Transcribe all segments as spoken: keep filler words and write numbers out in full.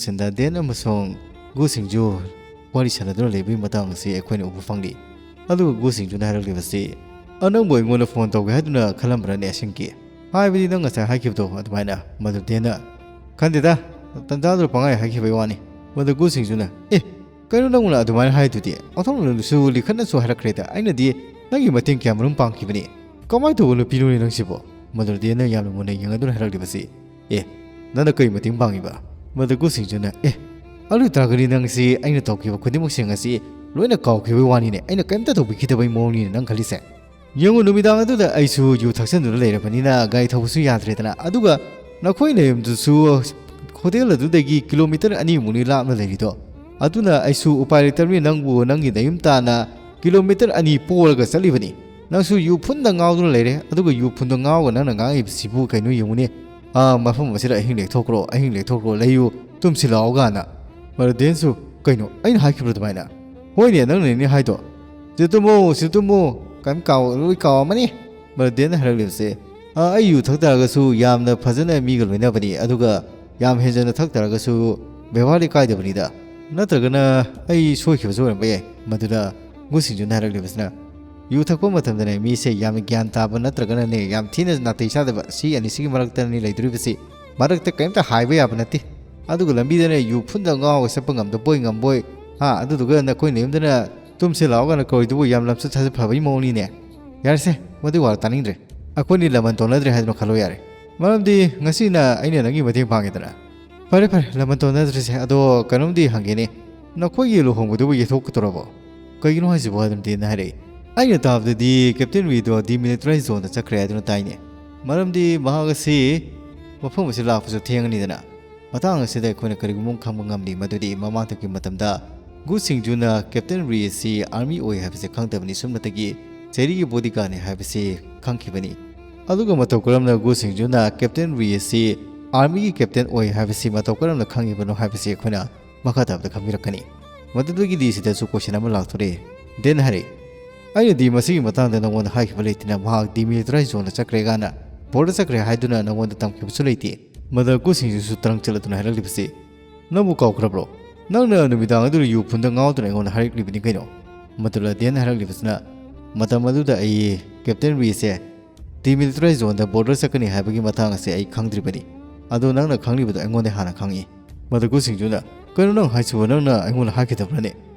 ꯁꯤꯟꯗ then ꯑꯃꯁꯨꯡ ꯒꯨ ꯁꯤꯡꯖꯨ ꯋꯥꯔꯤ ꯁꯥꯟꯅꯗꯨꯅ ꯂꯩꯕꯒꯤ ꯃꯇꯥꯡ ꯑꯁꯤ ꯑꯩꯈꯣꯏꯅ ꯎꯕ ꯐꯪꯂꯤ꯫ ꯑꯗꯨꯒ ꯒꯨ ꯁꯤꯡꯖꯨꯅ ꯍꯥꯏꯔꯛꯂꯤꯕꯁꯤ, "ꯑ, ꯅꯪꯕꯨ ꯑꯩꯉꯣꯟꯗ ꯐꯣꯟ ꯇꯧꯒꯦ ꯍꯥꯏꯗꯨꯅ ꯈꯜꯂꯝꯕ꯭ꯔꯅꯦ ꯑꯁꯦꯡꯀꯤ? ꯍꯥꯏꯕꯗꯤ ꯅꯪ ꯉꯁꯥꯏ ꯍꯥꯏꯈꯤꯕꯗꯣ ꯑꯗꯨꯃꯥꯏꯅ?" ꯃꯗꯨ ꯗꯦꯟꯅ, "ꯈꯟꯗꯦꯗ, ꯇꯟꯖꯥꯗꯨꯗ ꯄꯪꯍꯥꯏ ꯍꯥꯏꯈꯤꯕꯒꯤ ꯋꯥꯅꯤ꯫" ꯃꯗꯨ ꯒꯨ ꯁꯤꯡꯖꯨꯅ, "ꯑꯦ, ꯀꯩꯅꯣ ꯅꯪꯅ ꯑꯗꯨꯃꯥꯏꯅ ꯍꯥꯏꯗꯨꯗꯤ? ꯑꯣꯟꯊꯣꯛꯅꯁꯨ ꯂꯤꯈꯠꯅꯁꯨ ꯍꯥꯏꯔꯛꯈ꯭ꯔꯦꯗ꯫ ꯑꯩꯅꯗꯤ ꯅꯪꯒꯤ ꯃꯇꯦꯡ ꯀꯌꯥ ꯃꯔꯨꯝ ꯄꯥꯡꯈꯤꯕꯅꯤ꯫ ꯀꯃꯥꯏꯅ ꯇꯧꯕ ꯅꯨꯄꯤꯅꯣꯅꯦ ꯅꯪꯁꯤꯕꯣ?" ꯃꯗꯨ ꯗꯦꯟꯅ ꯌꯥꯝꯅ ꯃꯨꯟꯅ ꯌꯦꯡꯂꯗꯨꯅ ꯍꯥꯏꯔꯛꯂꯤꯕꯁꯤ, "ꯑꯦ, ꯅꯪꯅ ꯀꯔꯤ ꯃꯇꯦꯡ ꯄꯥꯡꯉꯤꯕ?" ꯃꯗꯨ ꯒꯨ ꯁꯤꯡꯖꯨꯅ, "ꯑꯦ, ꯑꯗꯨ ꯑꯣꯏꯇꯥꯔꯒꯗꯤ ꯅꯪꯁꯤ ꯑꯩꯅ ꯇꯧꯈꯤꯕ ꯈꯨꯗꯤꯡꯃꯛꯁꯤꯡ ꯑꯁꯤ ꯂꯣꯏꯅ ꯀꯥꯎꯈꯤꯕꯒꯤ ꯋꯥꯅꯤꯅꯦ꯫ ꯑꯩꯅ ꯀꯔꯤꯝꯇ ꯇꯧꯕꯤꯈꯤꯗꯕꯒꯤ ꯃꯑꯣꯡꯅꯤꯅꯦ ꯅꯪ ꯈꯜꯂꯤꯁꯦ꯫ ꯌꯦꯡꯉꯨ, ꯅꯨꯃꯤꯗꯥꯡ ꯑꯗꯨꯗ ꯑꯩꯁꯨ ꯌꯨ ꯊꯛꯆꯟꯗꯨꯅ ꯂꯩꯔꯕꯅꯤꯅ ꯒꯥꯔꯤ ꯊꯧꯕꯁꯨ ꯌꯥꯗ꯭ꯔꯦꯗꯅ꯫ ꯑꯗꯨꯒ ꯅꯈꯣꯏ ꯅꯌꯨꯝꯗꯨꯁꯨ ꯍꯣꯇꯦꯜ ꯑꯗꯨꯗꯒꯤ ꯀꯤꯂꯣꯃꯤꯇꯔ ꯑꯅꯤꯃꯨꯛꯅꯤ ꯂꯥꯞꯅ ꯂꯩꯔꯤꯗꯣ꯫ ꯑꯗꯨꯅ ꯑꯩꯁꯨ ꯎꯄꯥꯏ ꯂꯩꯇꯕꯅꯤ ꯅꯪꯕꯨ ꯅꯪꯒꯤ ꯅꯌꯨꯝ ꯇꯥꯟꯅ ꯀꯤꯂꯣꯃꯤꯇꯔ ꯑꯅꯤ ꯄꯣꯔꯒ ꯆꯠꯂꯤꯕꯅꯤ꯫ ꯅꯪꯁꯨ ꯌꯨ ꯐꯨꯟꯗ ꯉꯥꯎꯗꯨꯅ ꯂꯩꯔꯦ, ꯑꯗꯨꯒ ꯌꯨ ꯐꯨꯟꯗ ꯉꯥꯎꯔꯒ ꯅꯪꯅ ꯉꯥꯡꯉꯤꯕꯁꯤꯕꯨ ꯀꯩꯅꯣ ꯌꯦꯡꯉꯨꯅꯦ꯫ ꯑꯥ, ꯃꯐꯝ ꯑꯁꯤꯗ ꯑꯍꯤꯡ ꯂꯦꯛꯊꯣꯛꯈ꯭ꯔꯣ, ꯑꯍꯤꯡ ꯂꯦꯛꯊꯣꯛꯈ꯭ꯔꯣ, ꯂꯩꯌꯨ, ꯇꯨꯝꯁꯤ ꯂꯥꯛꯑꯣ ꯀꯥꯏꯅ꯫" ꯃꯗꯨ ꯗꯦꯟꯁꯨ, "ꯀꯩꯅꯣ ꯑꯩꯅ ꯍꯥꯏꯈꯤꯕ꯭ꯔꯣ ꯑꯗꯨꯃꯥꯏꯅ?" "ꯍꯣꯏꯅꯦ, ꯅꯪꯅꯅꯦ ꯍꯥꯏꯗꯣ꯫ ꯁꯤ ꯇꯨꯝꯃꯨ, ꯁꯤ ꯇꯨꯝꯃꯨ, ꯀꯩꯝ ꯀꯥꯎ-, ꯂꯣꯏ ꯀꯥꯎꯔꯝꯃꯅꯤ꯫" ꯃꯗꯨ ꯗꯦꯟꯅ ꯍꯥꯏꯔꯛꯂꯤꯕꯁꯦ, "ꯑꯥ, ꯑꯩ ꯌꯨ ꯊꯛ ꯇꯥꯔꯒꯁꯨ ꯌꯥꯝꯅ ꯐꯖꯅ ꯃꯤꯒ ꯂꯣꯏꯅꯕꯅꯤ, ꯑꯗꯨꯒ ꯌꯥꯝ ꯍꯦꯟꯖꯟꯅ ꯊꯛ ꯇꯥꯔꯒꯁꯨ ꯕꯦꯕꯥꯔꯗꯤ ꯀꯥꯏꯗꯕꯅꯤꯗ꯫ ꯅꯠꯇ꯭ꯔꯒꯅ ꯑꯩ ꯁꯣꯏꯈꯤꯕꯁꯨ ꯑꯣꯏꯔꯝꯕ ꯌꯥꯏ꯫" ꯃꯗꯨꯗ ꯒꯨ ꯁꯤꯡꯖꯨꯅ ꯍꯥꯏꯔꯛꯂꯤꯕꯁꯤꯅ, "ꯌꯨ ꯊꯛꯄ ꯃꯇꯝꯗꯅꯦ ꯃꯤꯁꯦ ꯌꯥꯝꯅ ꯒ꯭ꯌꯥꯟ ꯇꯥꯕ ꯅꯠꯇ꯭ꯔꯒꯅꯅꯦ ꯌꯥꯝ ꯊꯤꯅ ꯅꯥꯇꯩ ꯆꯥꯗꯕ, ꯁꯤ ꯑꯅꯤꯁꯤꯒꯤ ꯃꯔꯛꯇꯅꯤ ꯂꯩꯗꯣꯔꯤꯕꯁꯤ꯫ ꯃꯔꯛꯇ ꯀꯔꯤꯝꯇ ꯍꯥꯏꯕ ꯌꯥꯕ ꯅꯠꯇꯦ꯫ ꯑꯗꯨꯒ ꯂꯝꯕꯤꯗꯅꯦ ꯌꯨ ꯐꯨꯟꯗ ꯉꯥꯎꯔꯒ ꯆꯠꯄ ꯉꯝꯗꯕꯣꯏ ꯉꯝꯕꯣꯏ, ꯍꯥ, ꯑꯗꯨꯗꯨꯒ ꯅꯈꯣꯏ ꯅꯌꯨꯝꯗꯅ ꯇꯨꯝꯁꯦ ꯂꯥꯛꯑꯣ ꯀꯥꯏꯅ ꯀꯧꯔꯤꯗꯨꯕꯨ ꯌꯥꯝ ꯂꯝꯆꯠ ꯁꯥꯖꯠ ꯐꯕꯒꯤ ꯃꯑꯣꯡꯅꯤꯅꯦ꯫ ꯌꯥꯔꯦꯁꯦ, ꯃꯗꯨꯒꯤ ꯋꯥꯗꯣ ꯇꯥꯅꯤꯡꯗ꯭ꯔꯦ꯫ ꯑꯩꯈꯣꯏꯅꯤ ꯂꯃꯟ ꯇꯣꯟꯅꯗ꯭ꯔꯦ ꯍꯥꯏꯗꯨꯅ ꯈꯜꯂꯣ ꯌꯥꯔꯦ꯫ ꯃꯔꯝꯗꯤ ꯉꯁꯤꯅ ꯑꯩꯅ ꯅꯪꯒꯤ ꯃꯇꯦꯡ ꯄꯥꯡꯉꯦꯗꯅ꯫ ꯐꯔꯦ ꯐꯔꯦ, ꯂꯃꯟ ꯇꯣꯟꯅꯗ꯭ꯔꯤꯁꯦ꯫ ꯑꯗꯣ ꯀꯩꯅꯣꯝꯗꯤ ꯍꯪꯒꯦꯅꯦ, ꯅꯈꯣꯏꯒꯤ ꯂꯨꯍꯣꯡꯕꯗꯨꯕꯨ ꯌꯩꯊꯣꯛꯀꯗꯧꯔꯕꯣ? ꯀꯩꯒꯤꯅꯣ ꯍꯥꯏꯁꯤꯕꯣ?" ꯑꯗꯨꯝ ꯗꯦꯟꯅ ꯍꯥꯏꯔꯛꯏ꯫ "ꯑꯩꯅ ꯇꯥꯕꯗꯗꯤ ꯀꯦꯞꯇꯦꯟ ꯔꯤꯗꯣ demilitarized zoneꯗ ꯆꯠꯈ꯭ꯔꯦ ꯍꯥꯏꯗꯨꯅ ꯇꯥꯏꯅꯦ꯫ ꯃꯔꯝꯗꯤ ꯃꯍꯥꯛ ꯑꯁꯤ ꯃꯐꯝ ꯑꯁꯤ ꯂꯥꯛꯄꯁꯨ ꯊꯦꯡꯉꯅꯤꯗꯅ꯫ ꯃꯇꯥꯡ ꯑꯁꯤꯗ ꯑꯩꯈꯣꯏꯅ ꯀꯔꯤꯒꯨꯝꯕ ꯑꯃ ꯈꯪꯕ ꯉꯝꯂꯤ, ꯃꯗꯨꯗꯤ ꯃꯃꯥꯡꯊꯛꯀꯤ ꯃꯇꯝꯗ ꯒꯨ ꯁꯤꯡꯖꯨꯅ ꯀꯦꯞꯇꯦꯟ ꯔꯤ ꯑꯁꯤ army ꯑꯣꯏ ꯍꯥꯏꯕꯁꯤ ꯈꯪꯗꯕꯅꯤ, ꯁꯨꯞꯅꯇꯒꯤ ꯆꯦꯔꯤꯒꯤ bodyguardꯅꯤ ꯍꯥꯏꯕꯁꯤ ꯈꯪꯈꯤꯕꯅꯤ꯫ ꯑꯗꯨꯒ ꯃꯇꯧ ꯀꯔꯝꯅ ꯒꯨ ꯁꯤꯡꯖꯨꯅ ꯀꯦꯞꯇꯦꯟ ꯔꯤ ꯑꯁꯤ armyꯒꯤ captain ꯑꯣꯏ ꯍꯥꯏꯕꯁꯤ ꯃꯇꯧ ꯀꯔꯝꯅ ꯈꯪꯉꯤꯕꯅꯣ ꯍꯥꯏꯕꯁꯤ ꯑꯩꯈꯣꯏꯅ ꯃꯈꯥ ꯇꯥꯕꯗ ꯈꯪꯕꯤꯔꯛꯀꯅꯤ꯫" ꯃꯗꯨꯗꯒꯤ ꯂꯤꯁꯤꯗꯁꯨ question ꯑꯃ ꯂꯥꯛꯊꯣꯔꯛꯏ꯫ ꯗꯦꯟꯅ ꯍꯥꯏꯔꯛꯏ, "ꯑꯩꯅꯗꯤ ꯃꯁꯤꯒꯤ ꯃꯇꯥꯡꯗ ꯅꯉꯣꯟꯗ ꯍꯥꯏꯈꯤꯕ ꯂꯩꯇꯅ, ꯃꯍꯥꯛ demilitarized zoneꯗ ꯆꯠꯈ꯭ꯔꯦ ꯀꯥꯏꯅ꯫ Border ꯆꯠꯈ꯭ꯔꯦ ꯍꯥꯏꯗꯨꯅ ꯅꯉꯣꯟꯗ ꯇꯝꯈꯤꯕꯁꯨ ꯂꯩꯇꯦ꯫" ꯃꯗꯨ ꯒꯨ ꯁꯤꯡꯖꯨꯁꯨ ꯇꯔꯪ ꯆꯠꯂꯗꯨꯅ ꯍꯥꯏꯔꯛꯂꯤꯕꯁꯤ, "ꯅꯪꯕꯨ ꯀꯥꯎꯈ꯭ꯔꯕ꯭ꯔꯣ? ꯅꯪꯅ ꯅꯨꯃꯤꯗꯥꯡ ꯑꯗꯨꯗ ꯌꯨ ꯐꯨꯟꯗ ꯉꯥꯎꯗꯨꯅ ꯑꯩꯉꯣꯟꯗ ꯍꯥꯏꯔꯛꯂꯤꯕꯅꯤ ꯀꯩꯅꯣ?" ꯃꯗꯨꯗ ꯗꯦꯟꯅ ꯍꯥꯏꯔꯛꯂꯤꯕꯁꯤꯅ, "ꯃꯇꯝ ꯑꯗꯨꯗ ꯑꯩ ꯀꯦꯞꯇꯦꯟ ꯔꯤꯁꯦ demilitarized zoneꯗ border ꯆꯠꯀꯅꯤ ꯍꯥꯏꯕꯒꯤ ꯃꯇꯥꯡ ꯑꯁꯦ ꯑꯩ ꯈꯪꯗ꯭ꯔꯤꯕꯅꯤ꯫ ꯑꯗꯣ ꯅꯪꯅ ꯈꯪꯂꯤꯕꯗꯣ ꯑꯩꯉꯣꯟꯗ ꯍꯥꯟꯅ ꯈꯪꯉꯤ꯫" ꯃꯗꯨ ꯒꯨ ꯁꯤꯡꯖꯨꯅ, "ꯀꯩꯅꯣ ꯅꯪ ꯍꯥꯏꯁꯤꯕꯣ? ꯅꯪꯅ ꯑꯩꯉꯣꯟꯗ ꯍꯥꯏꯈꯤꯗꯕ꯭ꯔꯅꯦ?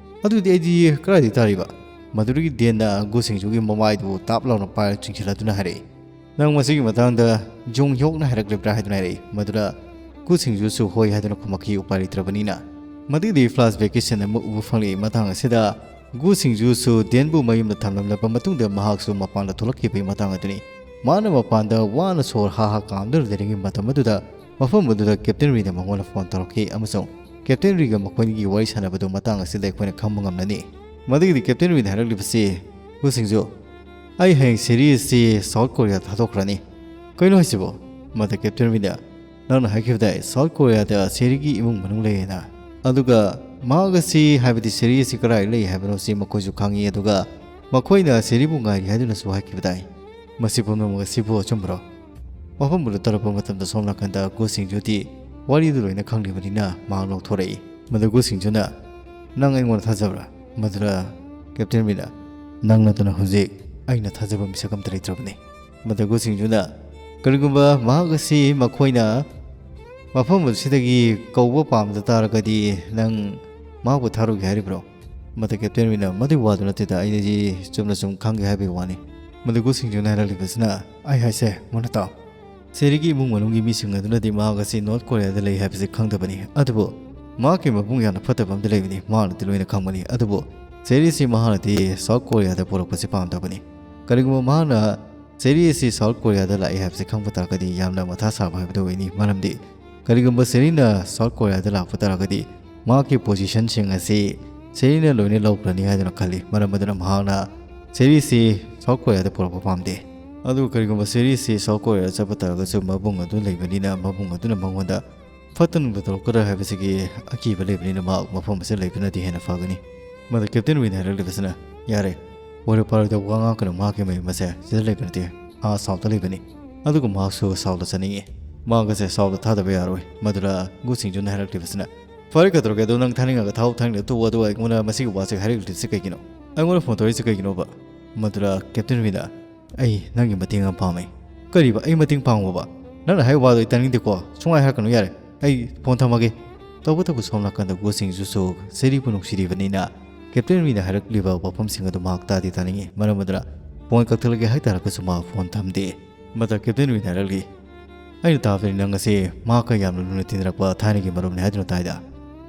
ꯑꯗꯨꯗꯤ ꯑꯩꯗꯤ ꯀꯗꯥꯏꯗꯒꯤ ꯇꯥꯔꯤꯕ?" ꯃꯗꯨꯗꯒꯤ ꯗꯦꯟꯅ ꯒꯨ ꯁꯤꯡꯖꯨꯒꯤ ꯃꯃꯥꯏꯗꯨ ꯇꯥꯞ ꯂꯥꯎꯅ ꯄꯥꯏꯔ ꯆꯤꯡꯁꯤꯜꯂꯗꯨꯅ ꯍꯥꯏꯔꯛꯏ, "ꯅꯪ ꯃꯁꯤꯒꯤ ꯃꯇꯥꯡꯗ ꯖꯨꯡ ꯍ꯭ꯌꯣꯛꯅ ꯍꯥꯏꯔꯛꯂꯤꯕ꯭ꯔꯥ?" ꯍꯥꯏꯗꯨꯅ ꯍꯥꯏꯔꯛꯏ꯫ ꯃꯗꯨꯗ ꯒꯨ ꯁꯤꯡꯖꯨꯁꯨ ꯍꯣꯏ ꯍꯥꯏꯗꯨꯅ ꯈꯨꯝꯃꯛꯈꯤ, ꯎꯄꯥꯏ ꯂꯩꯇ꯭ꯔꯕꯅꯤꯅ꯫ ꯃꯗꯨꯒꯤꯗꯤ flashbackꯀꯤ scene ꯑꯃ ꯎꯕ ꯐꯪꯂꯛꯏ꯫ ꯃꯇꯥꯡ ꯑꯁꯤꯗ ꯒꯨ ꯁꯤꯡꯖꯨꯁꯨ ꯗꯦꯟꯕꯨ ꯃꯌꯨꯝꯗ ꯊꯝꯂꯝꯂꯕ ꯃꯇꯨꯡꯗ ꯃꯍꯥꯛꯁꯨ ꯃꯄꯥꯟꯗ ꯊꯣꯛꯂꯛꯈꯤꯕꯒꯤ ꯃꯇꯥꯡ ꯑꯗꯨꯅꯤ꯫ ꯃꯥꯅ ꯃꯄꯥꯟꯗ ꯋꯥꯅ ꯁꯣꯔ ꯍꯥ ꯍꯥ ꯀꯥꯝꯗꯨꯅ ꯂꯩꯔꯤꯉꯩ ꯃꯇꯝ ꯑꯗꯨꯗ ꯃꯐꯝ ꯑꯗꯨꯗ ꯀꯦꯞꯇꯦꯟ ꯔꯤꯅ ꯃꯉꯣꯟꯗ ꯐꯣꯟ ꯇꯧꯔꯛꯈꯤ ꯑꯃꯁꯨꯡ ꯀꯦꯞꯇꯦꯟ ꯔꯤꯒ ꯃꯈꯣꯏꯒꯤ ꯋꯥꯔꯤ ꯁꯥꯟꯅꯕꯗꯨ ꯃꯇꯥꯡ ꯑꯁꯤꯗ ꯑꯩꯈꯣꯏꯅ ꯈꯪꯕ ꯉꯝꯂꯅꯤ꯫ ꯃꯗꯨꯒꯤꯗꯤ ꯀꯦꯞꯇꯦꯟ ꯔꯤꯅ ꯍꯥꯏꯔꯛꯂꯤꯕꯁꯤ, "ꯒꯨ ꯁꯤꯡꯖꯨ, ꯑꯩ ꯍꯌꯦꯡ ꯁꯦꯔꯤ ꯑꯁꯤ ꯁꯥꯎꯠ ꯀꯣꯔꯤꯌꯥꯗ ꯊꯥꯗꯣꯛꯈ꯭ꯔꯅꯤ꯫" "ꯀꯩꯅꯣ ꯍꯥꯏꯁꯤꯕꯣ?" ꯃꯗꯨ ꯀꯦꯞꯇꯦꯟ ꯔꯤꯅ, "ꯅꯪꯅ ꯍꯥꯏꯈꯤꯕꯗꯥꯏ ꯁꯥꯎꯠ ꯀꯣꯔꯤꯌꯥꯗ ꯁꯦꯔꯤꯒꯤ ꯏꯃꯨꯡ ꯃꯅꯨꯡ ꯂꯩꯌꯦꯅ꯫ ꯑꯗꯨꯒ ꯃꯍꯥꯛ ꯑꯁꯤ, ꯍꯥꯏꯕꯗꯤ ꯁꯦꯔꯤ ꯑꯁꯤ ꯀꯗꯥꯏ ꯂꯩ ꯍꯥꯏꯕꯅꯣ ꯁꯤ ꯃꯈꯣꯏꯁꯨ ꯈꯪꯉꯤ, ꯑꯗꯨꯒ ꯃꯈꯣꯏꯅ ꯁꯦꯔꯤꯕꯨ ꯉꯥꯏꯔꯤ ꯍꯥꯏꯗꯨꯅꯁꯨ ꯍꯥꯏꯈꯤꯕꯗꯥꯏ꯫ ꯃꯁꯤ ꯄꯨꯝꯅꯃꯛ ꯑꯁꯤꯕꯨ ꯑꯆꯨꯝꯕꯔꯣ?" ꯋꯥꯐꯝ ꯑꯗꯨ ꯇꯥꯔꯛꯄ ꯃꯇꯝꯗ ꯁꯣꯝ ꯅꯥꯀꯟꯗ ꯒꯨ ꯁꯤꯡꯖꯨꯗꯤ ꯋꯥꯔꯤꯗꯨ ꯂꯣꯏꯅ ꯈꯪꯂꯤꯕꯅꯤꯅ ꯃꯍꯥꯛ ꯅꯣꯛꯊꯣꯔꯛꯏ꯫ ꯃꯗꯨ ꯒꯨ ꯁꯤꯡꯖꯨꯅ, "ꯅꯪ ꯑꯩꯉꯣꯟꯗ ꯊꯥꯖꯕ꯭ꯔꯥ?" ꯃꯗꯨꯗ ꯀꯦꯞꯇꯦꯟ ꯔꯤꯅ, "ꯅꯪ ꯅꯠꯇꯅ ꯍꯧꯖꯤꯛ ꯑꯩꯅ ꯊꯥꯖꯕ ꯃꯤꯁꯛ ꯑꯃꯠꯇ ꯂꯩꯇ꯭ꯔꯕꯅꯤ꯫" ꯃꯗꯨ ꯒꯨ ꯁꯤꯡꯖꯨꯅ, "ꯀꯔꯤꯒꯨꯝꯕ ꯃꯍꯥꯛ ꯑꯁꯤ ꯃꯈꯣꯏꯅ ꯃꯐꯝ ꯑꯁꯤꯗꯒꯤ ꯀꯧꯕ ꯄꯥꯝꯗ ꯇꯥꯔꯒꯗꯤ ꯅꯪ ꯃꯍꯥꯛꯄꯨ ꯊꯥꯔꯨꯒꯦ ꯍꯥꯏꯔꯤꯕ꯭ꯔꯣ?" ꯃꯗꯨ ꯀꯦꯞꯇꯦꯟ ꯔꯤꯅ, "ꯃꯗꯨꯒꯤ ꯋꯥꯗꯨ ꯅꯠꯇꯦꯗ, ꯑꯩꯗꯤ ꯆꯨꯝꯅ ꯁꯨꯝ ꯈꯪꯒꯦ ꯍꯥꯏꯕꯒꯤ ꯋꯥꯅꯤ꯫" ꯃꯗꯨ ꯒꯨ ꯁꯤꯡꯖꯨꯅ ꯍꯥꯏꯔꯛꯂꯤꯕꯁꯤꯅ, "ꯑꯩ ꯍꯥꯏꯁꯦ ꯃꯨꯟꯅ ꯇꯥꯎ꯫ ꯁꯦꯔꯤꯒꯤ ꯏꯃꯨꯡ ꯃꯅꯨꯡꯒꯤ ꯃꯤꯁꯤꯡ ꯑꯗꯨꯅꯗꯤ ꯃꯍꯥꯛ ꯑꯁꯤ ꯅꯣꯔꯠ ꯀꯣꯔꯤꯌꯥꯗ ꯂꯩ ꯍꯥꯏꯕꯁꯤ ꯈꯪꯗꯕꯅꯤ, ꯑꯗꯨꯕꯨ ꯃꯍꯥꯛꯀꯤ ꯃꯕꯨꯡ ꯌꯥꯝꯅ ꯐꯠꯇꯕ ꯑꯃꯗꯤ ꯂꯩꯕꯅꯤ, ꯃꯍꯥꯛꯅꯗꯤ ꯂꯣꯏꯅ ꯈꯪꯕꯅꯤ꯫ ꯑꯗꯨꯕꯨ ꯁꯦꯔꯤꯁꯤ ꯃꯍꯥꯛꯅꯗꯤ ꯁꯥꯎꯠ ꯀꯣꯔꯤꯌꯥꯗ ꯄꯨꯔꯛꯄꯁꯤ ꯄꯥꯝꯗꯕꯅꯤ꯫ ꯀꯔꯤꯒꯨꯝꯕ ꯃꯍꯥꯛꯅ ꯁꯦꯔꯤ ꯑꯁꯤ ꯁꯥꯎꯠ ꯀꯣꯔꯤꯌꯥꯗ ꯂꯥꯛꯏ ꯍꯥꯏꯕꯁꯤ ꯈꯪꯕ ꯇꯥꯔꯒꯗꯤ ꯌꯥꯝꯅ ꯃꯊꯥ ꯁꯥꯕ ꯍꯥꯏꯕꯗꯨ ꯑꯣꯏꯅꯤ, ꯃꯔꯝꯗꯤ ꯀꯔꯤꯒꯨꯝꯕ ꯁꯦꯔꯤꯅ ꯁꯥꯎꯠ ꯀꯣꯔꯤꯌꯥꯗ ꯂꯥꯛꯄ ꯇꯥꯔꯒꯗꯤ ꯃꯍꯥꯛꯀꯤ ꯄꯣꯖꯤꯁꯟꯁꯤꯡ ꯑꯁꯤ ꯁꯦꯔꯤꯅ ꯂꯣꯏꯅ ꯂꯧꯈ꯭ꯔꯅꯤ ꯍꯥꯏꯗꯨꯅ ꯈꯜꯂꯤ꯫ ꯃꯔꯝ ꯑꯗꯨꯅ ꯃꯍꯥꯛꯅ ꯁꯦꯔꯤꯁꯤ ꯁꯥꯎꯠ ꯀꯣꯔꯤꯌꯥꯗ ꯄꯨꯔꯛꯄ ꯄꯥꯝꯗꯦ꯫ ꯑꯗꯨꯒ ꯀꯔꯤꯒꯨꯝꯕ ꯁꯦꯔꯤꯁꯤ ꯁꯥꯎꯠ ꯀꯣꯔꯤꯌꯥꯗ ꯆꯠꯄ ꯇꯥꯔꯒꯁꯨ ꯃꯕꯨꯡ ꯑꯗꯨ ꯂꯩꯕꯅꯤꯅ ꯃꯕꯨꯡ ꯑꯗꯨꯅ ꯃꯉꯣꯟꯗ ꯐꯠꯇ ꯅꯨꯡꯗ ꯇꯧꯔꯛꯀꯗ꯭ꯔꯥ ꯍꯥꯏꯕꯁꯤꯒꯤ ꯑꯀꯤꯕ ꯂꯩꯕꯅꯤꯅ ꯃꯍꯥꯛ ꯃꯐꯝ ꯑꯁꯤꯗ ꯂꯩꯕꯅꯗꯤ ꯍꯦꯟꯅ ꯐꯒꯅꯤ꯫" ꯃꯗꯨ ꯀꯦꯞꯇꯦꯟ ꯋꯤꯟ ꯍꯥꯏꯔꯛꯂꯤꯕꯁꯤꯅ, "ꯌꯥꯔꯦ, ꯑꯣꯏꯔꯣꯏ ꯄꯥꯔꯣꯏꯗꯕ ꯋꯥ ꯉꯥꯡꯒꯅꯨ, ꯃꯍꯥꯛꯀꯤ ꯃꯌꯨꯝ ꯑꯁꯦ ꯁꯤꯗ ꯂꯩꯕ ꯅꯠꯇꯦ, ꯑꯥ ꯁꯥꯎꯠꯇ ꯂꯩꯕꯅꯤ꯫ ꯑꯗꯨꯒ ꯃꯍꯥꯛꯁꯨ ꯁꯥꯎꯠꯇ ꯆꯠꯅꯤꯡꯏ꯫ ꯃꯍꯥꯛ ꯑꯁꯦ ꯁꯥꯎꯠꯇ ꯊꯥꯗꯕ ꯌꯥꯔꯣꯏ꯫" ꯃꯗꯨꯗ ꯒꯨ ꯁꯤꯡꯖꯨꯅ ꯍꯥꯏꯔꯛꯂꯤꯕꯁꯤꯅ, "ꯐꯔꯦ, ꯀꯩꯗꯧꯔꯒꯦ? ꯑꯗꯣ ꯅꯪ ꯊꯥꯅꯤꯡꯉꯒ ꯊꯥꯎ, ꯊꯥꯅꯤꯡꯉꯒ ꯇꯣꯛꯑꯣ, ꯑꯗꯨꯒ ꯑꯩꯉꯣꯟꯗ ꯃꯁꯤꯒꯤ ꯋꯥꯁꯦ ꯍꯥꯏꯔꯛꯂꯤꯁꯦ ꯀꯩꯒꯤꯅꯣ? ꯑꯩꯉꯣꯟꯗ ꯐꯣꯟ ꯇꯧꯔꯛꯏꯁꯦ ꯀꯩꯒꯤꯅꯣꯕ?" ꯃꯗꯨꯗ ꯀꯦꯞꯇꯦꯟ ꯔꯤꯅ, "ꯑꯩ ꯅꯪꯒꯤ ꯃꯇꯦꯡ ꯑꯃ ꯄꯥꯝꯃꯦ꯫" "ꯀꯔꯤꯕ? ꯑꯩ ꯃꯇꯦꯡ ꯄꯥꯡꯉꯣꯕ? ꯅꯪꯅ ꯍꯥꯏꯕ ꯋꯥꯗꯣ ꯑꯩ ꯇꯥꯅꯤꯡꯗꯦꯀꯣ꯫ ꯁꯨꯡꯍꯥꯏ ꯍꯥꯏꯔꯛꯀꯅꯨ ꯌꯥꯔꯦ꯫ ꯑꯩ ꯐꯣꯟ ꯊꯝꯃꯒꯦ꯫" ꯇꯧꯕꯇꯕꯨ ꯁꯣꯝ ꯅꯥꯀꯟꯗ ꯒꯨ ꯁꯤꯡꯖꯨꯁꯨ ꯁꯦꯔꯤꯕꯨ ꯅꯨꯡꯁꯤꯔꯤꯕꯅꯤꯅ ꯀꯦꯞꯇꯦꯟ ꯔꯤꯅ ꯍꯥꯏꯔꯛꯂꯤꯕ ꯋꯥꯐꯝꯁꯤꯡ ꯑꯗꯨ ꯃꯍꯥꯛ ꯇꯥꯗꯤ ꯇꯥꯅꯤꯡꯉꯤ꯫ ꯃꯔꯝ ꯑꯗꯨꯅ ꯐꯣꯟ ꯀꯛꯊꯠꯂꯒꯦ ꯍꯥꯏꯇꯥꯔꯒꯁꯨ ꯃꯍꯥꯛ ꯐꯣꯟ ꯊꯝꯗꯦ꯫ ꯃꯗꯨꯗ ꯀꯦꯞꯇꯦꯟ ꯔꯤꯅ ꯍꯥꯏꯔꯛꯂꯤ, "ꯑꯩꯅ ꯇꯥꯕꯗꯗꯤ ꯅꯪ ꯑꯁꯤ ꯃꯍꯥꯛꯀ ꯌꯥꯝꯅ ꯂꯨꯅ ꯇꯤꯟꯅꯔꯛꯄ ꯊꯥꯏꯅꯒꯤ ꯃꯔꯨꯞꯅꯤ ꯍꯥꯏꯗꯨꯅ ꯇꯥꯏꯗ?"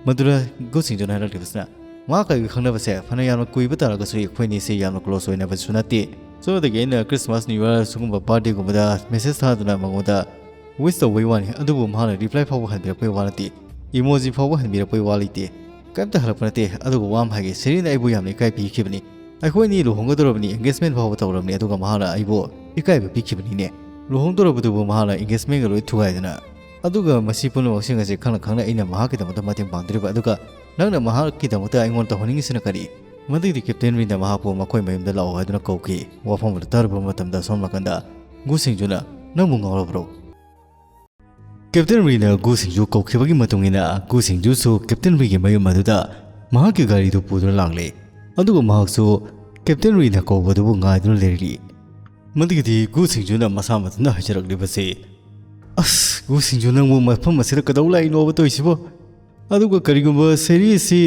ꯃꯗꯨꯗ ꯒꯨ ꯁꯤꯡꯖꯨꯅ ꯍꯥꯏꯔꯛꯂꯤꯕꯁꯤꯅ, "ꯃꯍꯥꯛꯀ ꯑꯩꯒ ꯈꯪꯅꯕꯁꯦ ꯐꯅ ꯌꯥꯝꯅ ꯀꯨꯏꯕ ꯇꯥꯔꯒꯁꯨ ꯑꯩꯈꯣꯏ ꯑꯅꯤꯁꯤ ꯌꯥꯝꯅ ꯀ꯭ꯂꯣꯁ ꯑꯣꯏꯅꯕꯁꯨ ꯅꯠꯇꯦ꯫ ꯁꯣꯝꯗꯒꯤ ꯑꯩꯅ ꯈ꯭ꯔꯤꯁꯃꯥꯁ, ꯅ꯭ꯌꯨ ꯏꯌꯔ ꯁꯤꯒꯨꯝꯕ ꯕꯥꯔꯗꯦꯒꯨꯝꯕꯗ ꯃꯦꯁꯦꯖ ꯊꯥꯗꯨꯅ ꯃꯉꯣꯟꯗ ꯋꯤꯁ ꯇꯧꯕꯒꯤ ꯋꯥꯅꯤ, ꯑꯗꯨꯕꯨ ꯃꯍꯥꯛꯅ ꯔꯤꯄ꯭ꯂꯥꯏ ꯐꯥꯎꯕ ꯍꯟꯕꯤꯔꯛꯄꯒꯤ ꯋꯥ ꯅꯠꯇꯦ, ꯏꯃꯣꯖꯤ ꯐꯥꯎꯕ ꯍꯟꯕꯤꯔꯛꯄꯒꯤ ꯋꯥ ꯂꯩꯇꯦ꯫ ꯀꯔꯤꯝꯇ ꯍꯜꯂꯛꯄ ꯅꯠꯇꯦ꯫ ꯑꯗꯨꯒ ꯋꯥ ꯑꯃ ꯍꯥꯏꯒꯦ, ꯁꯦꯔꯤꯅ ꯑꯩꯕꯨ ꯌꯥꯝꯅ ꯏꯀꯥꯏ ꯄꯤꯈꯤꯕꯅꯤ꯫ ꯑꯩꯈꯣꯏ ꯑꯅꯤ ꯂꯨꯍꯣꯡꯒꯗꯧꯔꯕꯅꯤ, ꯑꯦꯡꯒꯦꯖꯃꯦꯟ ꯐꯥꯎꯕ ꯇꯧꯔꯕꯅꯤ, ꯑꯗꯨꯒ ꯃꯍꯥꯛꯅ ꯑꯩꯕꯨ ꯏꯀꯥꯏꯕ ꯄꯤꯈꯤꯕꯅꯤꯅꯦ꯫ ꯂꯨꯍꯣꯡꯗꯧꯔꯕꯗꯨꯕꯨ ꯃꯍꯥꯛꯅ ꯑꯦꯡꯒꯦꯖꯃꯦꯟꯒ ꯂꯣꯏ ꯊꯨꯒꯥꯏꯗꯅ꯫ ꯑꯗꯨꯒ ꯃꯁꯤ ꯄꯨꯝꯅꯃꯛꯁꯤꯡ ꯑꯁꯤ ꯈꯪꯅ ꯈꯪꯅ ꯑꯩꯅ ꯃꯍꯥꯛꯀꯤꯗꯃꯛꯇ ꯃꯇꯦꯡ ꯄꯥꯡꯗꯣꯔꯤꯕ, ꯑꯗꯨꯒ ꯅꯪꯅ ꯃꯍꯥꯛꯀꯤꯗꯃꯛꯇ ꯑꯩꯉꯣꯟꯗ ꯇꯧꯍꯟꯅꯤꯡꯉꯤꯁꯤꯅ ꯀꯔꯤ?" ꯃꯗꯨꯒꯤ ꯀꯦꯞꯇꯦꯟ ꯔꯤꯟꯅ ꯃꯍꯥꯛꯄꯨ ꯃꯈꯣꯏ ꯃꯌꯨꯝꯗ ꯂꯥꯛꯑꯣ ꯍꯥꯏꯗꯨꯅ ꯀꯧꯈꯤ꯫ ꯋꯥꯐꯝ ꯑꯗꯨ ꯇꯥꯔꯨꯕ ꯃꯇꯝꯗ ꯁꯣꯝ ꯅꯥꯀꯟꯗ ꯒꯨ ꯁꯤꯡꯖꯨꯅ, "ꯅꯪꯕꯨ ꯉꯥꯎꯔꯕ꯭ꯔꯣ?" ꯀꯦꯞꯇꯦꯟ ꯔꯤꯅ ꯒꯨ ꯁꯤꯡꯖꯨ ꯀꯧꯈꯤꯕꯒꯤ ꯃꯇꯨꯡ ꯏꯟꯅ ꯒꯨ ꯁꯤꯡꯖꯨꯁꯨ ꯀꯦꯞꯇꯦꯟ ꯔꯤꯒꯤ ꯃꯌꯨꯝ ꯑꯗꯨꯗ ꯃꯍꯥꯛꯀꯤ ꯒꯥꯔꯤꯗꯨ ꯄꯨꯗꯨꯅ ꯂꯥꯛꯂꯦ꯫ ꯑꯗꯨꯒ ꯃꯍꯥꯛꯁꯨ ꯀꯦꯞꯇꯦꯟ ꯔꯤꯅ ꯀꯧꯕꯗꯨꯕꯨ ꯉꯥꯏꯗꯨꯅ ꯂꯩꯔꯤ꯫ ꯃꯗꯨꯒꯤꯗꯤ ꯒꯨ ꯁꯤꯡꯖꯨꯅ ꯃꯁꯥ ꯃꯊꯟꯇ ꯍꯥꯏꯖꯔꯛꯂꯤꯕꯁꯤ, "ꯑꯁ, ꯒꯨ ꯁꯤꯡꯖꯨ, ꯅꯪꯕꯨ ꯃꯐꯝ ꯑꯁꯤꯗ ꯀꯩꯗꯧ ꯂꯥꯛꯏꯅꯣꯕ ꯇꯧꯔꯤꯁꯤꯕꯣ? ꯑꯗꯨꯒ ꯀꯔꯤꯒꯨꯝꯕ ꯁꯦꯔꯤ ꯑꯁꯤ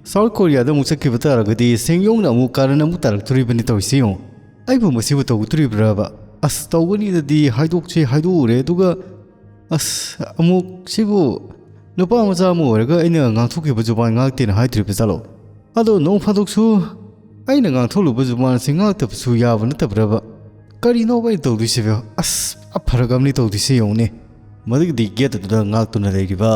ꯁꯥꯎꯠ ꯀꯣꯔꯤꯌꯥꯗ ꯑꯃꯨꯛ ꯆꯠꯈꯤꯕ ꯇꯥꯔꯒꯗꯤ ꯁꯦꯡꯌꯣꯡꯅ ꯑꯃꯨꯛ ꯀꯥꯔꯟ ꯑꯃꯨꯛ ꯇꯥꯔꯛꯇꯣꯔꯤꯕꯅꯤ ꯇꯧꯔꯤꯁꯤ ꯌꯦꯡꯉꯨ꯫ ꯑꯩꯕꯨ ꯃꯁꯤꯕꯨ ꯇꯧꯒꯗꯣꯔꯤꯕ꯭ꯔꯕ? ꯑꯁ, ꯇꯧꯒꯅꯤꯗꯗꯤ ꯍꯥꯏꯗꯣꯛꯁꯤ ꯍꯥꯏꯗꯣꯛꯎꯔꯦ, ꯑꯗꯨꯒ ꯑꯁ, ꯑꯃꯨꯛ ꯁꯤꯕꯨ ꯅꯨꯄꯥ ꯃꯆꯥ ꯑꯃ ꯑꯣꯏꯔꯒ ꯑꯩꯅ ꯉꯥꯡꯊꯣꯛꯈꯤꯕ ꯖꯨꯕꯥꯟ ꯉꯥꯛꯇꯦꯅ ꯍꯥꯏꯗ꯭ꯔꯤꯕ ꯖꯥꯠꯂꯣ? ꯑꯗꯣ ꯅꯣꯡ ꯐꯥꯗꯣꯛꯁꯨ ꯑꯩꯅ ꯉꯥꯡꯊꯣꯛꯂꯨꯕ ꯖꯨꯕꯥꯟꯁꯤ ꯉꯥꯛꯇꯕꯁꯨ ꯌꯥꯕ ꯅꯠꯇꯕ꯭ꯔꯕ? ꯀꯔꯤꯅꯣꯕ ꯑꯩꯅ ꯇꯧꯗꯣꯏꯁꯤꯕꯣ? ꯑꯁ, ꯐꯔꯛ ꯑꯃꯅꯤ ꯇꯧꯗꯣꯏꯁꯤ ꯌꯦꯡꯉꯨꯅꯦ꯫" ꯃꯗꯨꯒꯤꯗꯤ ꯒꯦꯠ ꯑꯗꯨꯗ ꯉꯥꯛꯇꯨꯅ ꯂꯩꯔꯤꯕ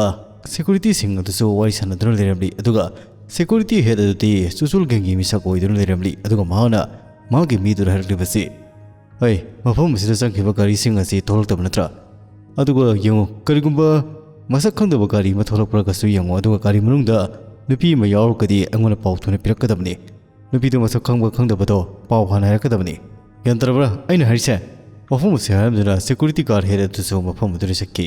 ꯁꯦꯀ꯭ꯌꯨꯔꯤꯇꯤꯁꯤꯡ ꯑꯗꯨꯁꯨ ꯋꯥꯔꯤ ꯁꯥꯟꯅꯗꯨꯅ ꯂꯩꯔꯝꯂꯤ꯫ ꯑꯗꯨꯒ ꯁꯦꯀ꯭ꯌꯨꯔꯤꯇꯤ ꯍꯦꯗ ꯑꯗꯨꯗꯤ ꯆꯨꯆꯨꯜ ꯒꯦꯡꯒꯤ ꯃꯤꯁꯛ ꯑꯣꯏꯗꯨꯅ ꯂꯩꯔꯝꯂꯤ꯫ ꯑꯗꯨꯒ ꯃꯍꯥꯛꯅ ꯃꯍꯥꯛꯀꯤ ꯃꯤꯗꯨꯗ ꯍꯥꯏꯔꯛꯂꯤꯕꯁꯤ, "ꯍꯩ, ꯃꯐꯝ ꯑꯁꯤꯗ ꯆꯪꯈꯤꯕ ꯒꯥꯔꯤꯁꯤꯡ ꯑꯁꯤ ꯊꯣꯛꯂꯛꯇꯕ ꯅꯠꯇ꯭ꯔꯥ? ꯑꯗꯨꯒ ꯌꯦꯡꯉꯨ, ꯀꯔꯤꯒꯨꯝꯕ ꯃꯁꯛ ꯈꯪꯗꯕ ꯒꯥꯔꯤ ꯑꯃ ꯊꯣꯛꯂꯛꯄ꯭ꯔꯒꯁꯨ ꯌꯦꯡꯉꯨ, ꯑꯗꯨꯒ ꯒꯥꯔꯤ ꯃꯅꯨꯡꯗ ꯅꯨꯄꯤ ꯑꯃ ꯌꯥꯎꯔꯒꯗꯤ ꯑꯩꯉꯣꯟꯗ ꯄꯥꯎ ꯊꯨꯅ ꯄꯤꯔꯛꯀꯗꯕꯅꯤ꯫ ꯅꯨꯄꯤꯗꯨ ꯃꯁꯛ ꯈꯪꯕ ꯈꯪꯗꯕꯗꯣ ꯄꯥꯎ ꯍꯥꯟꯅ ꯍꯥꯏꯔꯛꯀꯗꯕꯅꯤ꯫ ꯒ꯭ꯌꯥꯟ ꯇꯥꯔꯕ꯭ꯔꯥ ꯑꯩꯅ ꯍꯥꯏꯔꯤꯁꯦ?" ꯃꯐꯝ ꯑꯁꯤ ꯍꯥꯏꯔꯝꯗꯨꯅ ꯁꯦꯀ꯭ꯌꯨꯔꯤꯇꯤ ꯒꯥꯔꯗ ꯍꯦꯗ ꯑꯗꯨꯁꯨ ꯃꯐꯝ ꯑꯗꯨꯗ ꯆꯠꯈꯤ꯫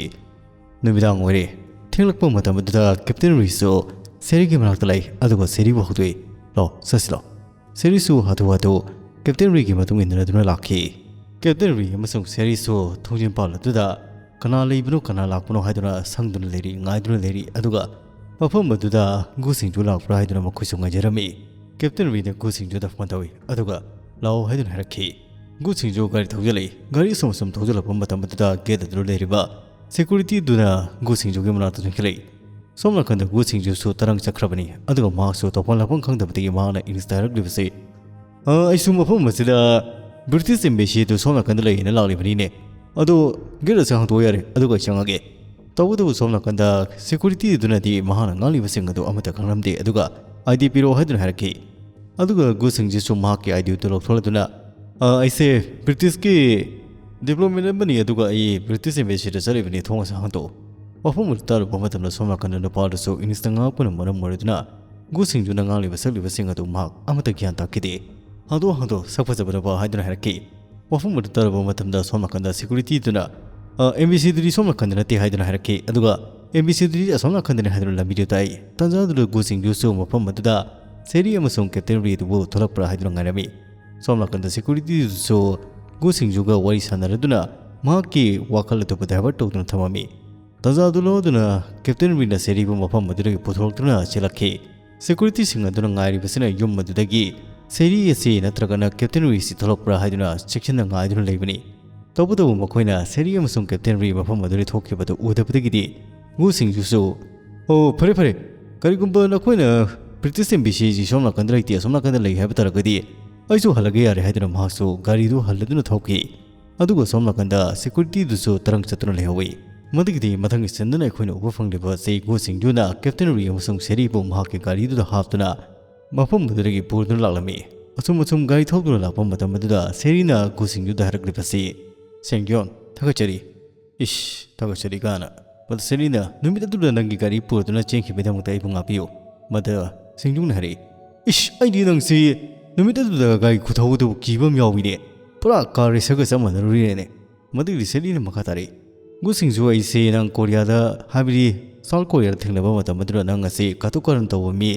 ꯅꯨꯃꯤꯗꯥꯡ ꯑꯣꯏꯔꯦ꯫ ꯊꯦꯡꯂꯛꯄ ꯃꯇꯝ ꯑꯗꯨꯗ ꯀꯦꯞꯇꯦꯟ ꯔꯤꯁꯨ ꯁꯦꯔꯤꯒꯤ ꯃꯅꯥꯛꯇ ꯂꯩ, ꯑꯗꯨꯒ ꯁꯦꯔꯤꯕꯨ ꯍꯧꯗꯣꯛꯏ꯫ "ꯂꯥꯛꯑꯣ, ꯆꯠꯁꯤꯂꯣ꯫" ꯁꯦꯔꯤꯁꯨ ꯍꯥꯊꯨ ꯍꯥꯊꯨ ꯀꯦꯞꯇꯦꯟ ꯔꯤꯒꯤ ꯃꯇꯨꯡ ꯏꯟꯅꯗꯨꯅ ꯂꯥꯛꯈꯤ꯫ ꯀꯦꯞꯇꯦꯟ ꯔꯤ ꯑꯃꯁꯨꯡ ꯁꯦꯔꯤꯁꯨ ꯊꯣꯡꯖꯤꯟ ꯄꯥꯜ ꯑꯗꯨꯗ ꯀꯅꯥ ꯂꯩꯕꯅꯣ, ꯀꯅꯥ ꯂꯥꯛꯄꯅꯣ ꯍꯥꯏꯗꯨꯅ ꯁꯪꯗꯨꯅ ꯂꯩꯔꯤ, ꯉꯥꯏꯗꯨꯅ ꯂꯩꯔꯤ꯫ ꯑꯗꯨꯒ ꯃꯐꯝ ꯑꯗꯨꯗ ꯒꯨ ꯁꯤꯡꯖꯨ ꯂꯥꯛꯄ꯭ꯔꯥ ꯍꯥꯏꯗꯨꯅ ꯃꯈꯣꯏꯁꯨ ꯉꯥꯏꯖꯔꯝꯃꯤ꯫ ꯀꯦꯞꯇꯦꯟ ꯔꯤꯅ ꯒꯨ ꯁꯤꯡꯖꯨꯗ ꯐꯣꯟ ꯇꯧꯏ, ꯑꯗꯨꯒ "ꯂꯥꯛꯑꯣ" ꯍꯥꯏꯗꯨꯅ ꯍꯥꯏꯔꯛꯈꯤ꯫ ꯒꯨ ꯁꯤꯡꯖꯨ ꯒꯥꯔꯤ ꯊꯧꯖꯤꯜꯂꯛꯏ꯫ ꯒꯥꯔꯤ ꯑꯁꯨꯝ ꯑꯁꯨꯝ ꯊꯧꯖꯤꯜꯂꯛꯄ ꯃꯇꯝ ꯑꯗꯨꯗ ꯒꯦꯠ ꯑꯗꯨꯗ ꯂꯩꯔꯤꯕ ꯁꯦꯀ꯭ꯌꯨꯔꯤꯇꯤꯗꯨꯅ ꯒꯨ ꯁꯤꯡꯖꯨꯒꯤ ꯃꯅꯥꯛꯇ ꯆꯪꯁꯤꯜꯂꯛꯏ꯫ ꯁꯣꯝ ꯅꯥꯀꯟꯗ ꯒꯨ ꯁꯤꯡꯖꯨꯁꯨ ꯇꯔꯪ ꯆꯠꯈ꯭ꯔꯕꯅꯤ, ꯑꯗꯨꯒ ꯃꯍꯥꯛꯁꯨ ꯇꯧꯐꯝ ꯂꯥꯛꯐꯝ ꯈꯪꯗꯕꯗꯒꯤ ꯃꯍꯥꯛꯅ ꯏꯪꯂꯤꯁꯇ ꯍꯥꯏꯔꯛꯂꯤꯕꯁꯤ, "ꯑ, ꯑꯩꯁꯨ ꯃꯐꯝ ꯑꯁꯤꯗ ꯕ꯭ꯔꯤꯇꯤꯁ ꯑꯦꯝꯕꯦꯁꯤꯗꯨ ꯁꯣꯝ ꯅꯥꯀꯟꯗ ꯂꯩꯌꯦꯅ ꯂꯥꯛꯂꯤꯕꯅꯤꯅꯦ꯫ ꯑꯗꯣ ꯒꯦꯠ ꯑꯁꯤ ꯍꯥꯡꯗꯣꯛꯑꯣ ꯌꯥꯔꯦ, ꯑꯗꯨꯒ ꯑꯩ ꯆꯪꯉꯒꯦ꯫" ꯇꯧꯕꯇꯕꯨ ꯁꯣꯝ ꯅꯥꯀꯟꯗ ꯁꯦꯀ꯭ꯌꯨꯔꯤꯇꯤꯗꯨꯅꯗꯤ ꯃꯍꯥꯛꯅ ꯉꯥꯡꯂꯤꯕꯁꯤꯡ ꯑꯗꯨ ꯑꯃꯠꯇ ꯈꯪꯂꯝꯗꯦ, ꯑꯗꯨꯒ "ꯑꯥꯏ ꯗꯤ ꯄꯤꯔꯛꯑꯣ" ꯍꯥꯏꯗꯨꯅ ꯍꯥꯏꯔꯛꯈꯤ꯫ ꯑꯗꯨꯒ ꯒꯨ ꯁꯤꯡꯖꯨꯁꯨ ꯃꯍꯥꯛꯀꯤ ꯑꯥꯏ ꯗꯤꯗꯨ ꯂꯧꯊꯣꯛꯂꯗꯨꯅ, "ꯑ, ꯑꯩꯁꯦ ꯕ꯭ꯔꯤꯇꯤꯁꯀꯤ ꯗꯤꯄ꯭ꯂꯣꯃꯦꯠ ꯑꯃꯅꯤ, ꯑꯗꯨꯒ ꯑꯩ ꯕ꯭ꯔꯤꯇꯤꯁ ꯑꯦꯝꯕꯦꯁꯤꯗ ꯆꯠꯂꯤꯕꯅꯤ, ꯊꯣꯡ ꯑꯁꯤ ꯍꯥꯡꯗꯣꯛꯎ꯫" ꯃꯐꯝ ꯑꯗꯨ ꯇꯥꯔꯨꯕ ꯃꯇꯝꯗ ꯁꯣꯝ ꯅꯥꯀꯟꯗ ꯅꯨꯄꯥ ꯑꯗꯨꯁꯨ ꯏꯪꯂꯤꯁꯇ ꯉꯥꯡꯉꯛꯄꯅ ꯃꯔꯝ ꯑꯣꯏꯔꯗꯨꯅ ꯒꯨ ꯁꯤꯡꯖꯨꯅ ꯉꯥꯡꯂꯤꯕ ꯁꯛꯂꯤꯕꯁꯤꯡ ꯑꯗꯨ ꯃꯍꯥꯛ ꯑꯃꯠꯇ ꯒ꯭ꯌꯥꯟ ꯇꯥꯈꯤꯗꯦ꯫ "ꯍꯥꯡꯗꯣꯛ, ꯍꯥꯡꯗꯣꯛ, ꯁꯛ ꯐꯖꯕ ꯅꯨꯄꯥ" ꯍꯥꯏꯗꯨꯅ ꯍꯥꯏꯔꯛꯈꯤ꯫ ꯃꯐꯝ ꯑꯗꯨ ꯇꯥꯔꯨꯕ ꯃꯇꯝꯗ ꯁꯣꯝ ꯅꯥꯀꯟꯗ ꯁꯦꯀ꯭ꯌꯨꯔꯤꯇꯤꯗꯨꯅ, "ꯑ, ꯑꯦꯝꯕꯦꯁꯤꯗꯨꯗꯤ ꯁꯣꯝ ꯅꯥꯀꯟꯗ ꯅꯠꯇꯦ" ꯍꯥꯏꯗꯨꯅ ꯍꯥꯏꯔꯛꯈꯤ, ꯑꯗꯨꯒ "ꯑꯦꯝꯕꯦꯁꯤꯗꯨꯗꯤ ꯑꯁꯣꯝ ꯅꯥꯀꯟꯗꯅꯤ" ꯍꯥꯏꯗꯨꯅ ꯂꯝꯕꯤꯗꯨ ꯇꯥꯛꯏ꯫ ꯇꯥꯟꯖꯥꯗꯨꯗ ꯒꯨ ꯁꯤꯡꯖꯨꯁꯨ ꯃꯐꯝ ꯑꯗꯨꯗ ꯁꯦꯔꯤ ꯑꯃꯁꯨꯡ ꯀꯦꯞꯇꯦꯟ ꯔꯤꯗꯨꯕꯨ ꯊꯣꯛꯂꯛꯄ꯭ꯔꯥ ꯍꯥꯏꯗꯨꯅ ꯉꯥꯏꯔꯝꯃꯤ꯫ ꯁꯣꯝ ꯅꯥꯀꯟꯗ ꯁꯦꯀ꯭ꯌꯨꯔꯤꯇꯤꯗꯨꯁꯨ ꯒꯨ ꯁꯤꯡꯖꯨꯒ ꯋꯥꯔꯤ ꯁꯥꯟꯅꯔꯗꯨꯅ ꯃꯍꯥꯛꯀꯤ ꯋꯥꯈꯜ ꯑꯗꯨꯕꯨ ꯗꯥꯏꯚꯔꯠ ꯇꯧꯗꯨꯅ ꯊꯝꯃꯝꯃꯤ꯫ ꯇꯥꯟꯖꯥꯗꯨ ꯂꯧꯗꯨꯅ ꯀꯦꯞꯇꯦꯟ ꯔꯤꯅ ꯁꯦꯔꯤꯕꯨ ꯃꯐꯝ ꯑꯗꯨꯗꯒꯤ ꯄꯨꯊꯣꯔꯛꯇꯨꯅ ꯆꯦꯜꯂꯛꯈꯤ꯫ ꯁꯦꯀ꯭ꯌꯨꯔꯤꯇꯤꯁꯤꯡ ꯑꯗꯨꯅ ꯉꯥꯏꯔꯤꯕꯁꯤꯅ ꯌꯨꯝ ꯑꯗꯨꯗꯒꯤ ꯁꯦꯔꯤ ꯑꯁꯤ ꯅꯠꯇ꯭ꯔꯒꯅ ꯀꯦꯞꯇꯦꯟ ꯔꯤ ꯑꯁꯤ ꯊꯣꯛꯂꯛꯄ꯭ꯔꯥ ꯍꯥꯏꯗꯨꯅ ꯆꯦꯛꯁꯤꯟꯅ ꯉꯥꯏꯗꯨꯅ ꯂꯩꯕꯅꯤ꯫ ꯇꯧꯕꯇꯕꯨ ꯃꯈꯣꯏꯅ ꯁꯦꯔꯤ ꯑꯃꯁꯨꯡ ꯀꯦꯞꯇꯦꯟ ꯔꯤ ꯃꯐꯝ ꯑꯗꯨꯗꯒꯤ ꯊꯣꯛꯈꯤꯕꯗꯨ ꯎꯗꯕꯗꯒꯤꯗꯤ ꯒꯨꯁꯤꯡꯁꯨ, "ꯑꯣ, ꯐꯔꯦ, ꯐꯔꯦ, ꯀꯔꯤꯒꯨꯝꯕ ꯅꯈꯣꯏꯅ ꯕ꯭ꯔꯤꯇꯤꯁ ꯑꯦꯝꯕꯦꯁꯤ ꯑꯁꯤ ꯁꯣꯝ ꯅꯥꯀꯟꯗ ꯂꯩꯇꯦ, ꯑꯁꯣꯝ ꯅꯥꯀꯟꯗ ꯂꯩ ꯍꯥꯏꯕ ꯇꯥꯔꯒꯗꯤ ꯑꯩꯁꯨ ꯍꯜꯂꯒꯦ ꯌꯥꯔꯦ" ꯍꯥꯏꯗꯨꯅ ꯃꯍꯥꯛꯁꯨ ꯒꯥꯔꯤꯗꯨ ꯍꯜꯂꯗꯨꯅ ꯊꯧꯈꯤ꯫ ꯑꯗꯨꯒ ꯁꯣꯝ ꯅꯥꯀꯟꯗ ꯁꯦꯀ꯭ꯌꯨꯔꯤꯇꯤꯗꯨꯁꯨ ꯇꯔꯪ ꯆꯠꯇꯨꯅ ꯂꯩꯍꯧꯏ꯫ ꯃꯗꯨꯒꯤꯗꯤ ꯃꯊꯪꯒꯤ ꯁꯤꯟꯗꯨꯅ ꯑꯩꯈꯣꯏꯅ ꯎꯕ ꯐꯪꯂꯤꯕ ꯑꯁꯤ ꯒꯨꯁꯤꯡꯗꯨꯅ ꯀꯦꯞꯇꯦꯟ ꯔꯤ ꯑꯃꯁꯨꯡ ꯁꯦꯔꯤꯕꯨ ꯃꯍꯥꯛꯀꯤ ꯒꯥꯔꯤꯗꯨꯗ ꯍꯥꯞꯇꯨꯅ ꯃꯐꯝ ꯑꯗꯨꯗꯒꯤ ꯄꯨꯗꯨꯅ ꯂꯥꯛꯂꯝꯃꯤ꯫ ꯑꯁꯨꯝ ꯑꯁꯨꯝ ꯒꯥꯔꯤ ꯊꯧꯗꯨꯅ ꯂꯥꯛꯄ ꯃꯇꯝ ꯑꯗꯨꯗ ꯁꯦꯔꯤꯅ ꯒꯨꯁꯤꯡꯗꯨꯗ ꯍꯥꯏꯔꯛꯂꯤꯕꯁꯤ, "ꯁꯦꯡꯒ꯭ꯌꯣꯟ, ꯊꯥꯒꯠꯆꯔꯤ꯫" "ꯏꯁ, ꯊꯥꯒꯠꯆꯔꯤ" ꯀꯥꯅ꯫ ꯃꯗꯨ ꯁꯦꯔꯤꯅ, "ꯅꯨꯃꯤꯠ ꯑꯗꯨꯗ ꯅꯪꯒꯤ ꯒꯥꯔꯤ ꯄꯨꯔꯗꯨꯅ ꯆꯦꯟꯈꯤꯕꯒꯤꯗꯃꯛꯇ ꯑꯩꯕꯨ ꯉꯥꯛꯄꯤꯌꯨ꯫" ꯃꯗꯨ ꯁꯦꯡꯗꯣꯡꯅ ꯍꯥꯏꯔꯛꯏ, "ꯏꯁ, ꯑꯩꯗꯤ ꯅꯪꯁꯤ ꯅꯨꯃꯤꯠ ꯑꯗꯨꯗ ꯒꯥꯔꯤ ꯈꯨꯊꯧ ꯑꯗꯨꯕꯨ ꯀꯤꯕ ꯑꯃ ꯌꯥꯎꯏꯅꯦ꯫ ꯄꯨꯔꯥ ꯀꯥꯔ ꯔꯦꯁꯔꯒ ꯆꯞ ꯃꯥꯟꯅꯔꯨꯔꯦꯅꯦ꯫" ꯃꯗꯨꯒꯤꯗꯤ ꯁꯦꯔꯤꯅ ꯃꯈꯥ ꯇꯥꯔꯛꯏ, "ꯒꯨꯁꯤꯡꯁꯨ ꯑꯩꯁꯦ ꯅꯪ ꯀꯣꯔꯤꯌꯥꯗ, ꯍꯥꯏꯕꯗꯤ ꯁꯥꯎꯠ ꯀꯣꯔꯤꯌꯥꯗ ꯊꯦꯡꯅꯕ ꯃꯇꯝ ꯑꯗꯨꯗ ꯅꯪ ꯑꯁꯤ ꯀꯥꯇꯨ ꯀꯥꯔꯟ ꯇꯧꯕ ꯃꯤ,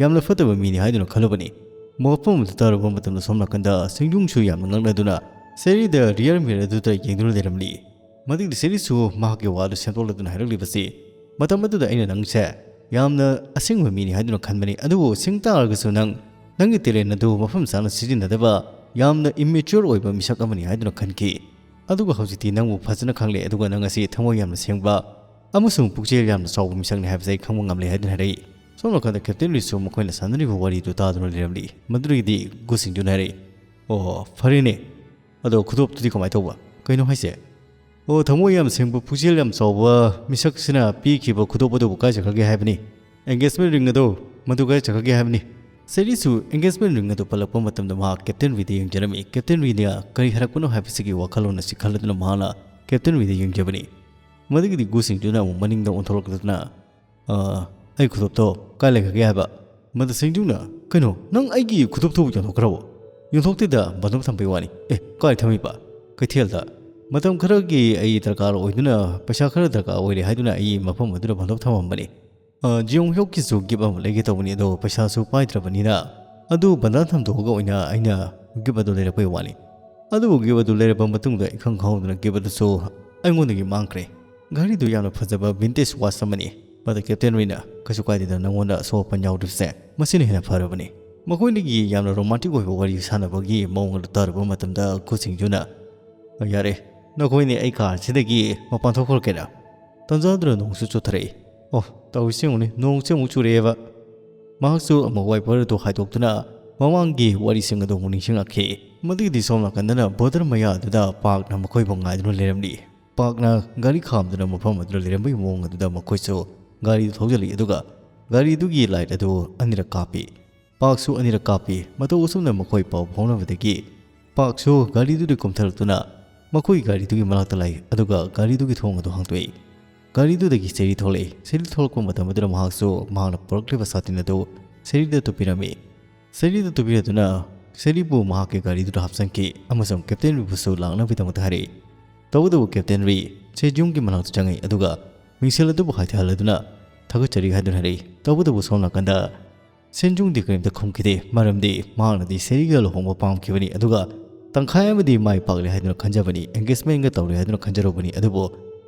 ꯌꯥꯝꯅ ꯐꯠꯇꯕ ꯃꯤꯅꯤ ꯍꯥꯏꯗꯨꯅ ꯈꯜꯂꯨꯕꯅꯤ꯫ ꯃꯐꯝ ꯑꯗꯨ ꯇꯥꯔꯨꯕ ꯃꯇꯝꯗ ꯁꯣꯝ ꯅꯥꯀꯟꯗ ꯁꯤꯡꯖꯨꯡꯁꯨ ꯌꯥꯝꯅ ꯉꯛꯅꯗꯨꯅ ꯁꯦꯔꯤꯗ ꯔꯤꯌꯔ ꯃꯤꯔ ꯑꯗꯨꯗ ꯌꯦꯡꯗꯨꯅ ꯂꯩꯔꯝꯂꯤ꯫ ꯃꯗꯨꯒꯤ ꯁꯦꯔꯤꯁꯨ ꯃꯍꯥꯛꯀꯤ ꯋꯥꯗꯨ ꯁꯦꯝꯗꯣꯛꯂꯗꯨꯅ ꯍꯥꯏꯔꯛꯂꯤꯕꯁꯤ, "ꯃꯇꯝ ꯑꯗꯨꯗ ꯑꯩꯅ ꯅꯪꯁꯦ ꯌꯥꯝꯅ ꯑꯁꯦꯡꯕ ꯃꯤꯅꯤ ꯍꯥꯏꯗꯨꯅ ꯈꯟꯕꯅꯤ, ꯑꯗꯨꯕꯨ ꯁꯤꯡ ꯇꯥꯔꯒꯁꯨ ꯅꯪ ꯅꯪꯒꯤ ꯇꯦꯂꯦꯟ ꯑꯗꯨ ꯃꯐꯝ ꯆꯥꯅ ꯁꯤꯖꯤꯟꯅꯗꯕ ꯌꯥꯝꯅ ꯏꯃꯦꯆ꯭ꯌꯣꯔ ꯑꯣꯏꯕ ꯃꯤꯁꯛ ꯑꯃꯅꯤ ꯍꯥꯏꯗꯨꯅ ꯈꯟꯈꯤ꯫ ꯑꯗꯨꯒ ꯍꯧꯖꯤꯛꯇꯤ ꯅꯪꯕꯨ ꯐꯖꯅ ꯈꯪꯂꯦ, ꯑꯗꯨꯒ ꯅꯪ ꯑꯁꯤ ꯊꯃꯣꯏ ꯌꯥꯝꯅ ꯁꯦꯡꯕ ꯑꯃꯁꯨꯡ ꯄꯨꯛꯆꯦꯜ ꯌꯥꯝꯅ ꯆꯥꯎꯕ ꯃꯤꯁꯛꯅꯤ ꯍꯥꯏꯕꯁꯤ ꯑꯩ ꯈꯪꯕ ꯉꯝꯂꯦ" ꯍꯥꯏꯗꯨꯅ ꯍꯥꯏꯔꯛꯏ꯫ ꯁꯣꯝ ꯅꯥꯀꯟꯗ ꯀꯦꯞꯇꯦꯟ ꯔꯤꯁꯨ ꯃꯈꯣꯏꯅ ꯁꯥꯟꯅꯔꯤꯕ ꯋꯥꯔꯤꯗꯨ ꯇꯥꯗꯨꯅ ꯂꯩꯔꯝꯂꯤ꯫ ꯃꯗꯨꯗꯒꯤꯗꯤ ꯒꯨ ꯁꯤꯡꯖꯨꯅ ꯍꯥꯏꯔꯛꯏ, "ꯑꯣ, ꯐꯔꯦꯅꯦ, ꯑꯗꯣ ꯈꯨꯗꯣꯞꯇꯨꯗꯤ ꯀꯃꯥꯏꯅ ꯇꯧꯕ? ꯀꯩꯅꯣ ꯍꯥꯏꯁꯦ?" "ꯑꯣ, ꯊꯃꯣꯏ ꯌꯥꯝ ꯁꯦꯡꯕ, ꯄꯨꯛꯆꯦꯜ ꯌꯥꯝ ꯆꯥꯎꯕ ꯃꯤꯁꯛꯁꯤꯅ ꯄꯤꯈꯤꯕ ꯈꯨꯗꯣꯞ ꯑꯗꯨꯕꯨ ꯀꯥꯏ ꯆꯠꯈ꯭ꯔꯒꯦ ꯍꯥꯏꯕꯅꯤ? ꯑꯦꯡꯒꯦꯖꯃꯦꯟ ꯔꯤꯡ ꯑꯗꯣ, ꯃꯗꯨ ꯀꯥꯏ ꯆꯠꯈ꯭ꯔꯒꯦ ꯍꯥꯏꯕꯅꯤ?" ꯁꯦꯔꯤꯁꯨ ꯑꯦꯡꯒꯦꯖꯃꯦꯟ ꯔꯤꯡ ꯑꯗꯨ ꯄꯜꯂꯛꯄ ꯃꯇꯝꯗ ꯃꯍꯥꯛ ꯀꯦꯞꯇꯦꯟ ꯔꯤꯗ ꯌꯦꯡꯖꯔꯝꯃꯤ꯫ ꯀꯦꯞꯇꯦꯟ ꯔꯤꯅ ꯀꯔꯤ ꯍꯥꯏꯔꯛꯄꯅꯣ ꯍꯥꯏꯕꯁꯤꯒꯤ ꯋꯥꯈꯜꯂꯣꯟ ꯑꯁꯤ ꯈꯜꯂꯗꯨꯅ ꯃꯍꯥꯛꯅ ꯀꯦꯞꯇꯦꯟ ꯔꯤꯗ ꯌꯦꯡꯖꯕꯅꯤ꯫ ꯃꯗꯨꯒꯤꯗꯤ ꯒꯨ ꯁꯤꯡꯖꯨꯅ ꯑꯃꯨꯛ ꯃꯅꯤꯡꯗ ꯑꯣꯟꯊꯣꯛꯂꯛꯇꯨꯅ, "ꯑ, ꯑꯩ ꯈꯨꯗꯣꯞꯇꯣ ꯀꯥꯏ ꯂꯩꯈ꯭ꯔꯒꯦ ꯍꯥꯏꯕ?" ꯃꯗꯨ ꯁꯤꯡꯖꯨꯅ, "ꯀꯩꯅꯣ, ꯅꯪ ꯑꯩꯒꯤ ꯈꯨꯗꯣꯞꯇꯨ ꯌꯣꯟꯊꯣꯛꯈ꯭ꯔꯕꯣ?" "ꯌꯣꯟꯊꯣꯛꯇꯦꯗ, ꯕꯟꯗꯣꯞ ꯊꯝꯕꯩ ꯋꯥꯅꯤ꯫" "ꯑꯦ, ꯀꯥꯏ ꯊꯝꯃꯤꯕ?" "ꯀꯩꯊꯦꯜꯗ꯫ ꯃꯇꯝ ꯈꯔꯒꯤ ꯑꯩ ꯗꯔꯀꯥꯔ ꯑꯣꯏꯗꯨꯅ, ꯄꯩꯁꯥ ꯈꯔ ꯗꯔꯀꯥꯔ ꯑꯣꯏꯔꯦ ꯍꯥꯏꯗꯨꯅ ꯑꯩ ꯃꯐꯝ ꯑꯗꯨꯗ ꯕꯟꯗꯣꯞ ꯊꯝꯃꯝꯕꯅꯤ꯫ ꯑ, ꯖꯤꯌꯣꯡ ꯍ꯭ꯌꯣꯛꯀꯤꯁꯨ ꯒꯤꯐ ꯑꯃ ꯂꯩꯒꯦ ꯇꯧꯕꯅꯤ, ꯑꯗꯣ ꯄꯩꯁꯥꯁꯨ ꯄꯥꯏꯗ꯭ꯔꯕꯅꯤꯅ ꯑꯗꯨ ꯕꯟꯗꯥꯟ ꯊꯝꯗꯣꯛꯑꯒ ꯑꯣꯏꯅ ꯑꯩꯅ ꯒꯤꯐ ꯑꯗꯨ ꯂꯩꯔꯛꯄꯩ ꯋꯥꯅꯤ꯫ ꯑꯗꯨꯕꯨ ꯒꯤꯐ ꯑꯗꯨ ꯂꯩꯔꯕ ꯃꯇꯨꯡꯗ ꯏꯈꯪ ꯈꯪꯍꯧꯗꯅ ꯒꯤꯐ ꯑꯗꯨꯁꯨ ꯑꯩꯉꯣꯟꯗꯒꯤ ꯃꯥꯡꯈ꯭ꯔꯦ꯫" ꯘꯥꯔꯤꯗꯨ ꯌꯥꯝꯅ ꯐꯖꯕ ꯚꯤꯟꯇꯦꯖ ꯋꯥꯆ ꯑꯃꯅꯤ꯫ ꯃꯗꯨ ꯀꯦꯞꯇꯦꯟ ꯔꯤꯅ, "ꯀꯩꯁꯨ ꯀꯥꯏꯗꯦꯗ, ꯅꯪꯉꯣꯟꯗ ꯑꯁꯣꯛ ꯑꯄꯟ ꯌꯥꯎꯗ꯭ꯔꯤꯕꯁꯦ, ꯃꯁꯤꯅ ꯍꯦꯟꯅ ꯐꯔꯕꯅꯤ꯫" ꯃꯈꯣꯏꯅꯤꯒꯤ ꯌꯥꯝꯅ ꯔꯣꯃꯥꯟꯇꯤꯛ ꯑꯣꯏꯕ ꯋꯥꯔꯤ ꯁꯥꯟꯅꯕꯒꯤ ꯃꯑꯣꯡ ꯑꯗꯨ ꯇꯥꯔꯨꯕ ꯃꯇꯝꯗ ꯒꯨ ꯁꯤꯡꯖꯨꯅ, "ꯌꯥꯔꯦ, ꯅꯈꯣꯏꯅꯤ ꯑꯩ ꯀꯥꯔꯁꯤꯗꯒꯤ ꯃꯄꯥꯟ ꯊꯣꯛꯈ꯭ꯔꯒꯦꯔꯥ? ꯇꯟꯖꯥꯗꯨꯅ ꯅꯣꯡꯁꯨ ꯆꯨꯊꯔꯛꯏ꯫ ꯑꯣ, ꯇꯧꯔꯤꯁꯤ ꯌꯦꯡꯉꯨꯅꯦ, ꯅꯣꯡꯁꯦ ꯑꯃꯨꯛ ꯆꯨꯔꯛꯑꯦꯕ꯫" ꯃꯍꯥꯛꯁꯨ ꯑꯃꯨꯛ ꯋꯥꯏꯄꯔ ꯑꯗꯨ ꯍꯥꯏꯗꯣꯛꯇꯨꯅ ꯃꯃꯥꯡꯒꯤ ꯋꯥꯔꯤꯁꯤꯡ ꯑꯗꯨ ꯑꯃꯨꯛ ꯅꯤꯡꯁꯤꯡꯂꯛꯈꯤ꯫ ꯃꯗꯨꯒꯤꯗꯤ ꯁꯣꯝ ꯅꯥꯀꯟꯗꯅ ꯕꯣꯔꯗꯔ ꯃꯌꯥ ꯑꯗꯨꯗ ꯄꯥꯔꯛꯅ ꯃꯈꯣꯏꯕꯨ ꯉꯥꯏꯗꯨꯅ ꯂꯩꯔꯝꯂꯤ꯫ ꯄꯥꯔꯛꯅ ꯒꯥꯔꯤ ꯈꯥꯝꯗꯨꯅ ꯃꯐꯝ ꯑꯗꯨꯗ ꯂꯩꯔꯝꯕꯒꯤ ꯃꯑꯣꯡ ꯑꯗꯨꯗ ꯃꯈꯣꯏꯁꯨ ꯒꯥꯔꯤꯗꯨ ꯊꯧꯖꯤꯜꯂꯤ, ꯑꯗꯨꯒ ꯒꯥꯔꯤꯗꯨꯒꯤ ꯂꯥꯏꯠ ꯑꯗꯨ ꯑꯅꯤꯔꯛ ꯀꯥꯞꯄꯤ꯫ ꯄꯥꯔꯛꯁꯨ ꯑꯅꯤꯔꯛ ꯀꯥꯞꯄꯤ꯫ ꯃꯇꯧ ꯑꯁꯨꯝꯅ ꯃꯈꯣꯏ ꯄꯥꯎ ꯐꯥꯎꯅꯕꯗꯒꯤ ꯄꯥꯔꯛꯁꯨ ꯒꯥꯔꯤꯗꯨꯗ ꯀꯨꯝꯊꯔꯛꯇꯨꯅ ꯃꯈꯣꯏ ꯒꯥꯔꯤꯗꯨꯒꯤ ꯃꯅꯥꯛꯇ ꯂꯥꯛꯏ, ꯑꯗꯨꯒ ꯒꯥꯔꯤꯗꯨꯒꯤ ꯊꯣꯡ ꯑꯗꯨ ꯍꯥꯡꯗꯣꯛꯏ꯫ ꯒꯥꯔꯤꯗꯨꯗꯒꯤ ꯁꯦꯔꯤ ꯊꯣꯛꯂꯛꯏ꯫ ꯁꯦꯔꯤ ꯊꯣꯛꯂꯛꯄ ꯃꯇꯝ ꯑꯗꯨꯗ ꯃꯍꯥꯛꯁꯨ ꯃꯍꯥꯛꯅ ꯄꯨꯔꯛꯂꯤꯕ ꯁꯥꯇꯤꯟ ꯑꯗꯨ ꯁꯦꯔꯤꯗ ꯇꯨꯞꯄꯤꯔꯝꯃꯤ꯫ ꯁꯦꯔꯤꯗ ꯇꯨꯞꯄꯤꯔꯗꯨꯅ ꯁꯦꯔꯤꯕꯨ ꯃꯍꯥꯛꯀꯤ ꯒꯥꯔꯤꯗꯨꯗ ꯍꯥꯞꯆꯤꯟꯈꯤ ꯑꯃꯁꯨꯡ ꯀꯦꯞꯇꯦꯟ ꯔꯤꯕꯨꯁꯨ ꯂꯥꯛꯅꯕꯒꯤꯗꯃꯛꯇ ꯍꯥꯏꯔꯛꯏ꯫ ꯇꯧꯕꯇꯕꯨ ꯀꯦꯞꯇꯦꯟ ꯔꯤ ꯁꯦꯖꯨꯡꯒꯤ ꯃꯅꯥꯛꯇ ꯆꯪꯉꯛꯏ, ꯑꯗꯨꯒ ꯃꯤꯡꯁꯦꯜ ꯑꯗꯨꯕꯨ ꯍꯥꯏꯊꯍꯜꯂꯗꯨꯅ ꯊꯥꯒꯠꯆꯔꯤ ꯍꯥꯏꯗꯨꯅ ꯍꯥꯏꯔꯛꯏ꯫ ꯇꯧꯕꯇꯕꯨ ꯁꯣꯝ ꯅꯥꯀꯟꯗ ꯁꯦꯟꯖꯨꯡꯗꯤ ꯀꯔꯤꯝꯇ ꯈꯨꯝꯈꯤꯗꯦ, ꯃꯔꯝꯗꯤ ꯁꯦꯔꯤꯒ ꯂꯨꯍꯣꯡꯕ ꯄꯥꯝꯈꯤꯕꯅꯤ, ꯑꯗꯨꯒ ꯇꯪꯈꯥꯏ ꯑꯃꯗꯤ ꯃꯥꯏ ꯄꯥꯛꯂꯦ ꯍꯥꯏꯗꯨꯅ ꯈꯟꯖꯕꯅꯤ, ꯑꯦꯡꯒꯦꯖꯃꯦꯟꯒ ꯇꯧꯔꯦ ꯍꯥꯏꯗꯨꯅ ꯈꯟꯖꯔꯨꯕꯅꯤ, ꯑꯗꯨꯕꯨ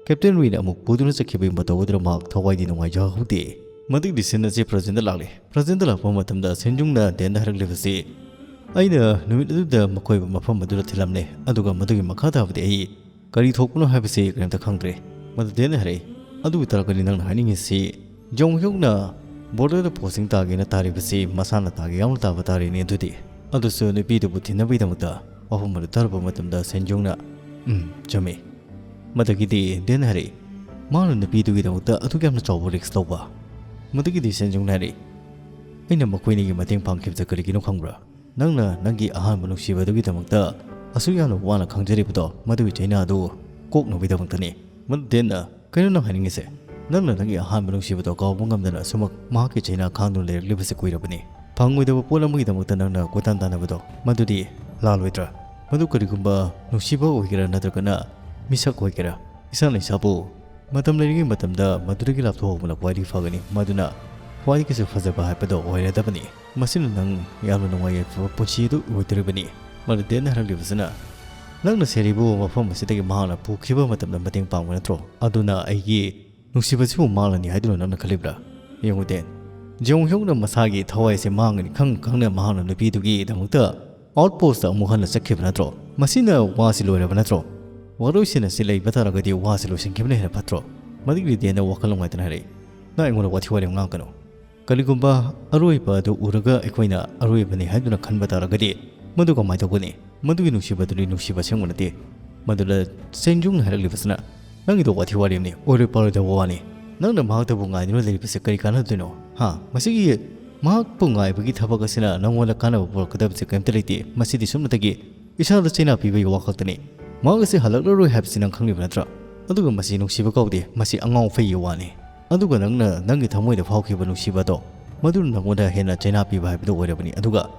ꯀꯦꯞꯇꯦꯟ ꯔꯨꯏꯅ ꯑꯃꯨꯛ ꯄꯨꯗꯨꯅ ꯆꯠꯈꯤꯕꯒꯤ ꯃꯇꯧ ꯑꯗꯨꯅ ꯃꯍꯥꯛ ꯊꯋꯥꯏꯗꯤ ꯅꯨꯡꯉꯥꯏꯖꯍꯧꯗꯦ꯫ ꯃꯇꯤꯛꯗꯤ ꯁꯤꯟ ꯑꯁꯤ ꯄ꯭ꯔꯖꯦꯟꯗ ꯂꯥꯛꯂꯦ꯫ ꯄ꯭ꯔꯖꯦꯟꯗ ꯂꯥꯛꯄ ꯃꯇꯝꯗ ꯁꯦꯟꯖꯨꯡꯅ ꯗꯦꯟꯗ ꯍꯥꯏꯔꯛꯂꯤꯕꯁꯤ, "ꯑꯩꯅ ꯅꯨꯃꯤꯠ ꯑꯗꯨꯗ ꯃꯈꯣꯏꯕꯨ ꯃꯐꯝ ꯑꯗꯨꯗ ꯊꯤꯜꯂꯝꯂꯦ, ꯑꯗꯨꯒ ꯃꯗꯨꯒꯤ ꯃꯈꯥ ꯇꯥꯕꯗꯤ ꯑꯩ ꯀꯔꯤ ꯊꯣꯛꯄꯅꯣ ꯍꯥꯏꯕꯁꯤ ꯀꯔꯤꯝꯇ ꯈꯪꯗ꯭ꯔꯦ꯫" ꯃꯗꯨ ꯗꯦꯟꯅ ꯍꯥꯏꯔꯛꯏ, "ꯑꯗꯨ ꯑꯣꯏꯇꯥꯔꯒꯗꯤ ꯅꯪꯅ ꯍꯥꯏꯅꯤꯡꯉꯤꯁꯤ ꯖꯣꯡ ꯍ꯭ꯌꯨꯛꯅ ꯕꯣꯔꯗꯔꯗ ꯄꯣꯁꯇꯤꯡ ꯇꯥꯒꯦꯅ ꯇꯥꯔꯤꯕꯁꯤ ꯃꯁꯥꯅ ꯇꯥꯒꯦ ꯌꯥꯎꯅ ꯇꯥꯕ ꯇꯥꯔꯦꯅꯦ꯫ ꯑꯗꯨꯗꯤ ꯑꯗꯨꯁꯨ ꯅꯨꯄꯤꯗꯨꯕꯨ ꯊꯤꯟꯅꯕꯒꯤꯗꯃꯛꯇ?" ꯋꯥꯐꯝ ꯑꯗꯨ ꯇꯥꯔꯨꯕ ꯃꯇꯝꯗ ꯁꯦꯟꯖꯨꯡꯅ, "ꯎꯝ, ꯆꯨꯝꯃꯤ꯫" ꯃꯗꯨꯒꯤꯗꯤ ꯗꯦꯟꯅ ꯍꯥꯏꯔꯛꯏ, "ꯃꯥꯅ ꯅꯨꯄꯤꯗꯨꯒꯤꯗꯃꯛꯇ ꯑꯗꯨꯛ ꯌꯥꯝꯅ ꯆꯥꯎꯕ ꯔꯤꯛꯁ ꯂꯧꯕ?" ꯃꯗꯨꯒꯤꯗꯤ ꯁꯦꯟꯖꯨꯡꯅ ꯍꯥꯏꯔꯛꯏ, "ꯑꯩꯅ ꯃꯈꯣꯏꯅꯤꯒꯤ ꯃꯇꯦꯡ ꯄꯥꯡꯈꯤꯕꯁꯦ ꯀꯔꯤꯒꯤꯅꯣ ꯈꯪꯕ꯭ꯔꯥ? ꯅꯪꯅ ꯅꯪꯒꯤ ꯑꯍꯥꯟꯕ ꯅꯨꯡꯁꯤꯕꯗꯨꯒꯤꯗꯃꯛꯇ ꯑꯁꯨꯛ ꯌꯥꯝꯅ ꯋꯥꯅ ꯈꯪꯖꯔꯤꯕꯗꯣ, ꯃꯗꯨꯒꯤ ꯆꯩꯅꯥ ꯑꯗꯨ ꯀꯣꯛꯅꯕꯒꯤꯗꯃꯛꯇꯅꯤ꯫" ꯃꯗꯨ ꯗꯦꯟꯅ, "ꯀꯩꯅꯣ ꯅꯪ ꯍꯥꯏꯅꯤꯡꯉꯤꯁꯦ? ꯅꯪꯅ ꯅꯪꯒꯤ ꯑꯍꯥꯟꯕ ꯅꯨꯡꯁꯤꯕꯗꯣ ꯀꯥꯎꯕ ꯉꯝꯗꯅ ꯑꯁꯨꯃꯛ ꯃꯍꯥꯛꯀꯤ ꯆꯩꯅꯥ ꯈꯥꯡꯗꯨꯅ ꯂꯩꯔꯛꯂꯤꯕꯁꯦ ꯀꯨꯏꯔꯕꯅꯤ꯫ ꯐꯪꯉꯣꯏꯗꯕ ꯄꯣꯠ ꯑꯃꯒꯤꯗꯃꯛꯇ ꯅꯪꯅ ꯀꯣꯏꯇꯥꯟ ꯇꯥꯟꯅꯕꯗꯣ, ꯃꯗꯨꯗꯤ ꯂꯥꯜꯂꯣꯏꯗ꯭ꯔꯥ? ꯃꯗꯨ ꯀꯔꯤꯒꯨꯝꯕ ꯅꯨꯡꯁꯤꯕ ꯑꯣꯏꯒꯦꯔꯥ ꯅꯠꯇ꯭ꯔꯒꯅ ꯃꯤꯁꯛ ꯑꯣꯏꯒꯦꯔꯥ, ꯏꯁꯥꯅ ꯏꯁꯥꯕꯨ ꯃꯇꯝ ꯂꯩꯔꯤꯉꯩ ꯃꯇꯝꯗ ꯃꯗꯨꯗꯒꯤ ꯂꯥꯞꯊꯣꯛꯍꯧꯕꯅ ꯈ꯭ꯋꯥꯏꯗꯒꯤ ꯐꯒꯅꯤ꯫ ꯃꯗꯨꯅ ꯈ꯭ꯋꯥꯏꯗꯒꯤꯁꯨ ꯐꯖꯕ ꯍꯥꯏꯕꯗꯣ ꯑꯣꯏꯔꯗꯕꯅꯤ꯫ ꯃꯁꯤꯅ ꯅꯪ ꯌꯥꯝꯅ ꯅꯨꯡꯉꯥꯏ ꯌꯥꯏꯐꯕ ꯄꯨꯟꯁꯤ ꯑꯗꯨ ꯑꯣꯏꯗꯣꯔꯤꯕꯅꯤ꯫" ꯃꯗꯨ ꯗꯦꯟꯅ ꯍꯥꯏꯔꯛꯂꯤꯕꯁꯤꯅ, "ꯅꯪꯅ ꯁꯦꯔꯤꯕꯨ ꯃꯐꯝ ꯑꯁꯤꯗꯒꯤ ꯃꯍꯥꯛꯅ ꯄꯨꯈꯤꯕ ꯃꯇꯝꯗ ꯃꯇꯦꯡ ꯄꯥꯡꯕ ꯅꯠꯇ꯭ꯔꯣ? ꯑꯗꯨꯅ ꯑꯩꯒꯤ ꯅꯨꯡꯁꯤꯕꯁꯤꯕꯨ ꯃꯥꯡꯂꯅꯤ ꯍꯥꯏꯗꯨꯅ ꯅꯪꯅ ꯈꯜꯂꯤꯕ꯭ꯔꯥ? ꯌꯦꯡꯉꯨ ꯗꯦꯟ, ꯖꯤꯌꯣꯡ ꯍ꯭ꯌꯨꯛꯅ ꯃꯁꯥꯒꯤ ꯊꯋꯥꯏ ꯑꯁꯤ ꯃꯥꯡꯒꯅꯤ ꯈꯪ ꯈꯪꯅ ꯃꯍꯥꯛꯅ ꯅꯨꯄꯤꯗꯨꯒꯤꯗꯃꯛꯇ ꯑꯥꯎꯠꯄꯣꯁꯇ ꯑꯃꯨꯛ ꯍꯟꯅ ꯆꯠꯈꯤꯕ ꯅꯠꯇ꯭ꯔꯣ? ꯃꯁꯤꯅ ꯋꯥꯁꯤ ꯂꯣꯏꯔꯕ ꯅꯠꯇ꯭ꯔꯣ? ꯋꯥꯔꯣꯏꯁꯤꯟ ꯑꯁꯤ ꯂꯩꯕ ꯇꯥꯔꯒꯗꯤ ꯋꯥꯁꯤ ꯂꯣꯏꯁꯤꯟꯈꯤꯕꯅ ꯍꯦꯟꯅ ꯐꯠꯇ꯭ꯔꯣ?" ꯃꯗꯨꯒꯤꯗꯤ ꯗꯦꯟꯅ ꯋꯥꯈꯜ ꯅꯨꯡꯉꯥꯏꯇꯅ ꯍꯥꯏꯔꯛꯏ, "ꯅꯪ ꯑꯩꯉꯣꯟꯗ ꯋꯥꯊꯤ ꯋꯥꯔꯦꯝ ꯉꯥꯡꯒꯅꯨ꯫ ꯀꯔꯤꯒꯨꯝꯕ ꯑꯔꯣꯏꯕ ꯑꯗꯨ ꯎꯔꯒ ꯑꯩꯈꯣꯏꯅ ꯑꯔꯣꯏꯕꯅꯤ ꯍꯥꯏꯗꯨꯅ ꯈꯟꯕ ꯇꯥꯔꯒꯗꯤ ꯃꯗꯨ ꯀꯃꯥꯏꯅ ꯇꯧꯒꯅꯤ? ꯃꯗꯨꯒꯤ ꯅꯨꯡꯁꯤꯕꯗꯨꯗꯤ ꯅꯨꯡꯁꯤꯕ ꯑꯁꯦꯡꯕ ꯅꯠꯇꯦ꯫" ꯃꯗꯨꯗ ꯁꯦꯟꯖꯨꯡꯅ ꯍꯥꯏꯔꯛꯂꯤꯕꯁꯤꯅ, "ꯅꯪꯒꯤꯗꯣ ꯋꯥꯊꯤ ꯋꯥꯔꯦꯝꯅꯤ, ꯑꯣꯏꯔꯣꯏ ꯄꯥꯔꯣꯏꯗꯕ ꯋꯥꯅꯤ꯫ ꯅꯪꯅ ꯃꯍꯥꯛꯇꯕꯨ ꯉꯥꯏꯗꯨꯅ ꯂꯩꯔꯤꯕꯁꯤ ꯀꯔꯤ ꯀꯥꯟꯅꯗꯣꯏꯅꯣ? ꯍꯥ? ꯃꯁꯤꯒꯤ ꯃꯍꯥꯛꯄꯨ ꯉꯥꯏꯕꯒꯤ ꯊꯕꯛ ꯑꯁꯤꯅ ꯅꯪꯉꯣꯟꯗ ꯀꯥꯟꯅꯕ ꯄꯨꯔꯛꯀꯗꯕꯁꯦ ꯀꯔꯤꯝꯇ ꯂꯩꯇꯦ꯫ ꯃꯁꯤꯗꯤ ꯁꯨꯞꯅꯇꯒꯤ ꯏꯁꯥꯗ ꯆꯩꯅꯥ ꯄꯤꯕꯒꯤ ꯋꯥ ꯈꯛꯇꯅꯤ꯫ ꯃꯍꯥꯛ ꯑꯁꯤ ꯍꯜꯂꯛꯂꯔꯣꯏ ꯍꯥꯏꯕꯁꯤ ꯅꯪ ꯈꯪꯂꯤꯕ ꯅꯠꯇ꯭ꯔꯥ? ꯑꯗꯨꯒ ꯃꯁꯤ ꯅꯨꯡꯁꯤꯕ ꯀꯧꯗꯦ, ꯃꯁꯤ ꯑꯉꯥꯎ ꯑꯐꯩꯒꯤ ꯋꯥꯅꯤ꯫ ꯑꯗꯨꯒ ꯅꯪꯅ ꯅꯪꯒꯤ ꯊꯃꯣꯏꯗ ꯐꯥꯎꯈꯤꯕ ꯅꯨꯡꯁꯤꯕ ꯑꯗꯣ, ꯃꯗꯨꯅ ꯅꯪꯉꯣꯟꯗ ꯍꯦꯟꯅ ꯆꯩꯅꯥ ꯄꯤꯕ ꯍꯥꯏꯕꯗꯨ ꯑꯣꯏꯔꯕꯅꯤ꯫ ꯑꯗꯨꯒ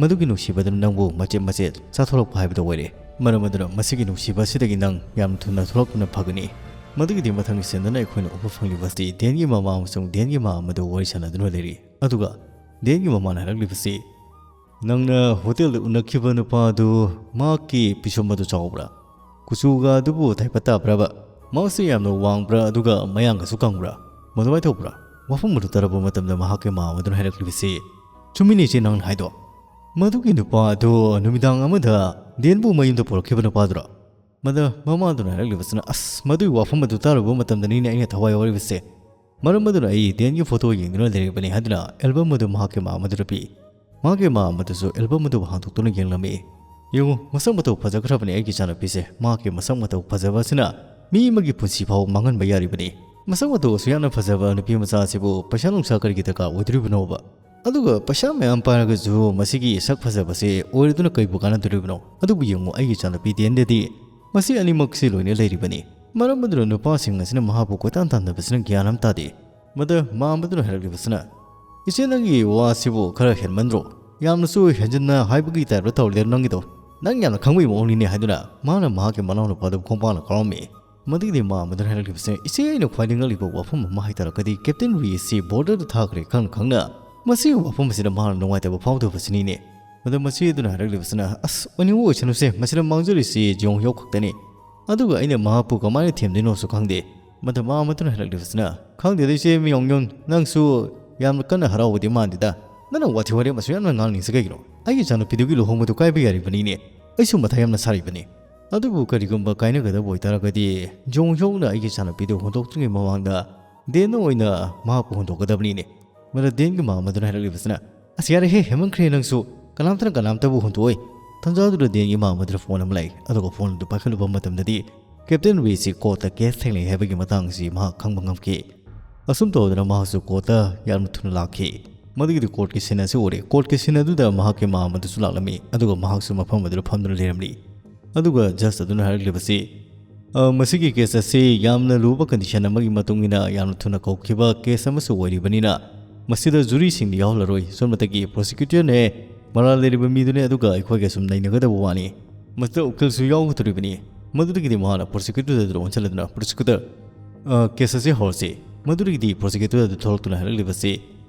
ꯃꯗꯨꯒꯤ ꯅꯨꯡꯁꯤꯕꯗꯨꯅ ꯅꯪꯕꯨ ꯃꯆꯦꯠ ꯃꯆꯦꯠ ꯆꯥꯊꯣꯔꯛꯄ ꯍꯥꯏꯕꯗꯨ ꯑꯣꯏꯔꯦ꯫ ꯃꯔꯝ ꯑꯗꯨꯅ ꯃꯁꯤꯒꯤ ꯅꯨꯡꯁꯤꯕ ꯑꯁꯤꯗꯒꯤ ꯅꯪ ꯌꯥꯝ ꯊꯨꯅ ꯊꯣꯛꯂꯛꯄꯅ ꯐꯒꯅꯤ꯫ ꯃꯗꯨꯒꯤꯗꯤ ꯃꯊꯪꯒꯤ ꯁꯤꯟꯗꯅ ꯑꯩꯈꯣꯏꯅ ꯎꯕ ꯐꯪꯂꯤꯕꯁꯤ ꯗꯦꯟꯒꯤ ꯃꯃꯥ ꯑꯃꯁꯨꯡ ꯗꯦꯟꯒꯤ ꯃꯥ ꯑꯃꯗꯨ ꯋꯥꯔꯤ ꯁꯥꯟꯅꯗꯨꯅ ꯂꯩꯔꯤ꯫ ꯑꯗꯨꯒ ꯗꯦꯟꯒꯤ ꯃꯃꯥꯅ ꯍꯥꯏꯔꯛꯂꯤꯕꯁꯤ, "ꯅꯪꯅ ꯍꯣꯇꯦꯜꯗ ꯎꯅꯈꯤꯕ ꯅꯨꯄꯥꯗꯨ, ꯃꯍꯥꯛꯀꯤ ꯄꯤꯁꯨꯝ ꯑꯗꯨ ꯆꯥꯎꯕ꯭ꯔꯥ? ꯀꯨꯆꯨꯒ ꯑꯗꯨꯕꯨ ꯇꯥꯏꯄꯠ ꯇꯥꯕ꯭ꯔꯕ? ꯃꯍꯥꯛꯁꯤ ꯌꯥꯝꯅ ꯋꯥꯡꯕ꯭ꯔꯥ, ꯑꯗꯨꯒ ꯃꯌꯥꯡꯒꯁꯨ ꯀꯪꯕ꯭ꯔꯥ? ꯃꯗꯨꯃꯥꯏꯅ ꯇꯧꯕ꯭ꯔꯥ?" ꯋꯥꯐꯝ ꯑꯗꯨ ꯇꯥꯔꯕ ꯃꯇꯝꯗ ꯃꯍꯥꯛꯀꯤ ꯃꯥ ꯑꯃꯗꯨꯅ ꯍꯥꯏꯔꯛꯂꯤꯕꯁꯤ, "ꯆꯨꯝꯃꯤꯅꯦ ꯏꯆꯦ, ꯅꯪꯅ ꯍꯥꯏꯗꯣ꯫ ꯃꯗꯨꯒꯤ ꯅꯨꯄꯥ ꯑꯗꯨ ꯅꯨꯃꯤꯗꯥꯡ ꯑꯃꯗ ꯗꯦꯟꯕꯨ ꯃꯌꯨꯝꯗ ꯄꯨꯔꯛꯈꯤꯕ ꯅꯨꯄꯥꯗꯨꯔꯣ?" ꯃꯗ ꯃꯃꯥꯗꯨꯅ ꯍꯥꯏꯔꯛꯂꯤꯕꯁꯤꯅ, "ꯑꯁ, ꯃꯗꯨꯒꯤ ꯋꯥꯐꯝ ꯑꯗꯨ ꯇꯥꯔꯨꯕ ꯃꯇꯝꯗꯅꯤꯅꯦ ꯑꯩꯅ ꯊꯋꯥꯏ ꯋꯥꯔꯤꯕꯁꯦ꯫ ꯃꯔꯝ ꯑꯗꯨꯅ ꯑꯩ ꯗꯦꯟꯒꯤ ꯐꯣꯇꯣ ꯌꯦꯡꯗꯨꯅ ꯂꯩꯔꯤꯕꯅꯤ" ꯍꯥꯏꯗꯨꯅ ꯑꯦꯜꯕꯝ ꯑꯗꯨ ꯃꯍꯥꯛꯀꯤ ꯃꯥ ꯑꯃꯗꯨꯗ ꯄꯤ꯫ ꯃꯍꯥꯛꯀꯤ ꯃꯥ ꯑꯃꯗꯨꯁꯨ ꯑꯦꯜꯕꯝ ꯑꯗꯨꯕꯨ ꯍꯥꯡꯗꯣꯛꯇꯨꯅ ꯌꯦꯡꯂꯝꯃꯤ꯫ "ꯌꯦꯡꯉꯨ, ꯃꯁꯛ ꯃꯇꯧ ꯐꯖꯈ꯭ꯔꯕꯅꯤ ꯑꯩꯒꯤ ꯏꯆꯥꯅꯨꯄꯤꯁꯦ꯫ ꯃꯍꯥꯛꯀꯤ ꯃꯁꯛ ꯃꯇꯧ ꯐꯖꯕ ꯑꯁꯤꯅ ꯃꯤ ꯑꯃꯒꯤ ꯄꯨꯟꯁꯤ ꯐꯥꯎ ꯃꯥꯡꯍꯟꯕ ꯌꯥꯔꯤꯕꯅꯤ꯫ ꯃꯁꯛ ꯃꯇꯧ ꯑꯁꯨꯛ ꯌꯥꯝꯅ ꯐꯖꯕ ꯅꯨꯄꯤ ꯃꯆꯥ ꯑꯁꯤꯕꯨ ꯄꯩꯁꯥ ꯅꯨꯡꯁꯥ ꯀꯔꯤꯒꯤ ꯗꯔꯀꯥꯔ ꯑꯣꯏꯗꯣꯔꯤꯕꯅꯣꯕ? ꯑꯗꯨꯒ ꯄꯩꯁꯥ ꯃꯌꯥꯝ ꯄꯥꯏꯔꯒꯁꯨ ꯃꯁꯤꯒꯤ ꯁꯛ ꯐꯖꯕꯁꯦ ꯑꯣꯏꯔꯗꯨꯅ ꯀꯩꯕꯨ ꯀꯥꯟꯅꯗꯣꯔꯤꯕꯅꯣ? ꯑꯗꯨꯕꯨ ꯌꯦꯡꯉꯨ, ꯑꯩꯒꯤ ꯏꯆꯥꯅꯨꯄꯤ ꯗꯦꯟꯗꯗꯤ ꯃꯁꯤ ꯑꯅꯤꯃꯛꯁꯤ ꯂꯣꯏꯅ ꯂꯩꯔꯤꯕꯅꯤ꯫ ꯃꯔꯝ ꯑꯗꯨꯅ ꯅꯨꯄꯥꯁꯤꯡ ꯑꯁꯤꯅ ꯃꯍꯥꯛꯄꯨ ꯀꯣꯏꯇꯥꯟ ꯇꯥꯟꯅꯕꯁꯤꯅ ꯒ꯭ꯌꯥꯟ ꯑꯃ ꯇꯥꯗꯦ꯫" ꯃꯗ ꯃꯥ ꯑꯃꯗꯨꯅ ꯍꯥꯏꯔꯛꯂꯤꯕꯁꯤꯅ, "ꯏꯆꯦ, ꯅꯪꯒꯤ ꯋꯥꯁꯤꯕꯨ ꯈꯔ ꯍꯦꯟꯃꯟꯗ꯭ꯔꯣ? ꯌꯥꯝꯅꯁꯨ ꯍꯦꯟꯖꯤꯟꯅ ꯍꯥꯏꯕꯒꯤ ꯇꯥꯏꯞꯇ ꯇꯧꯔꯤꯗ ꯅꯪꯒꯤꯗꯣ꯫ ꯅꯪ ꯌꯥꯝꯅ ꯈꯪꯕꯒꯤ ꯃꯑꯣꯡꯅꯤꯅꯦ" ꯍꯥꯏꯗꯨꯅ ꯃꯥꯅ ꯃꯍꯥꯛꯀꯤ ꯃꯅꯥꯎꯅꯨꯄꯥꯗꯨ ꯈꯣꯡꯄꯥꯛꯅ ꯀꯥꯎꯔꯝꯃꯤ꯫ ꯃꯗꯨꯒꯤꯗꯤ ꯃꯥ ꯑꯃꯗꯨꯅ ꯍꯥꯏꯔꯛꯂꯤꯕꯁꯦ, "ꯏꯆꯦ, ꯑꯩꯅ ꯈ꯭ꯋꯥꯏꯗꯒꯤ ꯉꯛꯂꯤꯕ ꯋꯥꯐꯝ ꯑꯃ ꯍꯥꯏꯇꯥꯔꯒꯗꯤ, ꯀꯦꯞꯇꯦꯟ ꯔꯤ ꯑꯁꯤ ꯕꯣꯔꯗꯔꯗ ꯊꯥꯈ꯭ꯔꯦ ꯈꯪꯅ ꯈꯪꯅ ꯃꯁꯤꯒꯤ ꯋꯥꯐꯝ ꯑꯁꯤꯗ ꯃꯍꯥꯛꯅ ꯅꯨꯡꯉꯥꯏꯇꯕ ꯐꯥꯎꯗꯕꯁꯤꯅꯤꯅꯦ꯫" ꯃꯗ ꯃꯆꯦ ꯑꯗꯨꯅ ꯍꯥꯏꯔꯛꯂꯤꯕꯁꯤꯅ, "ꯑꯁ, ꯑꯣꯏꯅꯤꯡꯕ ꯑꯣꯏꯁꯅꯨꯁꯦ, ꯃꯁꯤꯗ ꯃꯥꯡꯖꯔꯤꯁꯤ ꯖꯤꯌꯣꯡ ꯍ꯭ꯌꯣꯛ ꯈꯛꯇꯅꯤ꯫ ꯑꯗꯨꯒ ꯑꯩꯅ ꯃꯍꯥꯛꯄꯨ ꯀꯃꯥꯏꯅ ꯊꯦꯝꯗꯣꯏꯅꯣꯁꯨ ꯈꯪꯗꯦ꯫" ꯃꯗ ꯃꯥ ꯑꯃꯗꯨꯅ ꯍꯥꯏꯔꯛꯂꯤꯕꯁꯤꯅ, "ꯈꯪꯗꯦꯗ ꯏꯆꯦ ꯃꯤꯌꯣꯡ ꯌꯣꯟ, ꯅꯪꯁꯨ ꯌꯥꯝꯅ ꯀꯟꯅ ꯍꯔꯥꯎꯕꯗꯤ ꯃꯥꯟꯗꯦꯗ꯫ ꯅꯪꯅ ꯋꯥꯊꯤ ꯋꯥꯔꯦꯝ ꯑꯁꯨꯛ ꯌꯥꯝꯅ ꯉꯥꯡꯅꯤꯡꯁꯤ ꯀꯩꯒꯤꯅꯣ? ꯑꯩꯒꯤ ꯏꯆꯥꯅꯨꯄꯤꯗꯨꯒꯤ ꯂꯨꯍꯣꯡꯕꯗꯨ ꯀꯥꯏꯕ ꯌꯥꯔꯤꯕꯅꯤꯅꯦ꯫ ꯑꯩꯁꯨ ꯃꯊꯥ ꯌꯥꯝꯅ ꯁꯥꯔꯤꯕꯅꯤ꯫ ꯑꯗꯨꯕꯨ ꯀꯔꯤꯒꯨꯝꯕ ꯀꯥꯏꯅꯒꯗꯕ ꯑꯣꯏꯇꯥꯔꯒꯗꯤ, ꯖꯣꯡ ꯍ꯭ꯌꯣꯛꯅ ꯑꯩꯒꯤ ꯏꯆꯥꯅꯨꯄꯤꯗꯨ ꯍꯨꯟꯗꯣꯛꯇ꯭ꯔꯤꯉꯩ ꯃꯃꯥꯡꯗ ꯗꯦꯟꯅ ꯑꯣꯏꯅ ꯃꯍꯥꯛꯄꯨ ꯍꯨꯟꯗꯣꯛꯀꯗꯕꯅꯤꯅꯦ꯫" ꯃꯗ ꯗꯦꯟꯒꯤ ꯃꯥ ꯑꯃꯗꯨꯅ ꯍꯥꯏꯔꯛꯂꯤꯕꯁꯤꯅ, "ꯑꯁ, ꯌꯥꯔꯦꯍꯦ, ꯍꯦꯟꯃꯟꯈ꯭ꯔꯦ ꯅꯪꯁꯨ꯫ ꯀꯅꯥꯝꯇꯅ ꯀꯅꯥꯝꯇꯕꯨ ꯍꯨꯟꯗꯣꯛꯑꯣꯏ꯫" ꯇꯟꯖꯥꯗꯨꯗ ꯗꯦꯟꯒꯤ ꯃꯥ ꯑꯃꯗꯨꯅ ꯐꯣꯟ ꯑꯃ ꯂꯥꯛꯏ꯫ ꯑꯗꯨꯒ ꯐꯣꯟ ꯑꯗꯨ ꯄꯥꯏꯈꯠꯂꯨꯕ ꯃꯇꯝꯗꯗꯤ ꯀꯦꯞꯇꯦꯟ ꯔꯤꯁꯤ ꯀꯣꯔꯠꯇ ꯀꯦꯁ ꯊꯦꯡꯅꯩ ꯍꯥꯏꯕꯒꯤ ꯃꯇꯥꯡ ꯑꯁꯤ ꯃꯍꯥꯛ ꯈꯪꯕ ꯉꯝꯈꯤ꯫ ꯑꯁꯨꯝ ꯇꯧꯗꯅ ꯃꯍꯥꯛꯁꯨ ꯀꯣꯔꯠꯇ ꯌꯥꯝꯅ ꯊꯨꯅ ꯂꯥꯛꯈꯤ꯫ ꯃꯗꯨꯒꯤꯗꯤ ꯀꯣꯔꯠꯀꯤ ꯁꯤꯟ ꯑꯁꯤ ꯎꯔꯦ꯫ ꯀꯣꯔꯠꯀꯤ ꯁꯤꯟ ꯑꯗꯨꯗ ꯃꯍꯥꯛꯀꯤ ꯃꯥ ꯑꯃꯗꯨꯁꯨ ꯂꯥꯛꯂꯝꯃꯤ, ꯑꯗꯨꯒ ꯃꯍꯥꯛꯁꯨ ꯃꯐꯝ ꯑꯗꯨꯗ ꯐꯝꯗꯨꯅ ꯂꯩꯔꯝꯂꯤ꯫ ꯑꯗꯨꯒ ꯖꯁ ꯑꯗꯨꯅ ꯍꯥꯏꯔꯛꯂꯤꯕꯁꯤ, "ꯑ, ꯃꯁꯤꯒꯤ ꯀꯦꯁ ꯑꯁꯤ ꯌꯥꯝꯅ ꯂꯨꯕ ꯀꯟꯗꯤꯁꯟ ꯑꯃꯒꯤ ꯃꯇꯨꯡ ꯏꯟꯅ ꯌꯥꯝꯅ ꯊꯨꯅ ꯀꯧꯈꯤꯕ ꯀꯦꯁ ꯑꯃꯁꯨ ꯑꯣꯏꯔꯤꯕꯅꯤꯅ, ꯃꯁꯤꯗ ꯖꯨꯔꯤꯁꯤꯡꯗꯤ ꯌꯥꯎꯍꯜꯂꯔꯣꯏ꯫ ꯁꯣꯝꯗꯒꯤ ꯄ꯭ꯔꯣꯁꯤꯀ꯭ꯌꯨꯇꯔꯅꯦ, ꯃꯔꯥꯜ ꯂꯩꯔꯤꯕ ꯃꯤꯗꯨꯅꯦ, ꯑꯗꯨꯒ ꯑꯩꯈꯣꯏꯒ ꯁꯨꯝ ꯅꯩꯅꯒꯗꯕ ꯋꯥꯅꯤ꯫ ꯃꯁꯤꯗ ꯎꯀꯤꯜꯁꯨ ꯌꯥꯎꯒꯗꯧꯔꯤꯕꯅꯤ꯫" ꯃꯗꯨꯗꯒꯤꯗꯤ ꯃꯍꯥꯛꯅ prosecutor ꯑꯗꯨꯗ ꯑꯣꯟꯁꯤꯜꯂꯗꯨꯅ, "Prosecutor, ꯑ, case ꯑꯁꯤ ꯍꯧꯔꯁꯤ꯫" ꯃꯗꯨꯗꯒꯤꯗꯤ prosecutor ꯑꯗꯨ ꯊꯣꯛꯂꯛꯇꯨꯅ ꯍꯥꯏꯔꯛꯂꯤꯕꯁꯤ,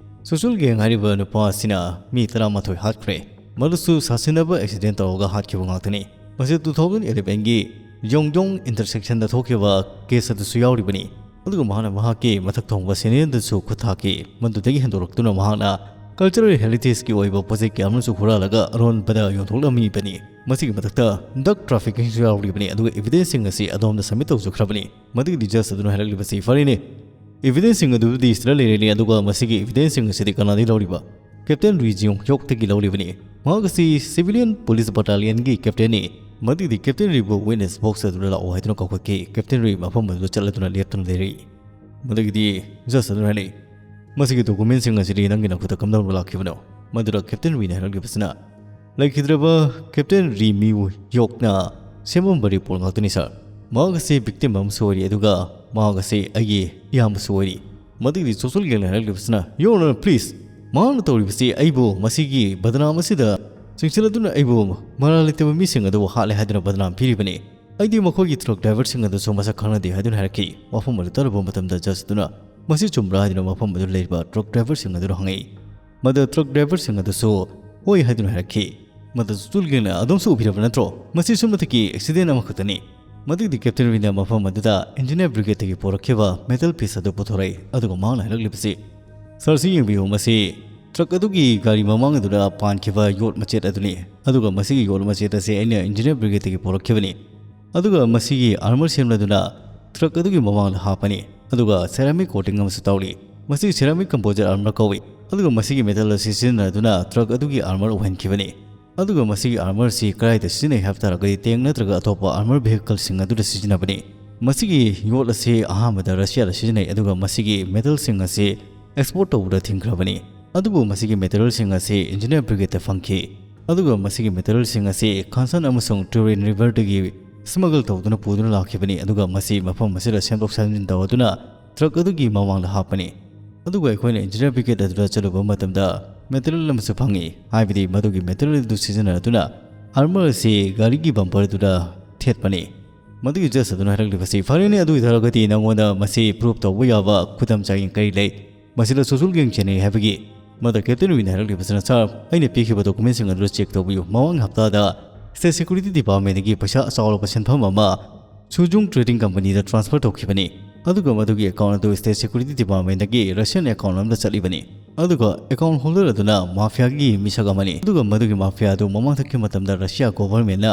"ꯁꯨꯁꯨꯜ ꯒꯦꯡ ꯍꯥꯏꯔꯤꯕ ꯅꯨꯄꯥ ꯑꯁꯤꯅ ꯃꯤ ꯇꯔꯥꯃꯥꯊꯣꯏ ꯍꯥꯠꯈ꯭ꯔꯦ꯫ ꯃꯗꯨꯁꯨ ꯁꯥꯁꯤꯟꯅꯕ accident ꯇꯧꯔꯒ ꯍꯥꯠꯈꯤꯕ ꯉꯥꯛꯇꯅꯤ꯫ ꯃꯁꯤ two thousand eleven ꯒꯤ ꯌꯣꯡꯖꯣꯡ intersection ꯗ ꯊꯣꯛꯈꯤꯕ case ꯑꯗꯨꯁꯨ ꯌꯥꯎꯔꯤꯕꯅꯤ꯫ ꯑꯗꯨꯒ ꯃꯍꯥꯛꯅ ꯃꯍꯥꯛꯀꯤ ꯃꯊꯛ ꯊꯣꯡꯕ senior ꯗꯁꯨ ꯈꯨꯠ ꯊꯥꯈꯤ꯫ ꯃꯗꯨꯗꯒꯤ ꯍꯦꯟꯗꯣꯔꯛꯇꯨꯅ ꯃꯍꯥꯛꯅ cultural heritage ꯀꯤ ꯑꯣꯏꯕ ꯄꯣꯠꯆꯩ ꯀꯌꯥ ꯑꯃꯁꯨ ꯍꯨꯔꯥꯜꯂꯒ ꯑꯔꯣꯟꯕꯗ ꯌꯣꯟꯊꯣꯛꯂꯝꯃꯤꯕꯅꯤ꯫ ꯃꯁꯤꯒꯤ ꯃꯊꯛꯇ drug trafficking ꯁꯨ ꯌꯥꯎꯔꯤꯕꯅꯤ, ꯑꯗꯨꯒ evidence ꯁꯤꯡ ꯑꯁꯤ ꯑꯗꯣꯝꯗ submit ꯇꯧꯖꯈ꯭ꯔꯕꯅꯤ꯫" ꯃꯗꯨꯒꯤꯗꯤ judge ꯑꯗꯨꯅ ꯍꯥꯏꯔꯛꯂꯤꯕꯁꯤ, "ꯐꯔꯦꯅꯦ, evidence ꯁꯤꯡ ꯑꯗꯨꯕꯨꯗꯤ ꯁꯤꯗ ꯂꯩꯔꯦꯅꯦ, ꯑꯗꯨꯒ ꯃꯁꯤꯒꯤ evidence ꯁꯤꯡ ꯑꯁꯤꯗꯤ ꯀꯅꯥꯗꯒꯤ ꯂꯧꯔꯤꯕ?" "Captain Ri Jeong Hyuk ꯇꯒꯤ ꯂꯧꯔꯤꯕꯅꯤ꯫ ꯃꯍꯥꯛ ꯑꯁꯤ civilian police battalion ꯒꯤ captain ꯅꯤ꯫" ꯃꯗꯨꯒꯤꯗꯤ Captain Ri ꯕꯨ witness box ꯑꯗꯨꯗ ꯂꯥꯛꯑꯣ ꯍꯥꯏꯗꯨꯅ ꯀꯧꯈꯠꯈꯤ꯫ Captain Ri ꯃꯐꯝ ꯑꯗꯨꯗ ꯆꯠꯂꯗꯨꯅ ꯂꯦꯞꯇꯨꯅ ꯂꯩꯔꯤ꯫ ꯃꯗꯨꯒꯤꯗꯤ judge ꯑꯗꯨꯅ ꯍꯥꯏꯔꯛꯏ, "ꯃꯁꯤꯒꯤ document ꯁꯤꯡ ꯑꯁꯤꯗꯤ ꯅꯪꯒꯤ ꯅꯈꯨꯠꯇ ꯀꯝꯗꯧꯅ ꯂꯥꯛꯈꯤꯕꯅꯣ?" ꯃꯗꯨꯗ Captain Ri ꯅ ꯍꯥꯏꯔꯛꯂꯤꯕꯁꯤꯅ, "ꯂꯩꯈꯤꯗ꯭ꯔꯕ Captain Ri Myu Hyuk ꯅ ꯁꯦꯝꯃꯝꯕ report ꯉꯥꯛꯇꯅꯤ, sir꯫ ꯃꯍꯥꯛ ꯑꯁꯤ victim ꯑꯃꯁꯨ ꯑꯣꯏꯔꯤ, ꯑꯗꯨꯒ ꯃꯍꯥꯛ ꯑꯁꯤ ꯑꯩꯒꯤ ꯏꯌꯥꯝꯕꯁꯨ ꯑꯣꯏꯔꯤ꯫" ꯃꯗꯨꯒꯤꯗꯤ ꯁꯨꯁꯨꯜ ꯒꯦꯡꯅ ꯍꯥꯏꯔꯛꯂꯤꯕꯁꯤꯅ, "Your Honor, please, ꯃꯍꯥꯛꯅ ꯇꯧꯔꯤꯕꯁꯤ ꯑꯩꯕꯨ ꯃꯁꯤꯒꯤ ꯕꯗꯅꯥꯝ ꯑꯁꯤꯗ ꯆꯤꯡꯁꯤꯜꯂꯗꯨꯅ ꯑꯩꯕꯨ ꯃꯔꯥꯜ ꯂꯩꯇꯕ ꯃꯤꯁꯤꯡ ꯑꯗꯨꯕꯨ ꯍꯥꯠꯂꯦ ꯍꯥꯏꯗꯨꯅ ꯕꯗꯅꯥꯝ ꯄꯤꯔꯤꯕꯅꯤ꯫ ꯑꯩꯗꯤ ꯃꯈꯣꯏꯒꯤ truck driver ꯁꯤꯡ ꯑꯗꯨꯁꯨ ꯃꯁꯛ ꯈꯪꯅꯗꯦ" ꯍꯥꯏꯗꯨꯅ ꯍꯥꯏꯔꯛꯈꯤ꯫ ꯋꯥꯐꯝ ꯑꯗꯨ ꯇꯥꯔꯨꯕ ꯃꯇꯝꯗ judge ꯑꯗꯨꯅ, "ꯃꯁꯤ ꯆꯨꯝꯕ꯭ꯔꯥ?" ꯍꯥꯏꯗꯨꯅ ꯃꯐꯝ ꯑꯗꯨꯗ ꯂꯩꯔꯤꯕ truck driver ꯁꯤꯡ ꯑꯗꯨꯗ ꯍꯪꯉꯛꯏ꯫ ꯃꯗꯨ truck driver ꯁꯤꯡ ꯑꯗꯨꯁꯨ "ꯍꯣꯏ" ꯍꯥꯏꯗꯨꯅ ꯍꯥꯏꯔꯛꯈꯤ꯫ ꯃꯗꯨ ꯁꯨꯁꯨꯜ ꯒꯦꯡꯅ, "ꯑꯗꯣꯝꯁꯨ ꯎꯕꯤꯔꯕ ꯅꯠꯇ꯭ꯔꯣ? ꯃꯁꯤ ꯁꯨꯞꯅꯇꯒꯤ accident ꯑꯃꯈꯛꯇꯅꯤ꯫" ꯃꯗꯨꯒꯤꯗꯤ Captain Ri ꯅ ꯃꯐꯝ ꯑꯗꯨꯗ engineer brigade ꯇꯒꯤ ꯄꯨꯔꯛꯈꯤꯕ metal piece ꯑꯗꯨ ꯄꯨꯊꯣꯔꯛꯏ, ꯑꯗꯨꯒ ꯃꯍꯥꯛꯅ ꯍꯥꯏꯔꯛꯂꯤꯕꯁꯤ, "Sir, ꯁꯤ ꯌꯦꯡꯕꯤꯌꯨ, ꯃꯁꯤ truck ꯑꯗꯨꯒꯤ ꯒꯥꯔꯤ ꯃꯃꯥꯡ ꯑꯗꯨꯗ ꯄꯥꯟꯈꯤꯕ ꯌꯣꯠ ꯃꯆꯦꯠ ꯑꯗꯨꯅꯤ꯫ ꯑꯗꯨꯒ ꯃꯁꯤꯒꯤ ꯌꯣꯠ ꯃꯆꯦꯠ ꯑꯁꯤ ꯑꯩꯅ engineer brigade ꯇꯒꯤ ꯄꯨꯔꯛꯈꯤꯕꯅꯤ꯫" ꯑꯗꯨꯒ ꯃꯁꯤꯒꯤ armor ꯁꯦꯝꯂꯗꯨꯅ truck ꯑꯗꯨꯒꯤ ꯃꯃꯥꯡꯗ ꯍꯥꯞꯄꯅꯤ꯫ ꯑꯗꯨꯒ ceramic coating ꯑꯃꯁꯨ ꯇꯧꯔꯤ꯫ ꯃꯁꯤ ceramic composite armor ꯀꯧꯏ꯫ ꯑꯗꯨꯒ ꯃꯁꯤꯒꯤ metal ꯑꯁꯤ ꯁꯤꯖꯤꯟꯅꯗꯨꯅ truck ꯑꯗꯨꯒꯤ armor ꯑꯣꯏꯍꯟꯈꯤꯕꯅꯤ꯫ ꯑꯗꯨꯒ ꯃꯁꯤꯒꯤ armor ꯁꯤ ꯀꯗꯥꯏꯗ ꯁꯤꯖꯤꯟꯅꯩ ꯍꯥꯏꯕ ꯇꯥꯔꯒꯗꯤ, tank ꯅꯠꯇ꯭ꯔꯒ ꯑꯇꯣꯞꯄ armor vehicle ꯁꯤꯡ ꯑꯗꯨꯗ ꯁꯤꯖꯤꯟꯅꯕꯅꯤ꯫ ꯃꯁꯤꯒꯤ ꯌꯣꯠ ꯑꯁꯤ ꯑꯍꯥꯟꯕꯗ Russia ꯗ ꯁꯤꯖꯤꯟꯅꯩ, ꯑꯗꯨꯒ ꯃꯁꯤꯒꯤ metal ꯁꯤꯡ ꯑꯁꯤ export ꯇꯧꯕꯗ ꯊꯤꯡꯈ꯭ꯔꯕꯅꯤ꯫ ꯑꯗꯨꯕꯨ ꯃꯁꯤꯒꯤ material ꯁꯤꯡ ꯑꯁꯤ engineer brigade ꯇ ꯐꯪꯈꯤ꯫ ꯑꯗꯨꯒ ꯃꯁꯤꯒꯤ material ꯁꯤꯡ ꯑꯁꯤ Khansan ꯑꯃꯁꯨꯡ Turin River ꯗꯒꯤ smuggle ꯇꯧꯗꯨꯅ ꯄꯨꯗꯨꯅ ꯂꯥꯛꯈꯤꯕꯅꯤ꯫ ꯑꯗꯨꯒ ꯃꯁꯤ ꯃꯐꯝ ꯑꯁꯤꯗ ꯁꯦꯝꯗꯣꯛ ꯁꯦꯝꯖꯤꯟ ꯇꯧꯗꯨꯅ truck ꯑꯗꯨꯒꯤ ꯃꯃꯥꯡꯗ ꯍꯥꯞꯄꯅꯤ꯫ ꯑꯗꯨꯒ ꯑꯩꯈꯣꯏꯅ engineer brigade ꯑꯗꯨꯗ ꯆꯠꯂꯨꯕ ꯃꯇꯝꯗ material ꯑꯃꯁꯨ ꯐꯪꯉꯤ, ꯍꯥꯏꯕꯗꯤ ꯃꯗꯨꯒꯤ material ꯑꯗꯨ ꯁꯤꯖꯤꯟꯅꯗꯨꯅ armor ꯑꯁꯤ ꯒꯥꯔꯤꯒꯤ bumper ꯑꯗꯨꯗ ꯊꯦꯠꯄꯅꯤ꯫ ꯃꯗꯨꯒꯤ ꯖꯁ ꯑꯗꯨꯅ ꯍꯥꯏꯔꯛꯂꯤꯕꯁꯤ, "ꯐꯔꯦꯅꯦ, ꯑꯗꯨ ꯑꯣꯏꯇꯥꯔꯒꯗꯤ ꯅꯉꯣꯟꯗ ꯃꯁꯤ ꯄ꯭ꯔꯨꯐ ꯇꯧꯕ ꯌꯥꯕ ꯈꯨꯗꯝ ꯆꯥꯡꯌꯦꯡ ꯀꯔꯤ ꯂꯩ? ꯃꯁꯤꯗ ꯁꯣꯁꯦꯜ ꯒꯦꯡ ꯆꯦꯟꯅꯩ ꯍꯥꯏꯕꯒꯤ?" ꯃꯗ ꯀꯦꯞꯇꯦꯟ ꯋꯤꯅ ꯍꯥꯏꯔꯛꯂꯤꯕꯁꯤꯅ, "ꯁꯥꯔ, ꯑꯩꯅ ꯄꯤꯈꯤꯕ ꯗꯣꯀꯨꯃꯦꯟꯁꯤꯡ ꯑꯗꯨ ꯆꯦꯛ ꯇꯧꯕꯤꯌꯨ꯫ ꯃꯃꯥꯡ ꯍꯞꯇꯥꯗ ꯁ꯭ꯇꯦꯠ ꯁꯦꯀ꯭ꯌꯨꯔꯤꯇꯤ ꯗꯤꯄꯥꯔꯠꯃꯦꯟꯗꯒꯤ ꯄꯩꯁꯥ ꯑꯆꯥꯎꯔꯕ ꯁꯦꯟꯐꯝ ꯑꯃ ꯁꯨꯖꯨꯡ ꯇ꯭ꯔꯦꯗꯤꯡ ꯀꯝꯄꯅꯤꯗ ꯇ꯭ꯔꯥꯟꯁꯐꯔ ꯇꯧꯈꯤꯕꯅꯤ꯫ ꯑꯗꯨꯒ ꯃꯗꯨꯒꯤ ꯑꯦꯀꯥꯎꯟ ꯑꯗꯨ ꯁ꯭ꯇꯦꯠ ꯁꯦꯀ꯭ꯌꯨꯔꯤꯇꯤ ꯗꯤꯄꯥꯔꯠꯃꯦꯟꯗꯒꯤ ꯔꯁꯤꯌꯟ ꯑꯦꯀꯥꯎꯟ ꯑꯃꯗ ꯆꯠꯂꯤꯕꯅꯤ꯫ ꯑꯗꯨꯒ ꯑꯦꯀꯥꯎꯟ ꯍꯣꯜꯗꯔ ꯑꯗꯨꯅ ꯃꯥꯐꯤꯌꯥꯒꯤ ꯃꯤꯁꯛ ꯑꯃꯅꯤ꯫ ꯑꯗꯨꯒ ꯃꯗꯨꯒꯤ ꯃꯥꯐꯤꯌꯥ ꯑꯗꯨ ꯃꯃꯥꯡꯊꯛꯀꯤ ꯃꯇꯝꯗ ꯔꯁꯤꯌꯥ ꯒꯣꯚꯔꯟꯃꯦꯟꯠꯅ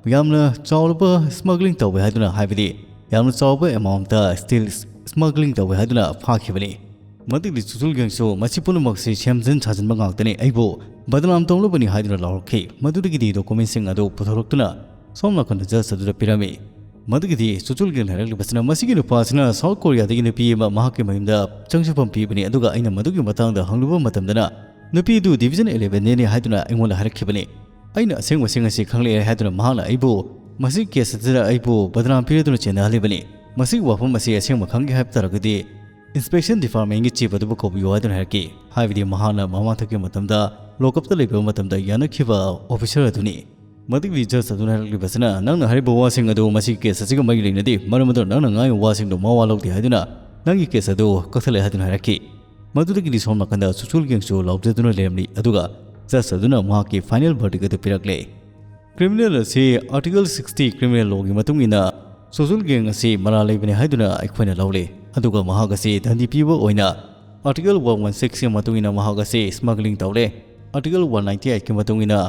ꯌꯥꯝꯅ ꯆꯥꯎꯔꯕ ꯁ꯭ꯃꯒ꯭ꯂꯤꯡ ꯇꯧꯋꯦ ꯍꯥꯏꯗꯨꯅ, ꯍꯥꯏꯕꯗꯤ ꯌꯥꯝꯅ ꯆꯥꯎꯕ ꯑꯦꯃꯥꯎꯟꯠꯇ ꯁ꯭ꯇꯤꯜ ꯁ꯭ꯃꯒ꯭ꯂꯤꯡ ꯇꯧꯋꯦ ꯍꯥꯏꯗꯨꯅ ꯐꯥꯈꯤꯕꯅꯤ꯫ ꯃꯗꯨꯒꯤ ꯁꯨꯖꯨꯜ ꯒꯦꯡꯁꯨ ꯃꯁꯤ ꯄꯨꯝꯅꯃꯛꯁꯤ ꯁꯦꯝꯖꯤꯟ ꯁꯥꯖꯤꯟꯕ ꯉꯥꯛꯇꯅꯤ, ꯑꯩꯕꯨ ꯕꯗꯅꯥꯝ ꯇꯧꯅꯕꯅꯤ" ꯍꯥꯏꯗꯨꯅ ꯂꯥꯎꯔꯛꯈꯤ꯫ ꯃꯗꯨꯗꯒꯤꯗꯤ ꯗꯣꯀꯨꯃꯦꯟꯁꯤꯡ ꯑꯗꯨ ꯄꯨꯊꯣꯔꯛꯇꯨꯅ ꯁꯣꯝ ꯅꯥꯀꯟꯗ ꯖꯁ ꯑꯗꯨꯗ ꯄꯤꯔꯝꯃꯤ꯫ ꯃꯗꯨꯒꯤꯗꯤ ꯁꯨꯖꯨꯜ ꯒꯦꯡꯅ ꯍꯥꯏꯔꯛꯂꯤꯕꯁꯤꯅ, ꯃꯁꯤꯒꯤ ꯅꯨꯄꯥꯁꯤꯅ ꯁꯥꯎꯠ ꯀꯣꯔꯤꯌꯥꯗꯒꯤ ꯅꯨꯄꯤ ꯑꯃ ꯃꯍꯥꯛꯀꯤ ꯃꯌꯨꯝꯗ ꯆꯪꯖꯐꯝ ꯄꯤꯕꯅꯤ, ꯑꯗꯨꯒ ꯑꯩꯅ ꯃꯗꯨꯒꯤ ꯃꯇꯥꯡꯗ ꯍꯪꯂꯨꯕ ꯃꯇꯝꯗꯅ ꯅꯨꯄꯤꯗꯨ ꯗꯤꯕꯤꯖꯟ ꯏꯂꯦꯚꯦꯟꯗꯅꯤ ꯍꯥꯏꯗꯨꯅ ꯑꯩꯉꯣꯟꯗ ꯍꯥꯏꯔꯛꯈꯤꯕꯅꯤ꯫ ꯑꯩꯅ ꯑꯁꯦꯡꯕꯁꯤꯡ ꯑꯁꯤ ꯈꯪꯂꯛꯑꯦ ꯍꯥꯏꯗꯨꯅ ꯃꯍꯥꯛꯅ ꯑꯩꯕꯨ ꯃꯁꯤꯒꯤ ꯀꯦꯁ ꯑꯁꯤꯗ ꯑꯩꯕꯨ ꯕꯗꯅꯥꯝ ꯄꯤꯔꯗꯨꯅ ꯆꯦꯟꯅꯍꯜꯂꯤꯕꯅꯤ꯫ ꯃꯁꯤꯒꯤ ꯋꯥꯐꯝ ꯑꯁꯤ ꯑꯁꯦꯡꯕ ꯈꯪꯒꯦ ꯍꯥꯏꯕ ꯇꯥꯔꯒꯗꯤ ꯏꯟꯁꯄꯦꯛꯁꯟ ꯗꯤꯄꯥꯔꯠꯃꯦꯟꯒꯤ ꯆꯤꯐ ꯑꯗꯨꯕꯨ ꯀꯧꯕꯤꯌꯨ ꯍꯥꯏꯗꯨꯅ ꯍꯥꯏꯔꯛꯈꯤ꯫ ꯍꯥꯏꯕꯗꯤ ꯃꯍꯥꯛꯅ ꯃꯃꯥꯡꯊꯛꯀꯤ ꯃꯇꯝꯗ ꯂꯣꯀꯞꯇ ꯂꯩꯕ ꯃꯇꯝꯗ ꯌꯥꯅꯈꯤꯕ ꯑꯣꯐꯤꯁꯔ ꯑꯗꯨꯅꯤ꯫ ꯃꯗꯨꯒꯤ ꯖꯁ ꯑꯗꯨꯅ ꯍꯥꯏꯔꯛꯂꯤꯕꯁꯤꯅ, "ꯅꯪꯅ ꯍꯥꯏꯔꯤꯕ ꯋꯥꯁꯤꯡ ꯑꯗꯨ ꯃꯁꯤꯒꯤ ꯀꯦꯁ ꯑꯁꯤꯒ ꯃꯔꯤ ꯂꯩꯅꯗꯦ, ꯃꯔꯝ ꯑꯗꯨꯅ ꯅꯪꯅ ꯉꯥꯡꯉꯤꯕ ꯋꯥꯁꯤꯡꯗꯨ ꯃꯋꯥ ꯂꯧꯗꯦ ꯍꯥꯏꯗꯨꯅ ꯅꯪꯒꯤ ꯀꯦꯁ ꯑꯗꯨ ꯀꯛꯊꯠꯂꯦ" ꯍꯥꯏꯗꯨꯅ ꯍꯥꯏꯔꯛꯈꯤ꯫ ꯃꯗꯨꯗꯒꯤꯗꯤ ꯁꯣꯝ ꯅꯥꯀꯟꯗ ꯁꯨꯆꯨꯜ ꯒꯦꯡꯁꯨ ꯂꯥꯎꯖꯗꯨꯅ ꯂꯩꯔꯝꯂꯤ, ꯑꯗꯨꯒ ꯖꯁ ꯑꯗꯨꯅ ꯃꯍꯥꯛꯀꯤ ꯐꯥꯏꯅꯦꯜ ꯚꯔꯗꯤꯛ ꯑꯗꯨ ꯄꯤꯔꯛꯂꯦ꯫ ꯀ꯭ꯔꯤꯃꯤꯅꯦꯜ ꯑꯁꯤ ꯑꯥꯔꯇꯤꯀꯜ ꯁꯤꯛꯁꯇꯤ ꯀ꯭ꯔꯤꯃꯤꯅꯦꯜ ꯂꯣꯒꯤ ꯃꯇꯨꯡ ꯏꯟꯅ ꯁꯣꯁꯦꯜ ꯒꯦꯡ ꯑꯁꯤ ꯃꯔꯥꯜ ꯂꯩꯕꯅꯤ ꯍꯥꯏꯗꯨꯅ ꯑꯩꯈꯣꯏꯅ ꯂꯧꯔꯦ, ꯑꯗꯨꯒ ꯃꯍꯥꯛ ꯑꯁꯤ ꯗꯟꯗꯤ ꯄꯤꯕ ꯑꯣꯏꯅ ꯑꯥꯔꯇꯤꯀꯜ ꯋꯥꯟ ꯋꯥꯟ ꯁꯤꯛꯁꯀꯤ ꯃꯇꯨꯡ ꯏꯟꯅ ꯃꯍꯥꯛ ꯑꯁꯤ ꯁ꯭ꯃꯒ꯭ꯂꯤꯡ ꯇꯧꯔꯦ꯫ ꯑꯥꯔꯇꯤꯀꯜ ꯋꯥꯟ ꯅꯥꯏꯟꯇꯤ ꯑꯩꯠꯀꯤ ꯃꯇꯨꯡ ꯏꯟꯅ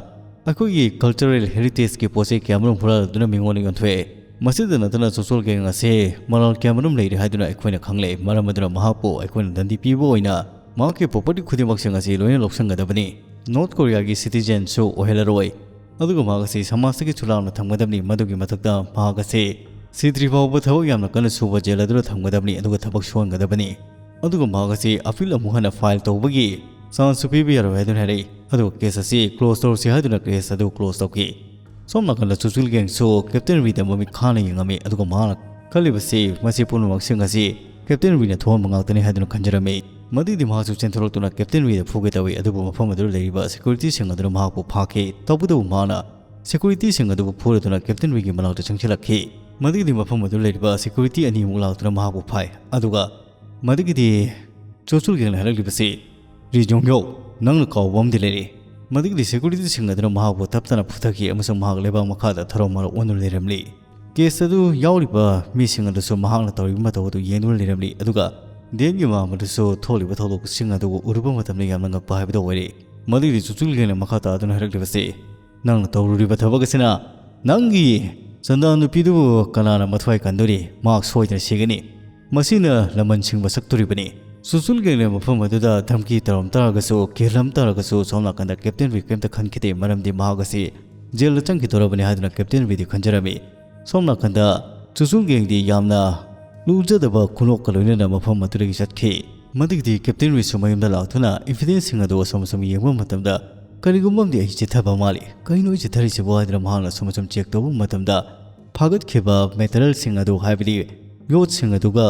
ꯑꯩꯈꯣꯏꯒꯤ ꯀꯜꯆꯔꯦꯜ ꯍꯦꯔꯤꯇꯦꯖꯀꯤ ꯄꯣꯠ ꯆꯩ ꯀꯌꯥꯃꯔꯨꯝ ꯍꯨꯔꯥꯟꯗꯨꯅ ꯃꯤꯉꯣꯟꯗ ꯌꯣꯟꯊꯣꯛꯑꯦ꯫ ꯃꯁꯤꯗ ꯅꯠꯇꯅ ꯁꯣꯁꯦꯜ ꯒꯦꯡ ꯑꯁꯤ ꯃꯔꯥꯜ ꯀꯌꯥꯃꯔꯨꯝ ꯂꯩꯔꯤ ꯍꯥꯏꯗꯨꯅ ꯑꯩꯈꯣꯏꯅ ꯈꯪꯂꯦ, ꯃꯔꯝ ꯑꯗꯨꯅ ꯃꯍꯥꯛꯄꯨ ꯑꯩꯈꯣꯏꯅ ꯗꯟꯗꯤ ꯄꯤꯕ ꯑꯣꯏꯅ ꯃꯍꯥꯛꯀꯤ ꯄ꯭ꯔꯣꯄꯔꯇꯤ ꯈꯨꯗꯤꯡꯃꯛꯁꯤꯡ ꯑꯁꯤ ꯂꯣꯏꯅ ꯂꯧꯁꯤꯟꯒꯗꯕꯅꯤ꯫ ꯅꯣꯔꯠ ꯀꯣꯔꯤꯌꯥꯒꯤ ꯁꯤꯇꯤꯖꯦꯟꯁꯨ ꯑꯣꯏꯍꯜꯂꯔꯣꯏ꯫ ꯑꯗꯨꯒ ꯃꯍꯥꯛ ꯑꯁꯤ ꯁꯃꯥꯖꯇꯒꯤꯁꯨ ꯂꯥꯞꯅ ꯊꯝꯒꯗꯕꯅꯤ꯫ ꯃꯗꯨꯒꯤ ꯃꯊꯛꯇ ꯃꯍꯥꯛ ꯑꯁꯤ ꯁꯤꯗ꯭ꯔꯤ ꯐꯥꯎꯕ ꯊꯕꯛ ꯌꯥꯝꯅ ꯀꯟꯅ ꯁꯨꯕ ꯖꯦꯜ ꯑꯗꯨꯗ ꯊꯝꯒꯗꯕꯅꯤ, ꯑꯗꯨꯒ ꯊꯕꯛ ꯁꯨꯍꯟꯒꯗꯕꯅꯤ꯫ ꯑꯗꯨꯒ ꯃꯍꯥꯛ ꯑꯁꯤ ꯑꯄꯤꯜ ꯑꯃꯨꯛ ꯍꯟꯅ ꯐꯥꯏꯜ ꯇꯧꯕꯒꯤ ꯆꯥꯟꯁꯁꯨ ꯄꯤꯕ ꯌꯥꯔꯣꯏ ꯍꯥꯏꯗꯨꯅ ꯍꯥꯏꯔꯛꯏ꯫ ꯑꯗꯨꯒ ꯀꯦꯁ ꯑꯁꯤ ꯀ꯭ꯂꯣꯖ ꯇꯧꯔꯁꯤ ꯍꯥꯏꯗꯨꯅ ꯀꯦꯁ ꯑꯗꯨ ꯀ꯭ꯂꯣꯖ ꯇꯧꯈꯤ꯫ ꯁꯣꯝ ꯅꯥꯀꯟꯗ ꯁꯨꯆꯨꯜ ꯒꯦꯡꯁꯨ ꯀꯦꯞꯇꯦꯟ ꯔꯤꯗ ꯃꯃꯤꯠ ꯈꯥꯅ ꯌꯦꯡꯉꯝꯃꯤ, ꯑꯗꯨꯒ ꯃꯍꯥꯛꯅ ꯈꯜꯂꯤꯕꯁꯤ ꯃꯁꯤ ꯄꯨꯝꯅꯃꯛꯁꯤꯡ ꯑꯁꯤ ꯀꯦꯞꯇꯦꯟ ꯔꯤꯅ ꯊꯣꯛꯍꯟꯕ ꯉꯥꯛꯇꯅꯤ ꯍꯥꯏꯗꯨꯅ ꯈꯟꯖꯔꯝꯃꯤ꯫ ꯃꯗꯨꯒꯤꯗꯤ ꯃꯍꯥꯛꯁꯨ ꯆꯦꯟꯊꯣꯔꯛꯇꯨꯅ ꯀꯦꯞꯇꯦꯟ ꯔꯤꯗ ꯐꯨꯒꯦ ꯇꯧꯏ, ꯑꯗꯨꯕꯨ ꯃꯐꯝ ꯑꯗꯨꯗ ꯂꯩꯔꯤꯕ ꯁꯦꯀ꯭ꯌꯨꯔꯤꯇꯤꯁꯤꯡ ꯑꯗꯨꯅ ꯃꯍꯥꯛꯄꯨ ꯐꯥꯈꯤ꯫ ꯇꯧꯕꯇꯕꯨ ꯃꯍꯥꯛꯅ ꯁꯦꯀ꯭ꯌꯨꯔꯤꯇꯤꯁꯤꯡ ꯑꯗꯨꯕꯨ ꯐꯨꯔꯗꯨꯅ ꯀꯦꯞꯇꯦꯟ ꯔꯤꯒꯤ ꯃꯅꯥꯛꯇ ꯆꯪꯁꯤꯜꯂꯛꯈꯤ꯫ ꯃꯗꯨꯒꯤꯗꯤ ꯃꯐꯝ ꯑꯗꯨ ꯂꯩꯔꯤꯕ ꯁꯦꯀ꯭ꯌꯨꯔꯤꯇꯤ ꯑꯅꯤꯃꯨꯛ ꯂꯥꯛꯇꯨꯅ ꯃꯍꯥꯛꯄꯨ ꯐꯥꯏ꯫ ꯑꯗꯨꯒ ꯃꯗꯨꯒꯤꯗꯤ ꯆꯨꯆꯨꯜ ꯒꯦꯡꯅ ꯍꯥꯏꯔꯛꯂꯤꯕꯁꯤ, "ꯔꯤ ꯖꯣꯡ ꯌꯣ, ꯅꯪꯅ ꯀꯥꯎꯕ ꯑꯃꯗꯤ ꯂꯩꯔꯦ꯫ ꯃꯗꯨꯒꯤꯗꯤ ꯁꯦꯀ꯭ꯌꯨꯔꯤꯇꯤꯁꯤꯡ ꯑꯗꯨꯅ ꯃꯍꯥꯛꯄꯨ ꯇꯞ ꯇꯞꯅ ꯐꯨꯊꯈꯤ ꯑꯃꯁꯨꯡ ꯃꯍꯥꯛ ꯂꯩꯕꯥꯛ ꯃꯈꯥꯗ ꯊꯔꯣ ꯃꯥꯔꯣ ꯑꯣꯟꯗꯨꯅ ꯂꯩꯔꯝꯂꯤ꯫ ꯀꯦꯁ ꯑꯗꯨ ꯌꯥꯎꯔꯤꯕ ꯃꯤꯁꯤꯡ ꯑꯗꯨꯁꯨ ꯃꯍꯥꯛꯅ ꯇꯧꯔꯤꯕ ꯃꯇꯧ ꯑꯗꯨ ꯌꯦꯡꯗꯨꯅ ꯂꯩꯔꯝꯂꯤ꯫ ꯑꯗꯨꯒ ꯗꯦꯟꯒꯤ ꯃꯃꯥ ꯑꯗꯨꯁꯨ ꯊꯣꯛꯂꯤꯕ ꯊꯧꯗꯣꯛꯁꯤꯡ ꯑꯗꯨ ꯎꯔꯨꯕ ꯃꯇꯝꯗ ꯌꯥꯝꯅ ꯉꯛꯄ ꯍꯥꯏꯕꯗꯨ ꯑꯣꯏꯔꯦ꯫ ꯃꯗꯨꯒꯤꯗꯤ ꯆꯨꯆꯨꯜ ꯒꯦꯡꯅ ꯃꯈꯥ ꯇꯥꯗꯨꯅ ꯍꯥꯏꯔꯛꯂꯤꯕꯁꯤ, "ꯅꯪꯅ ꯇꯧꯔꯨꯔꯤꯕ ꯊꯕꯛ ꯑꯁꯤꯅ ꯅꯪꯒꯤ ꯆꯟꯗꯥ ꯅꯨꯄꯤꯗꯨꯕꯨ ꯀꯅꯥꯅ ꯃꯊ꯭ꯋꯥꯏ ꯀꯟꯗꯣꯔꯤ? ꯃꯍꯥꯛ ꯁꯣꯏꯗꯅ ꯁꯤꯒꯅꯤ꯫ ꯃꯁꯤꯅ ꯂꯃꯟ ꯁꯤꯡꯕ ꯁꯛꯇꯣꯔꯤꯕꯅꯤ"꯫ ꯆꯨꯆꯨꯜ ꯒꯦꯡꯅ ꯃꯐꯝ ꯑꯗꯨꯗ ꯙꯝꯀꯤ ꯇꯧꯔꯝ ꯇꯥꯔꯒꯁꯨ, ꯀꯤꯍꯜꯂꯝ ꯇꯥꯔꯒꯁꯨ, ꯁꯣꯝ ꯅꯥꯀꯟꯗ ꯀꯦꯞꯇꯦꯟ ꯔꯤ ꯀꯔꯤꯝꯇ ꯈꯟꯈꯤꯗꯦ, ꯃꯔꯝꯗꯤ ꯃꯍꯥꯛ ꯑꯁꯤ ꯖꯦꯜꯗ ꯆꯪꯈꯤꯗꯧꯔꯕꯅꯤ ꯍꯥꯏꯗꯨꯅ ꯀꯦꯞꯇꯦꯟ ꯔꯤꯗꯤ ꯈꯟꯖꯔꯝꯃꯤ꯫ ꯁꯣꯝ ꯅꯥꯀꯟꯗ ꯆꯨꯆꯨꯜ ꯒꯦꯡꯗꯤ ꯌꯥꯝꯅ ꯂꯨꯖꯗꯕ ꯈꯨꯅꯣꯛꯀ ꯂꯣꯏꯅꯅ ꯃꯐꯝ ꯑꯗꯨꯗꯒꯤ ꯆꯠꯈꯤ꯫ ꯃꯗꯨꯒꯤꯗꯤ ꯀꯦꯞꯇꯦꯟ ꯔꯤꯁꯨ ꯃꯌꯨꯝꯗ ꯂꯥꯛꯇꯨꯅ ꯏꯚꯤꯗꯦꯟꯁꯁꯤꯡ ꯑꯗꯨ ꯑꯁꯨꯝ ꯑꯁꯨꯝ ꯌꯦꯡꯕ ꯃꯇꯝꯗ, "ꯀꯔꯤꯒꯨꯝꯕ ꯑꯃꯗꯤ ꯑꯩ ꯆꯤꯠꯊꯕ ꯃꯥꯜꯂꯤ꯫ ꯀꯩꯅꯣ ꯑꯩ ꯆꯤꯠꯊꯔꯤꯁꯤꯕꯨ?" ꯍꯥꯏꯗꯨꯅ ꯃꯍꯥꯛꯅ ꯑꯁꯨꯝ ꯑꯁꯨꯝ ꯆꯦꯛ ꯇꯧꯕ ꯃꯇꯝꯗ, ꯐꯥꯒꯠꯈꯤꯕ ꯃꯦꯇꯔꯦꯜꯁꯤꯡ ꯑꯗꯨ, ꯍꯥꯏꯕꯗꯤ ꯌꯣꯠꯁꯤꯡ ꯑꯗꯨꯒ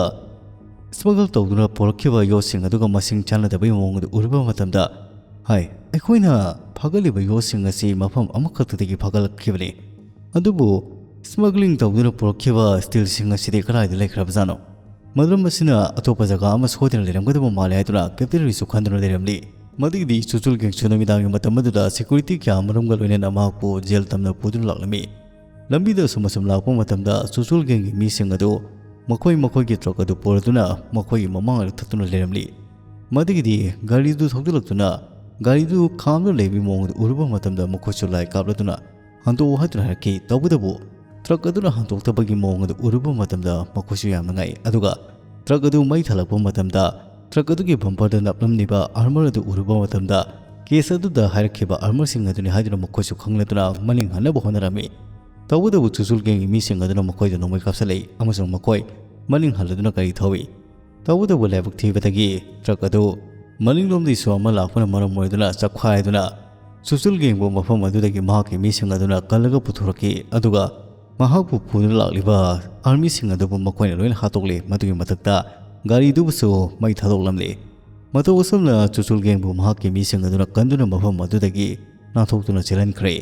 ꯁ꯭ꯃꯒꯜ ꯇꯧꯗꯨꯅ ꯄꯨꯔꯛꯈꯤꯕ ꯌꯣꯠꯁꯤꯡ ꯑꯗꯨꯒ ꯃꯁꯤꯡ ꯆꯥꯟꯅꯗꯕꯒꯤ ꯃꯑꯣꯡ ꯑꯗꯨ ꯎꯔꯨꯕ ꯃꯇꯝꯗ, "ꯍꯥꯏ, ꯑꯩꯈꯣꯏꯅ ꯐꯥꯒꯠꯂꯤꯕ ꯌꯣꯠꯁꯤꯡ ꯑꯁꯤ ꯃꯐꯝ ꯑꯃꯈꯛꯇꯗꯒꯤ ꯐꯥꯒꯠꯂꯛꯈꯤꯕꯅꯤ꯫ ꯑꯗꯨꯕꯨ ꯁ꯭ꯃꯒ꯭ꯂꯤꯡ ꯇꯧꯗꯨꯅ ꯄꯨꯔꯛꯈꯤꯕ ꯁ꯭ꯇꯤꯜꯁꯤꯡ ꯑꯁꯤꯗꯤ ꯀꯗꯥꯏꯗ ꯂꯩꯈ꯭ꯔꯕꯖꯥꯠꯅꯣ? ꯃꯔꯝ ꯑꯁꯤꯅ ꯑꯇꯣꯞꯄ ꯖꯒꯥ ꯑꯃ ꯁꯣꯏꯗꯅ ꯂꯩꯔꯝꯒꯗꯕ ꯃꯥꯜꯂꯦ" ꯍꯥꯏꯗꯨꯅ ꯀꯦꯞꯇꯦꯟ ꯔꯤꯁꯨ ꯈꯟꯗꯨꯅ ꯂꯩꯔꯝꯂꯤ꯫ ꯃꯗꯨꯒꯤꯗꯤ ꯆꯨꯆꯨꯜ ꯒꯦꯡꯁꯨ ꯅꯨꯃꯤꯗꯥꯡꯒꯤ ꯃꯇꯝ ꯑꯗꯨꯗ ꯁꯦꯀ꯭ꯌꯨꯔꯤꯇꯤ ꯀꯌꯥ ꯑꯃꯔꯣꯝꯒ ꯂꯣꯏꯅꯅ ꯃꯍꯥꯛꯄꯨ ꯖꯦꯜ ꯇꯝꯅ ꯄꯨꯗꯨꯅ ꯂꯥꯛꯂꯝꯃꯤ꯫ ꯂꯝꯕꯤꯗ ꯑꯁꯨꯝ ꯑꯁꯨꯝ ꯂꯥꯛꯄ ꯃꯇꯝꯗ ꯆꯨꯆꯨꯜ ꯒꯦꯡꯒꯤ ꯃꯤꯁꯤꯡ ꯑꯗꯨ ꯃꯈꯣꯏ ꯃꯈꯣꯏꯒꯤ ꯇ꯭ꯔꯛ ꯑꯗꯨ ꯄꯨꯔꯗꯨꯅ ꯃꯈꯣꯏꯒꯤ ꯃꯃꯥꯡꯗ ꯊꯠꯇꯨꯅ ꯂꯩꯔꯝꯂꯤ꯫ ꯃꯗꯨꯒꯤꯗꯤ ꯒꯥꯔꯤꯗꯨ ꯊꯧꯖꯤꯜꯂꯛꯇꯨꯅ ꯒꯥꯔꯤꯗꯨ ꯈꯥꯝꯗꯨꯅ ꯂꯩꯕꯒꯤ ꯃꯑꯣꯡ ꯑꯗꯨ ꯎꯔꯨꯕ ꯃꯇꯝꯗ ꯃꯈꯣꯏꯁꯨ ꯂꯥꯏ ꯀꯥꯞꯂꯗꯨꯅ ꯍꯟꯗꯣꯛꯎ ꯍꯥꯏꯗꯨꯅ ꯍꯥꯏꯔꯛꯈꯤ꯫ ꯇꯧꯕꯇꯕꯨ ꯇ꯭ꯔꯛ ꯑꯗꯨꯅ ꯍꯟꯗꯣꯛꯇꯕꯒꯤ ꯃꯑꯣꯡ ꯑꯗꯨ ꯎꯔꯨꯕ ꯃꯇꯝꯗ ꯃꯈꯣꯏꯁꯨ ꯌꯥꯝꯅ ꯉꯛꯏ꯫ ꯑꯗꯨꯒ ꯇ꯭ꯔꯛ ꯑꯗꯨ ꯃꯩ ꯊꯥꯜꯂꯛꯄ ꯃꯇꯝꯗ ꯇ꯭ꯔꯛ ꯑꯗꯨꯒꯤ ꯕꯝꯄꯔꯗ ꯅꯞꯂꯝꯂꯤꯕ ꯑꯥꯔꯃꯔ ꯑꯗꯨ ꯎꯔꯨꯕ ꯃꯇꯝꯗ ꯀꯦꯁ ꯑꯗꯨꯗ ꯍꯥꯏꯔꯛꯈꯤꯕ ꯑꯥꯔꯃꯔꯁꯤꯡ ꯑꯗꯨꯅꯤ ꯍꯥꯏꯗꯨꯅ ꯃꯈꯣꯏꯁꯨ ꯈꯪꯂꯗꯨꯅ ꯃꯅꯤꯡ ꯍꯟꯅꯕ ꯍꯣꯠꯅꯔꯝꯃꯤ꯫ ꯇꯧꯕꯇꯕꯨ ꯆꯨꯆꯨꯜ ꯒꯦꯡꯒꯤ ꯃꯤꯁꯤꯡ ꯑꯗꯨꯅ ꯃꯈꯣꯏꯗ ꯅꯣꯡꯃꯩ ꯀꯥꯞꯁꯤꯜꯂꯛꯏ ꯑꯃꯁꯨꯡ ꯃꯈꯣꯏ ꯃꯅꯤꯡ ꯍꯜꯂꯗꯨꯅ ꯒꯥꯔꯤ ꯊꯧꯏ꯫ ꯇꯧꯕꯇꯕꯨ ꯂꯥꯏꯕꯛ ꯊꯤꯕꯗꯒꯤ ꯇ꯭ꯔꯛ ꯑꯗꯨ ꯃꯅꯤꯡꯂꯣꯝꯗꯒꯤꯁꯨ ꯑꯃ ꯂꯥꯛꯄꯅ ꯃꯔꯝ ꯑꯣꯏꯗꯨꯅ ꯆꯞꯈꯥꯏꯗꯨꯅ ꯆꯨꯆꯨꯜ ꯒꯦꯡꯕꯨ ꯃꯐꯝ ꯑꯗꯨꯗꯒꯤ ꯃꯍꯥꯛꯀꯤ ꯃꯤꯁꯤꯡ ꯑꯗꯨꯅ ꯀꯜꯂꯒ ꯄꯨꯊꯣꯔꯛꯈꯤ꯫ ꯑꯗꯨꯒ ꯃꯍꯥꯛꯄꯨ ꯄꯨꯗꯨꯅ ꯂꯥꯛꯂꯤꯕ ꯑꯥꯔꯃꯤꯁꯤꯡ ꯑꯗꯨꯕꯨ ꯃꯈꯣꯏꯅ ꯂꯣꯏꯅ ꯍꯥꯠꯇꯣꯛꯂꯤ꯫ ꯃꯗꯨꯒꯤ ꯃꯊꯛꯇ ꯒꯥꯔꯤꯗꯨꯕꯨꯁꯨ ꯃꯩ ꯊꯥꯗꯣꯛꯂꯝꯂꯤ꯫ ꯃꯇꯧ ꯑꯁꯨꯝꯅ ꯆꯨꯆꯨꯜ ꯒꯦꯡꯕꯨ ꯃꯍꯥꯛꯀꯤ ꯃꯤꯁꯤꯡ ꯑꯗꯨꯅ ꯀꯟꯗꯨꯅ ꯃꯐꯝ ꯑꯗꯨꯗꯒꯤ ꯅꯥꯟꯊꯣꯛꯇꯨꯅ ꯆꯦꯜꯍꯟꯈ꯭ꯔꯦ꯫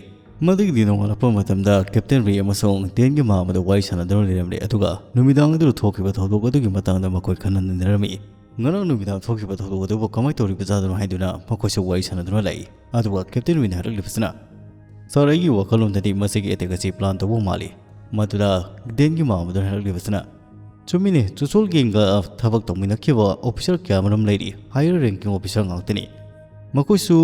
ꯃꯗꯨꯒꯤꯗꯤ ꯅꯣꯡꯉꯥꯜꯂꯛꯄ ꯃꯇꯝꯗ ꯀꯦꯞꯇꯦꯟ ꯔꯤ ꯑꯃꯁꯨꯡ ꯗꯦꯟꯒꯤ ꯃꯃꯥ ꯑꯃꯗ ꯋꯥꯔꯤ ꯁꯥꯟꯅꯗꯨꯅ ꯂꯩꯔꯝꯂꯦ, ꯑꯗꯨꯒ ꯅꯨꯃꯤꯗꯥꯡ ꯑꯗꯨꯗ ꯊꯣꯛꯈꯤꯕ ꯊꯧꯗꯣꯛ ꯑꯗꯨꯒꯤ ꯃꯇꯥꯡꯗ ꯃꯈꯣꯏ ꯈꯟꯅ ꯅꯩꯅꯔꯝꯃꯤ꯫ ꯉꯔꯥꯡ ꯅꯨꯃꯤꯗꯥꯡ ꯊꯣꯛꯈꯤꯕ ꯊꯧꯗꯣꯛ ꯑꯗꯨꯕꯨ ꯀꯃꯥꯏꯅ ꯇꯧꯔꯤꯕꯖꯥꯠꯅꯣ ꯍꯥꯏꯗꯨꯅ ꯃꯈꯣꯏꯁꯨ ꯋꯥꯔꯤ ꯁꯥꯟꯅꯗꯨꯅ ꯂꯩ꯫ ꯑꯗꯨꯒ ꯀꯦꯞꯇꯦꯟ ꯔꯤꯅ ꯍꯥꯏꯔꯛꯂꯤꯕꯁꯤꯅ, "ꯁꯥꯔ, ꯑꯩꯒꯤ ꯋꯥꯈꯜꯂꯣꯟꯗꯗꯤ ꯃꯁꯤꯒꯤ ꯑꯦꯇꯦꯛ ꯑꯁꯤ ꯄ꯭ꯂꯥꯟ ꯇꯧꯕ ꯃꯥꯜꯂꯤ꯫" ꯃꯗꯨꯗ ꯗꯦꯟꯒꯤ ꯃꯃꯥ ꯑꯃꯗꯨꯅ ꯍꯥꯏꯔꯛꯂꯤꯕꯁꯤꯅ, "ꯆꯨꯝꯃꯤꯅꯦ, ꯆꯨꯆꯨꯜ ꯒꯦꯡꯒ ꯊꯕꯛ ꯇꯧꯃꯤꯟꯅꯈꯤꯕ ꯑꯣꯐꯤꯁꯥꯔ ꯀꯌꯥꯃꯔꯨꯝ ꯂꯩꯔꯤ, ꯍꯥꯌꯔ ꯔꯦꯡꯀꯤꯡ ꯑꯣꯐꯤꯁꯥꯔ ꯉꯥꯛꯇꯅꯤ꯫ ꯃꯈꯣꯏꯁꯨ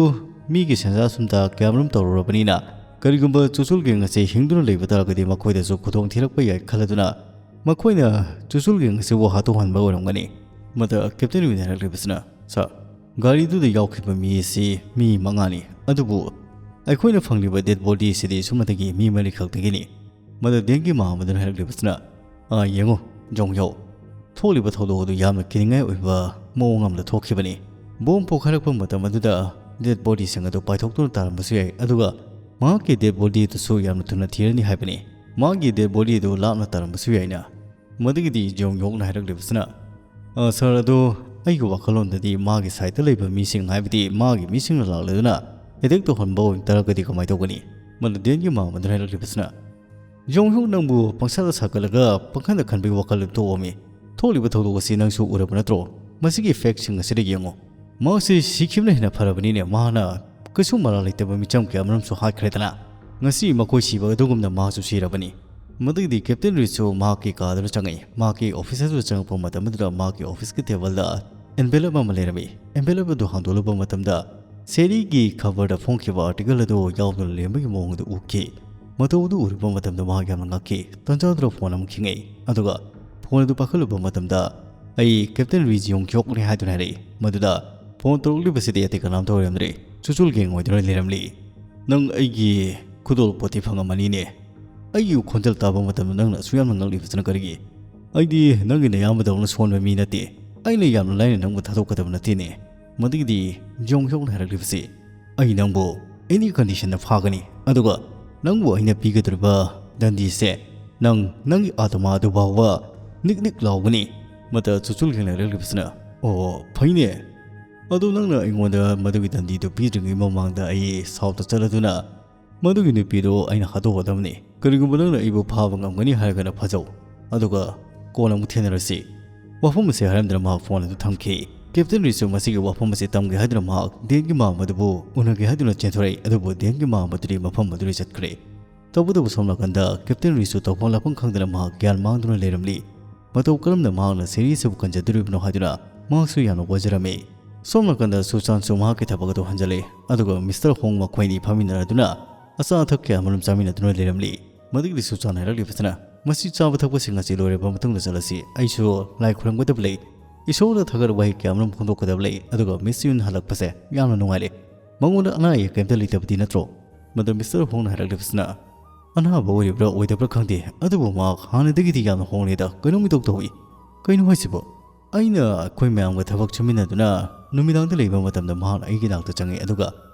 ꯃꯤꯒꯤ ꯁꯦꯟꯖꯥ ꯊꯨꯝꯖꯥ ꯀꯌꯥꯃꯔꯨꯝ ꯇꯧꯔꯨꯔꯕꯅꯤꯅ, ꯀꯔꯤꯒꯨꯝꯕ ꯆꯨꯆꯨꯜ ꯒꯦꯡ ꯑꯁꯤ ꯍꯤꯡꯗꯨꯅ ꯂꯩꯕ ꯇꯥꯔꯒꯗꯤ ꯃꯈꯣꯏꯗꯁꯨ ꯈꯨꯗꯣꯡ ꯊꯤꯔꯛꯄ ꯌꯥꯏ ꯈꯜꯂꯗꯨꯅ ꯃꯈꯣꯏꯅ ꯆꯨꯆꯨꯜ ꯒꯦꯡ ꯑꯁꯤꯕꯨ ꯍꯥꯠꯇꯣꯛꯍꯟꯕ ꯑꯣꯏꯔꯝꯒꯅꯤ꯫" ꯃꯗ ꯀꯦꯞꯇꯦꯟ ꯔꯤꯅ ꯍꯥꯏꯔꯛꯂꯤꯕꯁꯤꯅ, "ꯁꯥꯔ, ꯒꯥꯔꯤꯗꯨꯗ ꯌꯥꯎꯈꯤꯕ ꯃꯤ ꯑꯁꯤ ꯃꯤ ꯃꯉꯥꯅꯤ, ꯑꯗꯨꯕꯨ ꯑꯩꯈꯣꯏꯅ ꯐꯪꯂꯤꯕ ꯗꯦꯗ ꯕꯣꯗꯤ ꯑꯁꯤꯗꯤ ꯁꯨꯞꯅꯇꯒꯤ ꯃꯤ ꯃꯔꯤ ꯈꯛꯇꯒꯤꯅꯤ꯫" ꯃꯗ ꯗꯦꯟꯒꯤ ꯃꯃꯥ ꯑꯃꯗꯨꯅ ꯍꯥꯏꯔꯛꯂꯤꯕꯁꯤꯅ, "ꯑꯥ, ꯌꯦꯡꯉꯨ, ꯖꯣꯡ ꯌꯧ, ꯊꯣꯛꯂꯤꯕ ꯊꯧꯗꯣꯛ ꯑꯗꯨ ꯌꯥꯝꯅ ꯀꯤꯅꯤꯡꯉꯥꯏ ꯑꯣꯏꯕ ꯃꯑꯣꯡ ꯑꯃꯗ ꯊꯣꯛꯈꯤꯕꯅꯤ꯫ ꯕꯣꯝ ꯄꯣꯈꯥꯏꯔꯛꯄ ꯃꯇꯝ ꯑꯗꯨꯗ ꯗꯦꯗ ꯕꯣꯗꯤꯁꯤꯡ ꯑꯗꯨ ꯄꯥꯏꯊꯣꯛꯇꯨꯅ ꯇꯥꯔꯝꯕꯁꯨ ꯌꯥꯏ, ꯑꯗꯨꯒ ꯃꯍꯥꯛꯀꯤ ꯗꯦꯗ ꯕꯣꯗꯤ ꯑꯗꯨꯁꯨ ꯌꯥꯝꯅ ꯊꯨꯅ ꯊꯤꯔꯅꯤ ꯍꯥꯏꯕꯅꯤ꯫ ꯃꯥꯒꯤ ꯗꯦꯗ ꯕꯣꯗꯤ ꯑꯗꯨ ꯂꯥꯞꯅ ꯇꯥꯔꯝꯕꯁꯨ ꯌꯥꯏꯅ꯫" ꯃꯗꯨꯒꯤꯗꯤ ꯖꯣꯡ ꯌꯣꯛꯅ ꯍꯥꯏꯔꯛꯂꯤꯕꯁꯤꯅ, "ꯑ, ꯁꯥꯔ, ꯑꯗꯣ ꯑꯩꯒꯤ ꯋꯥꯈꯜꯂꯣꯟꯗꯗꯤ ꯃꯥꯒꯤ ꯁꯥꯏꯠꯇ ꯂꯩꯕ ꯃꯤꯁꯤꯡ, ꯍꯥꯏꯕꯗꯤ ꯃꯥꯒꯤ ꯃꯤꯁꯤꯡꯅ ꯂꯥꯛꯂꯗꯨꯅ ꯑꯦꯇꯦꯛ ꯇꯧꯍꯟꯕ ꯑꯣꯏ ꯇꯥꯔꯒꯗꯤ ꯀꯃꯥꯏꯅ ꯇꯧꯒꯅꯤ?" ꯃꯗ ꯗꯦꯟꯒꯤ ꯃꯃꯥ ꯑꯃꯗꯨꯅ ꯍꯥꯏꯔꯛꯂꯤꯕꯁꯤꯅ, "ꯖꯣꯡ ꯍꯨꯛ ꯅꯪꯕꯨ ꯄꯪꯁꯥꯗ ꯁꯥꯒꯠꯂꯒ ꯄꯪꯈꯟꯗ ꯈꯟꯕꯒꯤ ꯋꯥꯈꯜ ꯇꯣꯛꯑꯣꯃꯤ꯫ ꯊꯣꯛꯂꯤꯕ ꯊꯧꯗꯣꯛ ꯑꯁꯤ ꯅꯪꯁꯨ ꯎꯔꯕ ꯅꯠꯇ꯭ꯔꯣ? ꯃꯁꯤꯒꯤ ꯐꯦꯛꯁꯤꯡ ꯑꯁꯤꯗ ꯌꯦꯡꯉꯨ꯫ ꯃꯍꯥꯛꯁꯤ ꯁꯤꯈꯤꯕꯅ ꯍꯦꯟꯅ ꯐꯔꯕꯅꯤꯅꯦ꯫ ꯃꯍꯥꯛꯅ ꯀꯩꯁꯨ ꯃꯔꯥꯜ ꯂꯩꯇꯕ ꯃꯤꯆꯝ ꯀꯌꯥ ꯃꯔꯨꯝꯁꯨ ꯍꯥꯠꯈ꯭ꯔꯦꯗꯅ꯫ ꯉꯁꯤ ꯃꯈꯣꯏ ꯁꯤꯕ ꯑꯗꯨꯒꯨꯝꯅ ꯃꯍꯥꯛꯁꯨ ꯁꯤꯔꯕꯅꯤ꯫" ꯃꯗꯨꯒꯤꯗꯤ ꯀꯦꯞꯇꯦꯟ ꯔꯤꯁꯁꯨ ꯃꯍꯥꯛꯀꯤ ꯀꯥꯗꯨꯗ ꯆꯪꯉꯛꯏ꯫ ꯃꯍꯥꯛꯀꯤ ꯑꯣꯐꯤꯁ ꯑꯗꯨꯗ ꯆꯪꯉꯛꯄ ꯃꯇꯝ ꯑꯗꯨꯗ ꯃꯍꯥꯛꯀꯤ ꯑꯣꯐꯤꯁꯀꯤ ꯇꯦꯕꯜꯗ ꯑꯦꯟꯚꯦꯂꯞ ꯑꯃ ꯂꯩꯔꯝꯃꯤ꯫ ꯑꯦꯟꯚꯦꯂꯞ ꯑꯗꯨ ꯍꯥꯡꯗꯣꯛꯂꯨꯕ ꯃꯇꯝꯗ ꯁꯦꯔꯤꯒꯤ ꯈꯕꯔꯗ ꯐꯣꯡꯈꯤꯕ ꯑꯥꯔꯇꯤꯀꯜ ꯑꯗꯨ ꯌꯥꯎꯗꯨꯅ ꯂꯩꯔꯝꯕꯒꯤ ꯃꯑꯣꯡ ꯑꯗꯨ ꯎꯈꯤ꯫ ꯃꯇꯧ ꯑꯗꯨ ꯎꯔꯨꯕ ꯃꯇꯝꯗ ꯃꯍꯥꯛ ꯌꯥꯝꯅ ꯉꯛꯈꯤ꯫ ꯇꯟꯖꯥꯗꯨꯗ ꯐꯣꯟ ꯑꯃ ꯈꯤꯡꯉꯛꯏ꯫ ꯑꯗꯨꯒ ꯐꯣꯟ ꯑꯗꯨ ꯄꯥꯏꯈꯠꯂꯨꯕ ꯃꯇꯝꯗ, "ꯑꯩ ꯀꯦꯞꯇꯦꯟ ꯔꯤ ꯖꯤꯌꯣꯡ ꯀꯤꯌꯣꯛꯅꯤ" ꯍꯥꯏꯗꯨꯅ ꯍꯥꯏꯔꯛꯏ꯫ ꯃꯗꯨꯗ ꯐꯣꯟ ꯇꯧꯔꯛꯂꯤꯕꯁꯤꯗꯤ ꯑꯇꯩ ꯀꯅꯥꯝꯇ ꯑꯣꯏꯔꯝꯗ꯭ꯔꯦ, ꯆꯨꯆꯨꯜ ꯒꯦꯡ ꯑꯣꯏꯗꯨꯅ ꯂꯩꯔꯝꯂꯤ꯫ "ꯅꯪ ꯑꯩꯒꯤ ꯈꯨꯗꯣꯜ ꯄꯣꯠꯇꯤ ꯐꯪꯉꯝꯃꯅꯤꯅꯦ꯫ ꯑꯩꯒꯤ ꯈꯣꯟꯖꯦꯜ ꯇꯥꯕ ꯃꯇꯝꯗ ꯅꯪꯅ ꯑꯁꯨꯛ ꯌꯥꯝꯅ ꯉꯛꯂꯤꯕꯁꯤꯅ ꯀꯔꯤꯒꯤ? ꯑꯩꯗꯤ ꯅꯪꯒꯤ ꯅꯌꯥꯝꯕꯗꯧꯅ ꯁꯣꯟꯕ ꯃꯤ ꯅꯠꯇꯦ꯫ ꯑꯩꯅ ꯌꯥꯝꯅ ꯂꯥꯏꯅ ꯅꯪꯕꯨ ꯊꯥꯗꯣꯛꯀꯗꯕ ꯅꯠꯇꯦꯅꯦ꯫" ꯃꯗꯨꯒꯤꯗꯤ ꯖꯣꯡ ꯍ꯭ꯌꯣꯛꯅ ꯍꯥꯏꯔꯛꯂꯤꯕꯁꯤ, "ꯑꯩ ꯅꯪꯕꯨ ꯑꯦꯅꯤ ꯀꯟꯗꯤꯁꯟꯗ ꯐꯥꯒꯅꯤ, ꯑꯗꯨꯒ ꯅꯪꯕꯨ ꯑꯩꯅ ꯄꯤꯒꯗꯧꯔꯤꯕ ꯗꯟꯗꯤꯁꯦ ꯅꯪ ꯅꯪꯒꯤ ꯑꯥꯇꯃꯥ ꯑꯗꯨ ꯐꯥꯎꯕ ꯅꯤꯛ ꯅꯤꯛ ꯂꯥꯎꯒꯅꯤ꯫" ꯃꯗ ꯆꯨꯆꯨꯜ ꯒꯦꯡꯅ ꯍꯥꯏꯔꯛꯂꯤꯕꯁꯤꯅ, "ꯑꯣ, ꯐꯩꯅꯦ꯫ ꯑꯗꯨ ꯅꯪꯅ ꯑꯩꯉꯣꯟꯗ ꯃꯗꯨꯒꯤ ꯗꯟꯗꯤꯗꯨ ꯄꯤꯗ꯭ꯔꯤꯉꯩ ꯃꯃꯥꯡꯗ ꯑꯩ ꯁꯥꯎꯠꯇ ꯆꯠꯂꯗꯨꯅ "ꯃꯗꯨꯒꯤ ꯅꯨꯄꯤꯗꯨ ꯑꯩꯅ ꯍꯥꯠꯇꯣꯛꯀꯗꯕꯅꯤ꯫ ꯀꯔꯤꯒꯨꯝꯕ ꯅꯪꯅ ꯑꯩꯕꯨ ꯐꯥꯕ ꯉꯝꯒꯅꯤ ꯍꯥꯏꯔꯒꯅ ꯐꯖꯧ, ꯑꯗꯨꯒ ꯀꯣꯟꯅ ꯑꯃꯨꯛ ꯊꯦꯡꯅꯔꯁꯤ꯫" ꯋꯥꯐꯝ ꯑꯁꯤ ꯍꯥꯏꯔꯝꯗꯨꯅ ꯃꯍꯥꯛ ꯐꯣꯟ ꯑꯗꯨ ꯊꯝꯈꯤ꯫ ꯀꯦꯞꯇꯦꯟ ꯔꯤꯁꯨ ꯃꯁꯤꯒꯤ ꯋꯥꯐꯝ ꯑꯁꯤ ꯇꯝꯒꯦ ꯍꯥꯏꯗꯨꯅ ꯃꯍꯥꯛ ꯗꯦꯟꯒꯤ ꯃꯃꯥ ꯑꯗꯨꯕꯨ ꯎꯅꯒꯦ ꯍꯥꯏꯗꯨꯅ ꯆꯦꯟꯊꯣꯔꯛꯏ, ꯑꯗꯨꯕꯨ ꯗꯦꯟꯒꯤ ꯃꯃꯥ ꯑꯗꯨꯗꯤ ꯃꯐꯝ ꯑꯗꯨꯗ ꯆꯠꯈ꯭ꯔꯦ꯫ ꯇꯧꯕꯇꯕꯨ ꯁꯣꯝ ꯅꯥꯀꯟꯗ ꯀꯦꯞꯇꯦꯟ ꯔꯤꯁꯨ ꯇꯧꯐꯝ ꯂꯥꯛꯐꯝ ꯈꯪꯗꯅ ꯃꯍꯥꯛ ꯒ꯭ꯌꯥꯟ ꯃꯥꯡꯗꯨꯅ ꯂꯩꯔꯝꯂꯤ꯫ ꯃꯇꯧ ꯀꯔꯝꯅ ꯃꯍꯥꯛꯅ ꯁꯦꯔꯤ ꯑꯁꯤꯕꯨ ꯀꯟꯖꯗꯣꯔꯤꯕꯅꯣ ꯍꯥꯏꯗꯨꯅ ꯃꯍꯥꯛꯁꯨ ꯌꯥꯝꯅ ꯋꯥꯖꯔꯝꯃꯤ꯫ ꯁꯣꯝ ꯅꯥꯀꯟꯗ ꯁꯨꯆꯥꯟꯁꯨ ꯃꯍꯥꯛꯀꯤ ꯊꯕꯛ ꯑꯗꯨ ꯍꯟꯖꯜꯂꯤ, ꯑꯗꯨꯒ ꯃꯤꯁꯇꯔ ꯍꯣꯡ ꯃꯈꯣꯏ ꯑꯅꯤ ꯐꯝꯃꯤꯟꯅꯔꯗꯨꯅ ꯑꯆꯥ ꯑꯊꯛ ꯀꯌꯥ ꯑꯃꯔꯣꯝ ꯆꯥꯃꯤꯟꯅꯗꯨꯅ ꯂꯩꯔꯝꯂꯤ꯫ ꯃꯗꯨꯒꯤꯗꯤ ꯁꯨꯆꯥꯟ ꯍꯥꯏꯔꯛꯂꯤꯕꯁꯤꯅ, "ꯃꯁꯤ ꯆꯥꯕ ꯊꯛꯄꯁꯤꯡ ꯑꯁꯤ ꯂꯣꯏꯔꯕ ꯃꯇꯨꯡꯗ ꯆꯠꯂꯁꯤ꯫ ꯑꯩꯁꯨ ꯂꯥꯏ ꯈꯨꯔꯨꯝꯒꯗꯕ ꯂꯩ, ꯏꯁꯣꯔꯗ ꯊꯥꯒꯠ ꯋꯥꯍꯩ ꯀꯌꯥ ꯑꯃꯔꯣꯝ ꯐꯣꯡꯗꯣꯛꯀꯗꯕ ꯂꯩ, ꯑꯗꯨꯒ ꯃꯤꯁ ꯌꯨꯟ ꯍꯜꯂꯛꯄꯁꯦ ꯌꯥꯝꯅ ꯅꯨꯡꯉꯥꯏꯔꯦ꯫ ꯃꯉꯣꯟꯗ ꯑꯅꯥ ꯑꯌꯦꯛ ꯀꯔꯤꯝꯇ ꯂꯩꯇꯕꯗꯤ ꯅꯠꯇ꯭ꯔꯣ?" ꯃꯗꯨ ꯃꯤꯁꯇꯔ ꯍꯣꯡꯅ ꯍꯥꯏꯔꯛꯂꯤꯕꯁꯤꯅ, "ꯑꯅꯥꯕ ꯑꯣꯏꯔꯤꯕ꯭ꯔꯥ ꯑꯣꯏꯗꯕ꯭ꯔꯥ ꯈꯪꯗꯦ, ꯑꯗꯨꯕꯨ ꯃꯍꯥꯛ ꯍꯥꯟꯅꯗꯒꯤꯗꯤ ꯌꯥꯝꯅ ꯍꯣꯡꯂꯦꯗ, ꯀꯩꯅꯣꯝ ꯏꯇꯧ ꯇꯧꯏ꯫ ꯀꯩꯅꯣ ꯍꯥꯏꯁꯤꯕꯣ?" ꯑꯩꯅ ꯑꯩꯈꯣꯏ ꯃꯌꯥꯝꯒ ꯊꯕꯛ ꯁꯨꯃꯤꯟꯅꯗꯨꯅ ꯅꯨꯃꯤꯗꯥꯡꯗ ꯂꯩꯕ ꯃꯇꯝꯗ ꯃꯍꯥꯛꯅ ꯑꯩꯒꯤ ꯅꯥꯛꯇ ꯆꯪꯉꯛꯏ, ꯑꯗꯨꯒ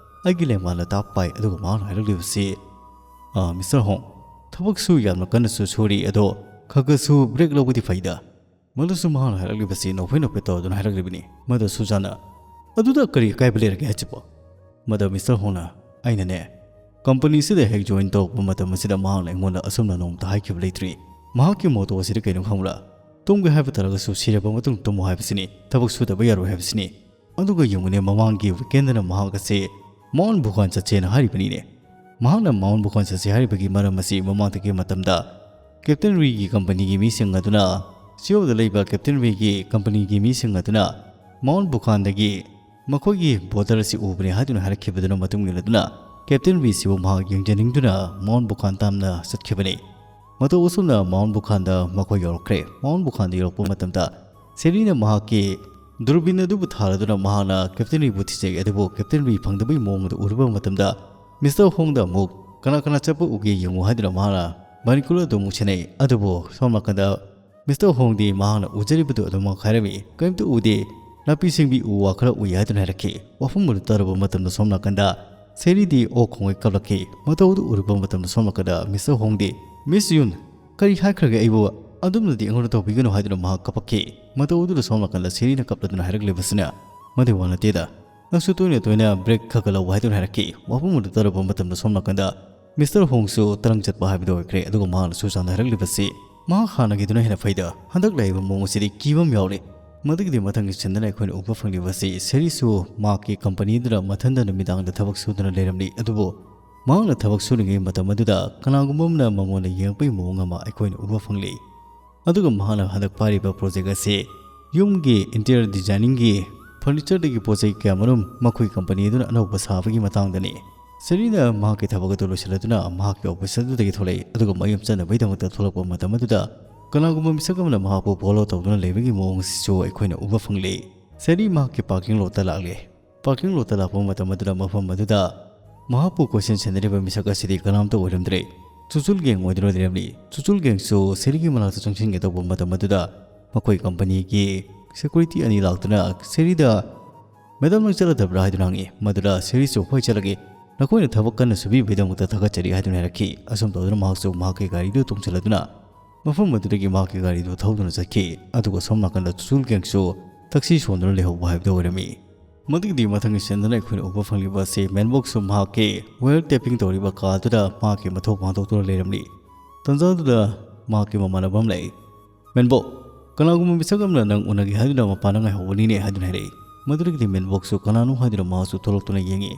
ꯑꯩꯒꯤ ꯂꯦꯡꯕꯥꯟꯗ ꯇꯥꯞ ꯄꯥꯏ, ꯑꯗꯨꯒ ꯃꯍꯥꯛꯅ ꯍꯥꯏꯔꯛꯂꯤꯕꯁꯤ, "ꯑꯥ, ꯃꯤꯁꯇꯔ ꯍꯣꯡ, ꯊꯕꯛꯁꯨ ꯌꯥꯝꯅ ꯀꯟꯅꯁꯨ ꯁꯨꯔꯤ, ꯑꯗꯣ ꯈꯔ ꯈꯔꯁꯨ ꯕ꯭ꯔꯦꯛ ꯂꯧꯕꯗꯤ ꯐꯩꯗ꯫" ꯃꯗꯨꯁꯨ ꯃꯍꯥꯛꯅ ꯍꯥꯏꯔꯛꯂꯤꯕꯁꯤ ꯅꯣꯛꯐꯦ ꯅꯣꯛꯐꯦ ꯇꯧꯗꯨꯅ ꯍꯥꯏꯔꯛꯂꯤꯕꯅꯤ꯫ ꯃꯗꯨ ꯁꯨꯖꯥꯅ, "ꯑꯗꯨꯗ ꯀꯔꯤ ꯑꯀꯥꯏꯕ ꯂꯩꯔꯒꯦ ꯍꯥꯏꯁꯤꯕꯣ?" ꯃꯗꯨ ꯃꯤꯁꯇꯔ ꯍꯣꯡꯅ, "ꯑꯩꯅꯅꯦ, ꯀꯝꯄꯅꯤꯁꯤꯗ ꯍꯦꯛ ꯖꯣꯏꯟ ꯇꯧꯔꯛꯄ ꯃꯇꯝ ꯑꯁꯤꯗ ꯃꯍꯥꯛꯅ ꯑꯩꯉꯣꯟꯗ ꯑꯁꯨꯝꯅ ꯅꯣꯡꯃꯇ ꯍꯥꯏꯈꯤꯕ ꯂꯩꯇ꯭ꯔꯤ꯫ ꯃꯍꯥꯛꯀꯤ ꯃꯣꯇꯣ ꯑꯁꯤꯗꯤ ꯀꯩꯅꯣ ꯈꯪꯕ꯭ꯔꯥ? ꯇꯨꯝꯒꯦ ꯍꯥꯏꯕ ꯇꯥꯔꯒꯁꯨ ꯁꯤꯔꯕ ꯃꯇꯨꯡ ꯇꯨꯝꯃꯨ ꯍꯥꯏꯕꯁꯤꯅꯤ, ꯊꯕꯛ ꯁꯨꯗꯕ ꯌꯥꯔꯣꯏ ꯍꯥꯏꯕꯁꯤꯅꯤ꯫ ꯑꯗꯨꯒ ꯌꯦꯡꯉꯨꯅꯦ, ꯃꯃꯥꯡꯒꯤ ꯋꯤꯀꯦꯟꯗꯅ ꯃꯍꯥꯛ ꯑꯁꯤ ꯃꯥꯎꯟ ꯚꯨꯈꯥꯟ ꯆꯠꯁꯦꯅ ꯍꯥꯏꯔꯤꯕꯅꯤꯅꯦ꯫ ꯃꯍꯥꯛꯅ ꯃꯥꯎꯟ ꯚꯨꯈꯥꯟ ꯆꯠꯁꯦ ꯍꯥꯏꯔꯤꯕꯒꯤ ꯃꯔꯝ ꯑꯁꯤ ꯃꯃꯥꯡꯗꯒꯤ ꯃꯇꯝꯗ ꯀꯦꯞꯇꯦꯟ ꯔꯤꯒꯤ ꯀꯝꯄꯅꯤꯒꯤ ꯃꯤꯁꯤꯡ ꯑꯗꯨꯅ, ꯁꯤꯑꯣꯗ ꯂꯩꯕ ꯀꯦꯞꯇꯦꯟ ꯔꯤꯒꯤ ꯀꯝꯄꯅꯤꯒꯤ ꯃꯤꯁꯤꯡ ꯑꯗꯨꯅ ꯃꯥꯎꯟ ꯚꯨꯈꯥꯟꯗꯒꯤ ꯃꯈꯣꯏꯒꯤ ꯕꯣꯔꯗꯔ ꯑꯁꯤ ꯎꯕꯅꯤ ꯍꯥꯏꯗꯨꯅ ꯍꯥꯏꯔꯛꯈꯤꯕꯗꯨꯅ ꯃꯇꯨꯡ ꯏꯟꯅꯗꯨꯅ ꯀꯦꯞꯇꯦꯟ ꯔꯤꯁꯤꯕꯨ ꯃꯍꯥꯛ ꯌꯦꯡꯖꯅꯤꯡꯗꯨꯅ ꯃꯥꯎꯟ ꯚꯨꯈꯥꯟ ꯇꯥꯝꯅ ꯆꯠꯈꯤꯕꯅꯤ꯫ ꯃꯇꯧ ꯑꯁꯨꯝꯅ ꯃꯥꯎꯟ ꯚꯨꯈꯥꯟꯗ ꯃꯈꯣꯏ ꯌꯧꯔꯛꯈ꯭ꯔꯦ꯫ ꯃꯥꯎꯟ ꯚꯨꯈꯥꯟꯗ ꯌꯧꯔꯛꯄ ꯃꯇꯝꯗ ꯁꯦꯔꯤꯅ ꯃꯍꯥꯛꯀꯤ ꯗꯨꯔꯕꯤꯟ ꯑꯗꯨꯕꯨ ꯊꯥꯔꯗꯨꯅ ꯃꯍꯥꯛꯅ ꯀꯦꯞꯇꯦꯟ ꯔꯤꯕꯨ ꯊꯤꯖꯩ, ꯑꯗꯨꯕꯨ ꯀꯦꯞꯇꯦꯟ ꯔꯤ ꯐꯪꯗꯕꯒꯤ ꯃꯑꯣꯡ ꯑꯗꯨ ꯎꯔꯨꯕ ꯃꯇꯝꯗ ꯃꯤꯁꯇꯔ ꯍꯣꯡꯗ ꯑꯃꯨꯛ "ꯀꯅꯥ ꯀꯅꯥ ꯆꯠꯄ ꯎꯒꯦ ꯌꯦꯡꯉꯨ" ꯍꯥꯏꯗꯨꯅ ꯃꯍꯥꯛꯅ ꯕꯥꯏꯅꯣꯀꯨꯂꯔ ꯑꯗꯨ ꯑꯃꯨꯛ ꯁꯤꯟꯅꯩ꯫ ꯑꯗꯨꯕꯨ ꯁꯣꯝ ꯅꯥꯀꯟꯗ ꯃꯤꯁꯇꯔ ꯍꯣꯡꯗꯤ ꯃꯍꯥꯛꯅ ꯎꯖꯔꯤꯕꯗꯨ ꯑꯗꯨꯃꯛ ꯍꯥꯏꯔꯝꯃꯤ꯫ "ꯀꯔꯤꯝꯇ ꯎꯗꯦ, ꯅꯥꯄꯤ ꯁꯤꯡꯕꯤ ꯎ ꯋꯥ ꯈꯔ ꯎꯏ" ꯍꯥꯏꯗꯨꯅ ꯍꯥꯏꯔꯛꯈꯤ꯫ ꯋꯥꯐꯝ ꯑꯗꯨ ꯇꯥꯔꯨꯕ ꯃꯇꯝꯗ ꯁꯣꯝ ꯅꯥꯀꯟꯗ ꯁꯦꯔꯤꯗꯤ ꯑꯣꯛ ꯈꯣꯡꯉꯩ ꯀꯞꯂꯛꯈꯤ꯫ ꯃꯇꯧ ꯑꯗꯨ ꯎꯔꯨꯕ ꯃꯇꯝꯗ ꯁꯣꯝ ꯅꯥꯀꯟꯗ ꯃꯤꯁꯇꯔ ꯍꯣꯡꯗꯤ, "ꯃꯤꯁ ꯌꯨꯟ, ꯀꯔꯤ ꯍꯥꯏꯈ꯭ꯔꯒꯦ ꯑꯩꯕꯨ? ꯑꯗꯨꯝꯅꯗꯤ ꯑꯩꯉꯣꯟꯗ ꯇꯧꯕꯤꯒꯅꯨ" ꯍꯥꯏꯗꯨꯅ ꯃꯍꯥꯛ ꯀꯞꯄꯛꯈꯤ꯫ ꯃꯇꯧ ꯑꯗꯨꯗ ꯁꯣꯝ ꯅꯥꯀꯟꯗ ꯁꯦꯔꯤꯅ ꯀꯞꯂꯗꯨꯅ ꯍꯥꯏꯔꯛꯂꯤꯕꯁꯤꯅ, "ꯃꯗꯨꯒꯤ ꯋꯥ ꯅꯠꯇꯦꯗ, ꯅꯪꯁꯨ ꯇꯣꯏꯅ ꯇꯣꯏꯅ ꯕ꯭ꯔꯦꯛ ꯈꯔ ꯈꯔ ꯂꯧꯕ ꯍꯥꯏꯗꯨꯅ ꯍꯥꯏꯔꯛꯈꯤ꯫ ꯋꯥꯐꯝ ꯑꯗꯨ ꯇꯥꯔꯕ ꯃꯇꯝꯗ ꯁꯣꯝ ꯅꯥꯀꯟꯗ ꯃꯤꯁꯇꯔ ꯍꯣꯡꯁꯨ ꯇꯔꯪ ꯆꯠꯄ ꯍꯥꯏꯕꯗꯨ ꯑꯣꯏꯈ꯭ꯔꯦ꯫ ꯑꯗꯨꯒ ꯃꯍꯥꯛꯅꯁꯨ ꯆꯥꯟꯅꯍꯜꯂꯛꯂꯤꯕꯁꯤ ꯃꯍꯥꯛ ꯍꯥꯟꯅꯒꯤꯗꯨꯅ ꯍꯦꯟꯅ ꯐꯩꯗ꯫ ꯍꯟꯗꯛ ꯂꯩꯔꯤꯕ ꯃꯑꯣꯡ ꯑꯁꯤꯗꯤ ꯀꯤꯕ ꯑꯃ ꯌꯥꯎꯔꯦ꯫ ꯃꯗꯨꯒꯤꯗꯤ ꯃꯊꯪꯒꯤ ꯁꯤꯟꯗꯅ ꯑꯩꯈꯣꯏꯅ ꯎꯕ ꯐꯪꯂꯤꯕ ꯑꯁꯤ ꯁꯦꯔꯤꯁꯨ ꯃꯍꯥꯛꯀꯤ ꯀꯝꯄꯅꯤꯗꯨꯗ ꯃꯊꯟꯇ ꯅꯨꯃꯤꯗꯥꯡꯗ ꯊꯕꯛ ꯁꯨꯗꯨꯅ ꯂꯩꯔꯝꯂꯤ꯫ ꯑꯗꯨꯕꯨ ꯃꯍꯥꯛꯅ ꯊꯕꯛ ꯁꯨꯔꯤꯉꯩ ꯃꯇꯝ ꯑꯗꯨꯗ ꯀꯅꯥꯒꯨꯝꯕ ꯑꯃꯅ ꯃꯉꯣꯟꯗ ꯌꯦꯡꯉꯛꯄꯒꯤ ꯃꯑꯣꯡ ꯑꯃ ꯑꯩꯈꯣꯏꯅ ꯎꯕ ꯐꯪꯂꯤ꯫ ꯑꯗꯨꯒ ꯃꯍꯥꯛꯅ ꯍꯟꯗꯛ ꯄꯥꯏꯔꯤꯕ ꯄ꯭ꯔꯣꯖꯦꯛ ꯑꯁꯤ ꯌꯨꯝꯒꯤ ꯏꯟꯇꯤꯔꯤꯌꯔ ꯗꯤꯖꯥꯏꯅꯤꯡꯒꯤ ꯐꯔꯅꯤꯆꯔꯗꯒꯤ ꯄꯣꯠ ꯆꯩ ꯀꯌꯥꯃꯔꯨꯝ ꯃꯈꯣꯏ ꯀꯝꯄꯅꯤ ꯑꯗꯨꯅ ꯑꯅꯧꯕ ꯁꯥꯕꯒꯤ ꯃꯇꯥꯡꯗꯅꯤ꯫ ꯁꯦꯔꯤꯅ ꯃꯍꯥꯛꯀꯤ ꯊꯕꯛ ꯑꯗꯨ ꯂꯣꯏꯁꯤꯜꯂꯗꯨꯅ ꯃꯍꯥꯛꯀꯤ ꯑꯣꯐꯤꯁ ꯑꯗꯨꯗꯒꯤ ꯊꯣꯛꯂꯛꯏ꯫ ꯑꯗꯨꯒ ꯃꯌꯨꯝ ꯆꯠꯅꯕꯒꯤꯗꯃꯛꯇ ꯊꯣꯛꯂꯛꯄ ꯃꯇꯝ ꯑꯗꯨꯗ ꯀꯅꯥꯒꯨꯝꯕ ꯃꯤꯁꯛ ꯑꯃꯅ ꯃꯍꯥꯛꯄꯨ ꯐꯣꯂꯣ ꯇꯧꯗꯨꯅ ꯂꯩꯕꯒꯤ ꯃꯑꯣꯡ ꯑꯁꯤꯁꯨ ꯑꯩꯈꯣꯏꯅ ꯎꯕ ꯐꯪꯂꯤ꯫ ꯁꯦꯔꯤ ꯃꯍꯥꯛꯀꯤ ꯄꯥꯔꯀꯤꯡ ꯂꯣꯠꯇ ꯂꯥꯛꯂꯦ꯫ ꯄꯥꯔꯀꯤꯡ ꯂꯣꯠꯇ ꯂꯥꯛꯄ ꯃꯇꯝ ꯑꯗꯨꯗ ꯃꯐꯝ ꯑꯗꯨꯗ ꯃꯍꯥꯛꯄꯨ ꯀꯣꯏꯁꯟ ꯁꯦꯟꯅꯔꯤꯕ ꯃꯤꯁꯛ ꯑꯁꯤꯗꯤ ꯀꯅꯥꯝꯇ ꯑꯣꯏꯔꯝꯗ꯭ꯔꯦ꯫ ꯆꯨꯆꯨꯜ ꯒꯦꯡ ꯑꯣꯏꯗꯨꯅ ꯂꯩꯔꯝꯂꯤ꯫ ꯆꯨꯆꯨꯜ ꯒꯦꯡꯁꯨ ꯁꯦꯔꯤꯒꯤ ꯃꯅꯥꯛꯇ ꯆꯪꯁꯤꯟꯒꯦ ꯇꯧꯕ ꯃꯇꯝ ꯑꯗꯨꯗ ꯃꯈꯣꯏ ꯀꯝꯄꯅꯤꯒꯤ ꯁꯦꯀ꯭ꯌꯨꯔꯤꯇꯤ ꯑꯅꯤ ꯂꯥꯛꯇꯨꯅ ꯁꯦꯔꯤꯗ, "ꯃꯦꯗꯥꯝ, ꯅꯪ ꯆꯠꯂꯗꯕ꯭ꯔꯥ?" ꯍꯥꯏꯗꯨꯅ ꯍꯪꯉꯤ꯫ ꯃꯗꯨꯗ ꯁꯦꯔꯤꯁꯨ, "ꯍꯣꯏ, ꯆꯠꯂꯒꯦ꯫ ꯅꯈꯣꯏꯅ ꯊꯕꯛ ꯀꯟꯅ ꯁꯨꯕꯤꯕꯒꯤꯗꯃꯛꯇ ꯊꯥꯒꯠꯆꯔꯤ" ꯍꯥꯏꯗꯨꯅ ꯍꯥꯏꯔꯛꯈꯤ꯫ ꯑꯁꯨꯝ ꯇꯧꯗꯨꯅ ꯃꯍꯥꯛꯁꯨ ꯃꯍꯥꯛꯀꯤ ꯒꯥꯔꯤꯗꯨ ꯇꯣꯡꯁꯤꯜꯂꯗꯨꯅ ꯃꯐꯝ ꯑꯗꯨꯗꯒꯤ ꯃꯍꯥꯛꯀꯤ ꯒꯥꯔꯤꯗꯨ ꯊꯧꯗꯨꯅ ꯆꯠꯈꯤ꯫ ꯑꯗꯨꯒ ꯁꯣꯝ ꯅꯥꯀꯟꯗ ꯆꯨꯆꯨꯜ ꯒꯦꯡꯁꯨ ꯊꯛꯁꯤ ꯁꯣꯟꯗꯨꯅ ꯂꯩꯍꯧꯕ ꯍꯥꯏꯕꯗꯨ ꯑꯣꯏꯔꯝꯃꯤ꯫ ꯃꯗꯨꯒꯤꯗꯤ ꯃꯊꯪꯒꯤ ꯁꯤꯟꯗꯅ ꯑꯩꯈꯣꯏꯅ ꯎꯕ ꯐꯪꯂꯤꯕ ꯑꯁꯤ ꯃꯦꯟꯕꯣꯛꯁꯨ ꯃꯍꯥꯛꯀꯤ ꯋꯦꯌꯔ ꯇꯦꯄꯤꯡ ꯇꯧꯔꯤꯕ ꯀꯥ ꯑꯗꯨꯗ ꯃꯍꯥꯛꯀꯤ ꯃꯊꯧ ꯄꯥꯡꯊꯣꯛꯇꯨꯅ ꯂꯩꯔꯝꯂꯤ꯫ ꯇꯟꯖꯥꯗꯨꯗ ꯃꯍꯥꯛꯀꯤ ꯃꯃꯥꯟꯅꯕ ꯑꯃ ꯂꯩ꯫ "ꯃꯦꯟꯕꯣꯛ, ꯀꯅꯥꯒꯨꯝꯕ ꯃꯤꯁꯛ ꯑꯃꯅ ꯅꯪ ꯎꯅꯒꯦ ꯍꯥꯏꯗꯨꯅ ꯃꯄꯥꯟꯗ ꯉꯥꯏꯍꯧꯕꯅꯤꯅꯦ" ꯍꯥꯏꯗꯨꯅ ꯍꯥꯏꯔꯛꯏ꯫ ꯃꯗꯨꯗꯒꯤꯗꯤ ꯃꯦꯟꯕꯣꯛꯁꯨ ꯀꯅꯥꯅꯣ ꯍꯥꯏꯗꯨꯅ ꯃꯍꯥꯛꯁꯨ ꯊꯣꯛꯂꯛꯇꯨꯅ ꯌꯦꯡꯉꯤ꯫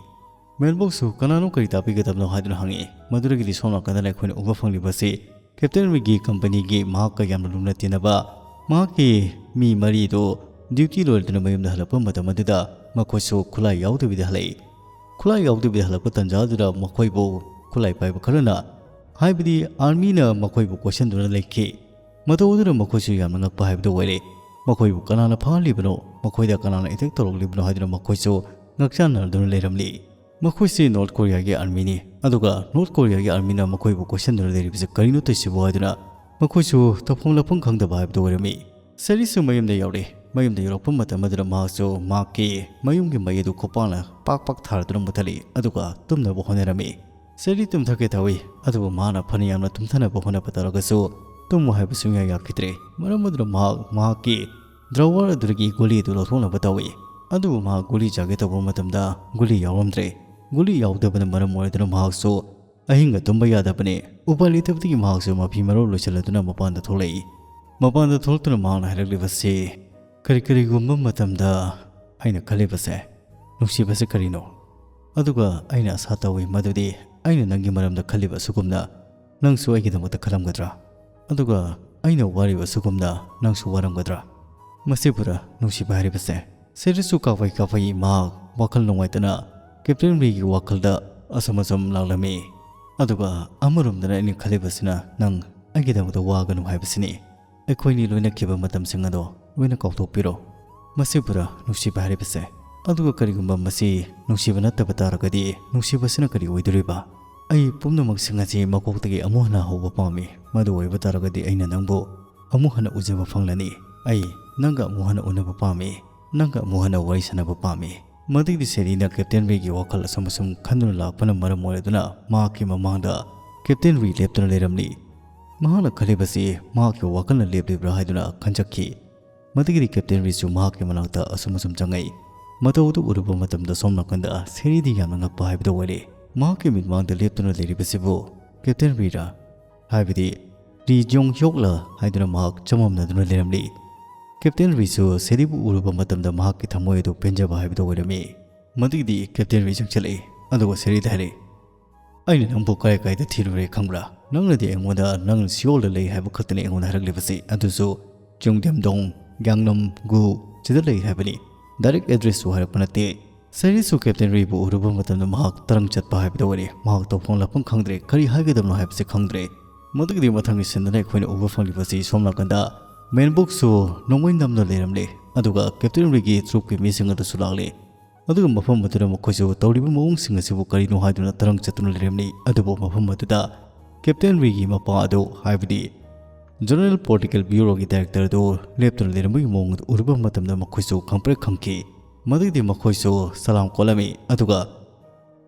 ꯃꯦꯟꯕꯣꯛꯁꯨ ꯀꯅꯥꯅꯣ, ꯀꯔꯤ ꯇꯥꯛꯄꯤꯒꯗꯕꯅꯣ ꯍꯥꯏꯗꯨꯅ ꯍꯪꯉꯤ꯫ ꯃꯗꯨꯗꯒꯤꯗꯤ ꯁꯣꯝ ꯅꯥꯀꯟꯗꯅ ꯑꯩꯈꯣꯏꯅ ꯎꯕ ꯐꯪꯂꯤꯕꯁꯤ ꯀꯦꯞꯇꯦꯟ ꯃꯤꯒꯤ ꯀꯝꯄꯅꯤꯒꯤ ꯃꯍꯥꯛꯀ ꯌꯥꯝꯅ ꯂꯨꯅ ꯇꯤꯟꯅꯕ ꯃꯍꯥꯛꯀꯤ ꯃꯤ ꯃꯔꯤꯗꯨ ꯗ꯭ꯌꯨꯇꯤ ꯂꯣꯏꯔꯗꯨꯅ ꯃꯌꯨꯝꯗ ꯍꯜꯂꯛꯄ ꯃꯇꯝ ꯑꯗꯨꯗ ꯃꯈꯣꯏꯁꯨ ꯈꯨꯠꯂꯥꯏ ꯌꯥꯎꯗꯕꯤꯗ ꯍꯜꯂꯛꯏ꯫ ꯈꯨꯠꯂꯥꯏ ꯌꯥꯎꯗꯕꯤꯗ ꯍꯜꯂꯛꯄ ꯇꯟꯖꯥ ꯑꯗꯨꯗ ꯃꯈꯣꯏꯕꯨ ꯈꯨꯠꯂꯥꯏ ꯄꯥꯏꯕ ꯈꯔꯅ, ꯍꯥꯏꯕꯗꯤ ꯑꯥꯔꯃꯤꯅ ꯃꯈꯣꯏꯕꯨ ꯀꯣꯏꯁꯟꯗꯨꯅ ꯂꯩꯈꯤ꯫ ꯃꯇꯧ ꯑꯗꯨꯅ ꯃꯈꯣꯏꯁꯨ ꯌꯥꯝꯅ ꯉꯛꯄ ꯍꯥꯏꯕꯗꯨ ꯑꯣꯏꯔꯦ꯫ ꯃꯈꯣꯏꯕꯨ ꯀꯅꯥꯅ ꯐꯥꯍꯜꯂꯤꯕꯅꯣ, ꯃꯈꯣꯏꯗ ꯀꯅꯥꯅ ꯑꯦꯇꯦꯛ ꯇꯧꯔꯛꯂꯤꯕꯅꯣ ꯍꯥꯏꯗꯨꯅ ꯃꯈꯣꯏꯁꯨ ꯉꯛꯆꯥꯟꯅꯗꯨꯅ ꯂꯩꯔꯝꯂꯤ꯫ ꯃꯈꯣꯏꯁꯤ ꯅꯣꯔꯠ ꯀꯣꯔꯤꯌꯥꯒꯤ ꯑꯥꯔꯃꯤꯅꯤ, ꯑꯗꯨꯒ ꯅꯣꯔꯠ ꯀꯣꯔꯤꯌꯥꯒꯤ ꯑꯥꯔꯃꯤꯅ ꯃꯈꯣꯏꯕꯨ ꯀꯣꯏꯁꯟꯗꯨꯅ ꯂꯩꯔꯤꯕꯁꯤ ꯀꯔꯤꯅꯣ ꯇꯧꯔꯤꯁꯤꯕꯨ ꯍꯥꯏꯗꯨꯅ ꯃꯈꯣꯏꯁꯨ ꯇꯧꯐꯝ ꯂꯥꯛꯐꯝ ꯈꯪꯗꯕ ꯍꯥꯏꯕꯗꯨ ꯑꯣꯏꯔꯝꯃꯤ꯫ ꯁꯦꯔꯤꯁꯨ ꯃꯌꯨꯝꯗ ꯌꯧꯔꯦ꯫ ꯃꯌꯨꯝꯗ ꯌꯧꯔꯛꯄ ꯃꯇꯝ ꯑꯗꯨꯗ ꯃꯍꯥꯛꯁꯨ ꯃꯍꯥꯛꯀꯤ ꯃꯌꯨꯝꯒꯤ ꯃꯩ ꯑꯗꯨ ꯈꯣꯡꯄꯥꯛꯅ ꯄꯥꯛ ꯄꯥꯛ ꯊꯥꯔꯗꯨꯅ ꯃꯨꯊꯠꯂꯤ, ꯑꯗꯨꯒ ꯇꯨꯝꯅꯕ ꯍꯣꯠꯅꯔꯝꯃꯤ꯫ ꯁꯦꯔꯤ ꯇꯨꯝꯊꯒꯦ ꯇꯧꯏ, ꯑꯗꯨꯕꯨ ꯃꯍꯥꯛꯅ ꯐꯅ ꯌꯥꯝꯅ ꯇꯨꯝꯊꯅꯕ ꯍꯣꯠꯅꯕ ꯇꯧꯔꯒꯁꯨ ꯇꯨꯝꯃꯨ ꯍꯥꯏꯕ ꯁꯨꯡꯌꯥ ꯌꯥꯈꯤꯗ꯭ꯔꯦ꯫ ꯃꯔꯝ ꯑꯗꯨꯅ ꯃꯍꯥꯛ ꯃꯍꯥꯛꯀꯤ ꯗ꯭ꯔꯥꯋꯔ ꯑꯗꯨꯗꯒꯤ ꯒꯨꯂꯤ ꯑꯗꯨ ꯂꯧꯊꯣꯛꯅꯕ ꯇꯧꯏ꯫ ꯑꯗꯨꯕꯨ ꯃꯍꯥꯛ ꯒꯨꯂꯤ ꯆꯥꯒꯦ ꯇꯧꯕ ꯃꯇꯝꯗ ꯒꯨꯂꯤ ꯌꯥꯎꯔꯝꯗ꯭ꯔꯦ꯫ ꯒꯨꯂꯤ ꯌꯥꯎꯗꯕꯅ ꯃꯔꯝ ꯑꯣꯏꯔꯗꯨꯅ ꯃꯍꯥꯛꯁꯨ ꯑꯍꯤꯡꯒ ꯇꯨꯝꯕ ꯌꯥꯗꯕꯅꯤ꯫ ꯎꯄꯥꯏ ꯂꯩꯇꯕꯗꯒꯤ ꯃꯍꯥꯛꯁꯨ ꯃꯐꯤ ꯃꯔꯣꯜ ꯂꯣꯏꯁꯤꯜꯂꯗꯨꯅ ꯃꯄꯥꯟꯗ ꯊꯣꯛꯂꯛꯏ꯫ ꯃꯄꯥꯟꯗ ꯊꯣꯛꯂꯛꯇꯨꯅ ꯃꯍꯥꯛꯅ ꯍꯥꯏꯔꯛꯂꯤꯕꯁꯤ, "ꯀꯔꯤ ꯀꯔꯤꯒꯨꯝꯕ ꯃꯇꯝꯗ ꯑꯩꯅ ꯈꯜꯂꯤꯕꯁꯦ, ꯅꯨꯡꯁꯤꯕꯁꯦ ꯀꯔꯤꯅꯣ? ꯑꯗꯨꯒ ꯑꯩꯅ ꯑꯁꯥ ꯇꯧꯏ ꯃꯗꯨꯗꯤ ꯑꯩꯅ ꯅꯪꯒꯤ ꯃꯔꯝꯗ ꯈꯜꯂꯤꯕ ꯑꯁꯨꯒꯨꯝꯅ ꯅꯪꯁꯨ ꯑꯩꯒꯤꯗꯃꯛꯇ ꯈꯜꯂꯝꯒꯗ꯭ꯔꯥ? ꯑꯗꯨꯒ ꯑꯩꯅ ꯋꯥꯔꯤꯕ ꯑꯁꯨꯒꯨꯝꯅ ꯅꯪꯁꯨ ꯋꯥꯔꯝꯒꯗ꯭ꯔꯥ?" ꯃꯁꯤꯕꯨꯔ ꯅꯨꯡꯁꯤꯕ ꯍꯥꯏꯔꯤꯕꯁꯦ? ꯁꯦꯔꯤꯁꯁꯨ ꯀꯥꯐꯩ ꯀꯥꯐꯩ ꯃꯍꯥꯛ ꯋꯥꯈꯜ ꯅꯨꯡꯉꯥꯏꯇꯅ ꯀꯦꯞꯇꯦꯟ ꯔꯤꯒꯤ ꯋꯥꯈꯜꯗ ꯑꯁꯨꯝ ꯑꯁꯨꯝ ꯂꯥꯛꯂꯝꯃꯤ꯫ ꯑꯗꯨꯒ ꯑꯃꯔꯣꯝꯗꯅ ꯑꯩꯅ ꯈꯜꯂꯤꯕꯁꯤꯅ ꯅꯪ ꯑꯩꯒꯤꯗꯃꯛꯇ ꯋꯥꯒꯅꯨ ꯍꯥꯏꯕꯁꯤꯅꯤ꯫ ꯑꯩꯈꯣꯏꯅꯤ ꯂꯣꯏꯅꯈꯤꯕ ꯃꯇꯝꯁꯤꯡ ꯑꯗꯣ ꯂꯣꯏꯅ ꯀꯥꯎꯊꯣꯛꯄꯤꯔꯣ꯫ ꯃꯁꯤꯕꯨꯔ ꯅꯨꯡꯁꯤꯕ ꯍꯥꯏꯔꯤꯕꯁꯦ? ꯑꯗꯨꯒ ꯀꯔꯤꯒꯨꯝꯕ ꯃꯁꯤ ꯅꯨꯡꯁꯤꯕ ꯅꯠꯇꯕ ꯇꯥꯔꯒꯗꯤ ꯅꯨꯡꯁꯤꯕꯁꯤꯅ ꯀꯔꯤ ꯑꯣꯏꯗꯣꯔꯤꯕ? ꯑꯩ ꯄꯨꯝꯅꯃꯛꯁꯤꯡ ꯑꯁꯤ ꯃꯀꯣꯛꯇꯒꯤ ꯑꯃꯨꯛ ꯍꯟꯅ ꯍꯧꯕ ꯄꯥꯝꯃꯤ꯫ ꯃꯗꯨ ꯑꯣꯏꯕ ꯇꯥꯔꯒꯗꯤ ꯑꯩꯅ ꯅꯪꯕꯨ ꯑꯃꯨꯛ ꯍꯟꯅ ꯎꯖꯕ ꯐꯪꯂꯅꯤ꯫ ꯑꯩ ꯅꯪꯒ ꯑꯃꯨꯛ ꯍꯟꯅ ꯎꯅꯕ ꯄꯥꯝꯃꯤ꯫ ꯅꯪꯒ ꯑꯃꯨꯛ ꯍꯟꯅ ꯋꯥꯔꯤ ꯁꯥꯟꯅꯕ ꯄꯥꯝꯃꯤ꯫ ꯃꯗꯨꯒꯤ ꯁꯦꯔꯤꯅ ꯀꯦꯞꯇꯦꯟ ꯔꯤꯒꯤ ꯋꯥꯈꯜ ꯑꯁꯨꯝ ꯑꯁꯨꯝ ꯈꯟꯗꯨꯅ ꯂꯥꯛꯄꯅ ꯃꯔꯝ ꯑꯣꯏꯔꯗꯨꯅ ꯃꯍꯥꯛꯀꯤ ꯃꯃꯥꯡꯗ ꯀꯦꯞꯇꯦꯟ ꯔꯤ ꯂꯦꯞꯇꯨꯅ ꯂꯩꯔꯝꯂꯤ꯫ ꯃꯍꯥꯛꯅ ꯈꯜꯂꯤꯕꯁꯤ ꯃꯍꯥꯛꯀꯤ ꯋꯥꯈꯜꯅ ꯂꯦꯞꯂꯤꯕ꯭ꯔꯥ ꯍꯥꯏꯗꯨꯅ ꯈꯟꯖꯈꯤ꯫ ꯃꯗꯨꯒꯤꯗꯤ ꯀꯦꯞꯇꯦꯟ ꯔꯤꯁꯨ ꯃꯍꯥꯛꯀꯤ ꯃꯅꯥꯛꯇ ꯑꯁꯨꯝ ꯑꯁꯨꯝ ꯆꯪꯉꯛꯏ꯫ ꯃꯇꯧ ꯑꯗꯨ ꯎꯔꯨꯕ ꯃꯇꯝꯗ ꯁꯣꯝ ꯅꯥꯀꯟꯗ ꯁꯦꯔꯤꯗꯤ ꯌꯥꯝꯅ ꯉꯛꯄ ꯍꯥꯏꯕꯗꯨ ꯑꯣꯏꯔꯦ꯫ ꯃꯍꯥꯛꯀꯤ ꯃꯤꯠꯃꯥꯡꯗ ꯂꯦꯞꯇꯨꯅ ꯂꯩꯔꯤꯕꯁꯤꯕꯨ ꯀꯦꯞꯇꯦꯟ ꯔꯤꯔꯥ? ꯍꯥꯏꯕꯗꯤ ꯔꯤ ꯖꯣꯡ ꯍ꯭ꯌꯣꯛꯂ ꯍꯥꯏꯗꯨꯅ ꯃꯍꯥꯛ ꯆꯃꯝꯅꯗꯨꯅ ꯂꯩꯔꯝꯂꯤ꯫ ꯀꯦꯞꯇꯦꯟ ꯔꯤꯁꯨ ꯁꯦꯔꯤꯕꯨ ꯎꯔꯨꯕ ꯃꯇꯝꯗ ꯃꯍꯥꯛꯀꯤ ꯊꯃꯣꯏ ꯑꯗꯨ ꯄꯦꯟꯖꯕ ꯍꯥꯏꯕꯗꯨ ꯑꯣꯏꯔꯝꯃꯤ꯫ ꯃꯗꯨꯒꯤꯗꯤ ꯀꯦꯞꯇꯦꯟ ꯔꯤ ꯆꯪꯁꯤꯜꯂꯛꯏ, ꯑꯗꯨꯒ ꯁꯦꯔꯤꯗ ꯍꯥꯏꯔꯛꯏ, "ꯑꯩꯅ ꯅꯪꯕꯨ ꯀꯥꯏ ꯀꯥꯏꯗ ꯊꯤꯔꯨꯔꯦ ꯈꯪꯕ꯭ꯔꯥ? ꯅꯪꯅꯗꯤ ꯑꯩꯉꯣꯟꯗ ꯅꯪ ꯁꯤꯑꯣꯜꯗ ꯂꯩ ꯍꯥꯏꯕ ꯈꯛꯇꯅꯤ ꯑꯩꯉꯣꯟꯗ ꯍꯥꯏꯔꯛꯂꯤꯕꯁꯤ, ꯑꯗꯨꯁꯨ ꯆꯨꯡꯗꯦꯝꯗꯣꯡ, ꯒ꯭ꯌꯥꯡꯅꯝ, ꯒꯨ ꯁꯤꯗ ꯂꯩ ꯍꯥꯏꯕꯅꯤ꯫ ꯗꯥꯏꯔꯦꯛ ꯑꯦꯗ꯭ꯔꯦꯁꯁꯨ ꯍꯥꯏꯔꯛꯄ ꯅꯠꯇꯦ꯫" ꯁꯦꯔꯤꯁꯨ ꯀꯦꯞꯇꯦꯟ ꯔꯤꯕꯨ ꯎꯔꯨꯕ ꯃꯇꯝꯗ ꯃꯍꯥꯛ ꯇꯔꯪ ꯆꯠꯄ ꯍꯥꯏꯕꯗꯨ ꯑꯣꯏꯔꯦ꯫ ꯃꯍꯥꯛ ꯇꯧꯐꯝ ꯂꯥꯛꯐꯝ ꯈꯪꯗ꯭ꯔꯦ, ꯀꯔꯤ ꯍꯥꯏꯒꯗꯕꯅꯣ ꯍꯥꯏꯕꯁꯤ ꯈꯪꯗ꯭ꯔꯦ꯫ ꯃꯗꯨꯒꯤꯗꯤ ꯃꯊꯪꯒꯤ ꯁꯤꯟꯗꯅ ꯑꯩꯈꯣꯏꯅ ꯎꯕ ꯐꯪꯂꯤꯕꯁꯤ ꯁꯣꯝ ꯅꯥꯀꯟꯗ ꯃꯦꯟꯕꯨꯛꯁꯨ ꯅꯣꯡꯃꯩ ꯅꯝꯅ ꯂꯩꯔꯝꯂꯦ, ꯑꯗꯨꯒ ꯀꯦꯞꯇꯦꯟ ꯔꯤꯒꯤ ꯇ꯭ꯔꯨꯞꯀꯤ ꯃꯤꯁꯤꯡ ꯑꯗꯨꯁꯨ ꯂꯥꯛꯂꯦ꯫ ꯑꯗꯨꯒ ꯃꯐꯝ ꯑꯗꯨꯗ ꯃꯈꯣꯏꯁꯨ ꯇꯧꯔꯤꯕ ꯃꯑꯣꯡꯁꯤꯡ ꯑꯁꯤꯕꯨ ꯀꯔꯤꯅꯣ ꯍꯥꯏꯗꯨꯅ ꯇꯔꯪ ꯆꯠꯇꯨꯅ ꯂꯩꯔꯝꯂꯤ꯫ ꯑꯗꯨꯕꯨ ꯃꯐꯝ ꯑꯗꯨꯗ ꯀꯦꯞꯇꯦꯟ ꯔꯤꯒꯤ ꯃꯄꯥ ꯑꯗꯨ, ꯍꯥꯏꯕꯗꯤ ꯖꯦꯅꯔꯦꯜ ꯄꯣꯂꯤꯇꯤꯀꯦꯜ ꯕ꯭ꯌꯨꯔꯣꯒꯤ ꯗꯥꯏꯔꯦꯛꯇꯔ ꯑꯗꯨ ꯂꯦꯞꯇꯨꯅ ꯂꯩꯔꯝꯕꯒꯤ ꯃꯑꯣꯡ ꯑꯗꯨ ꯎꯔꯨꯕ ꯃꯇꯝꯗ ꯃꯈꯣꯏꯁꯨ ꯈꯪꯄ꯭ꯔꯦꯛ ꯈꯪꯈꯤ꯫ ꯃꯗꯨꯒꯤꯗꯤ ꯃꯈꯣꯏꯁꯨ ꯁꯂꯥꯝ ꯀꯣꯠꯂꯝꯃꯤ꯫ ꯑꯗꯨꯒ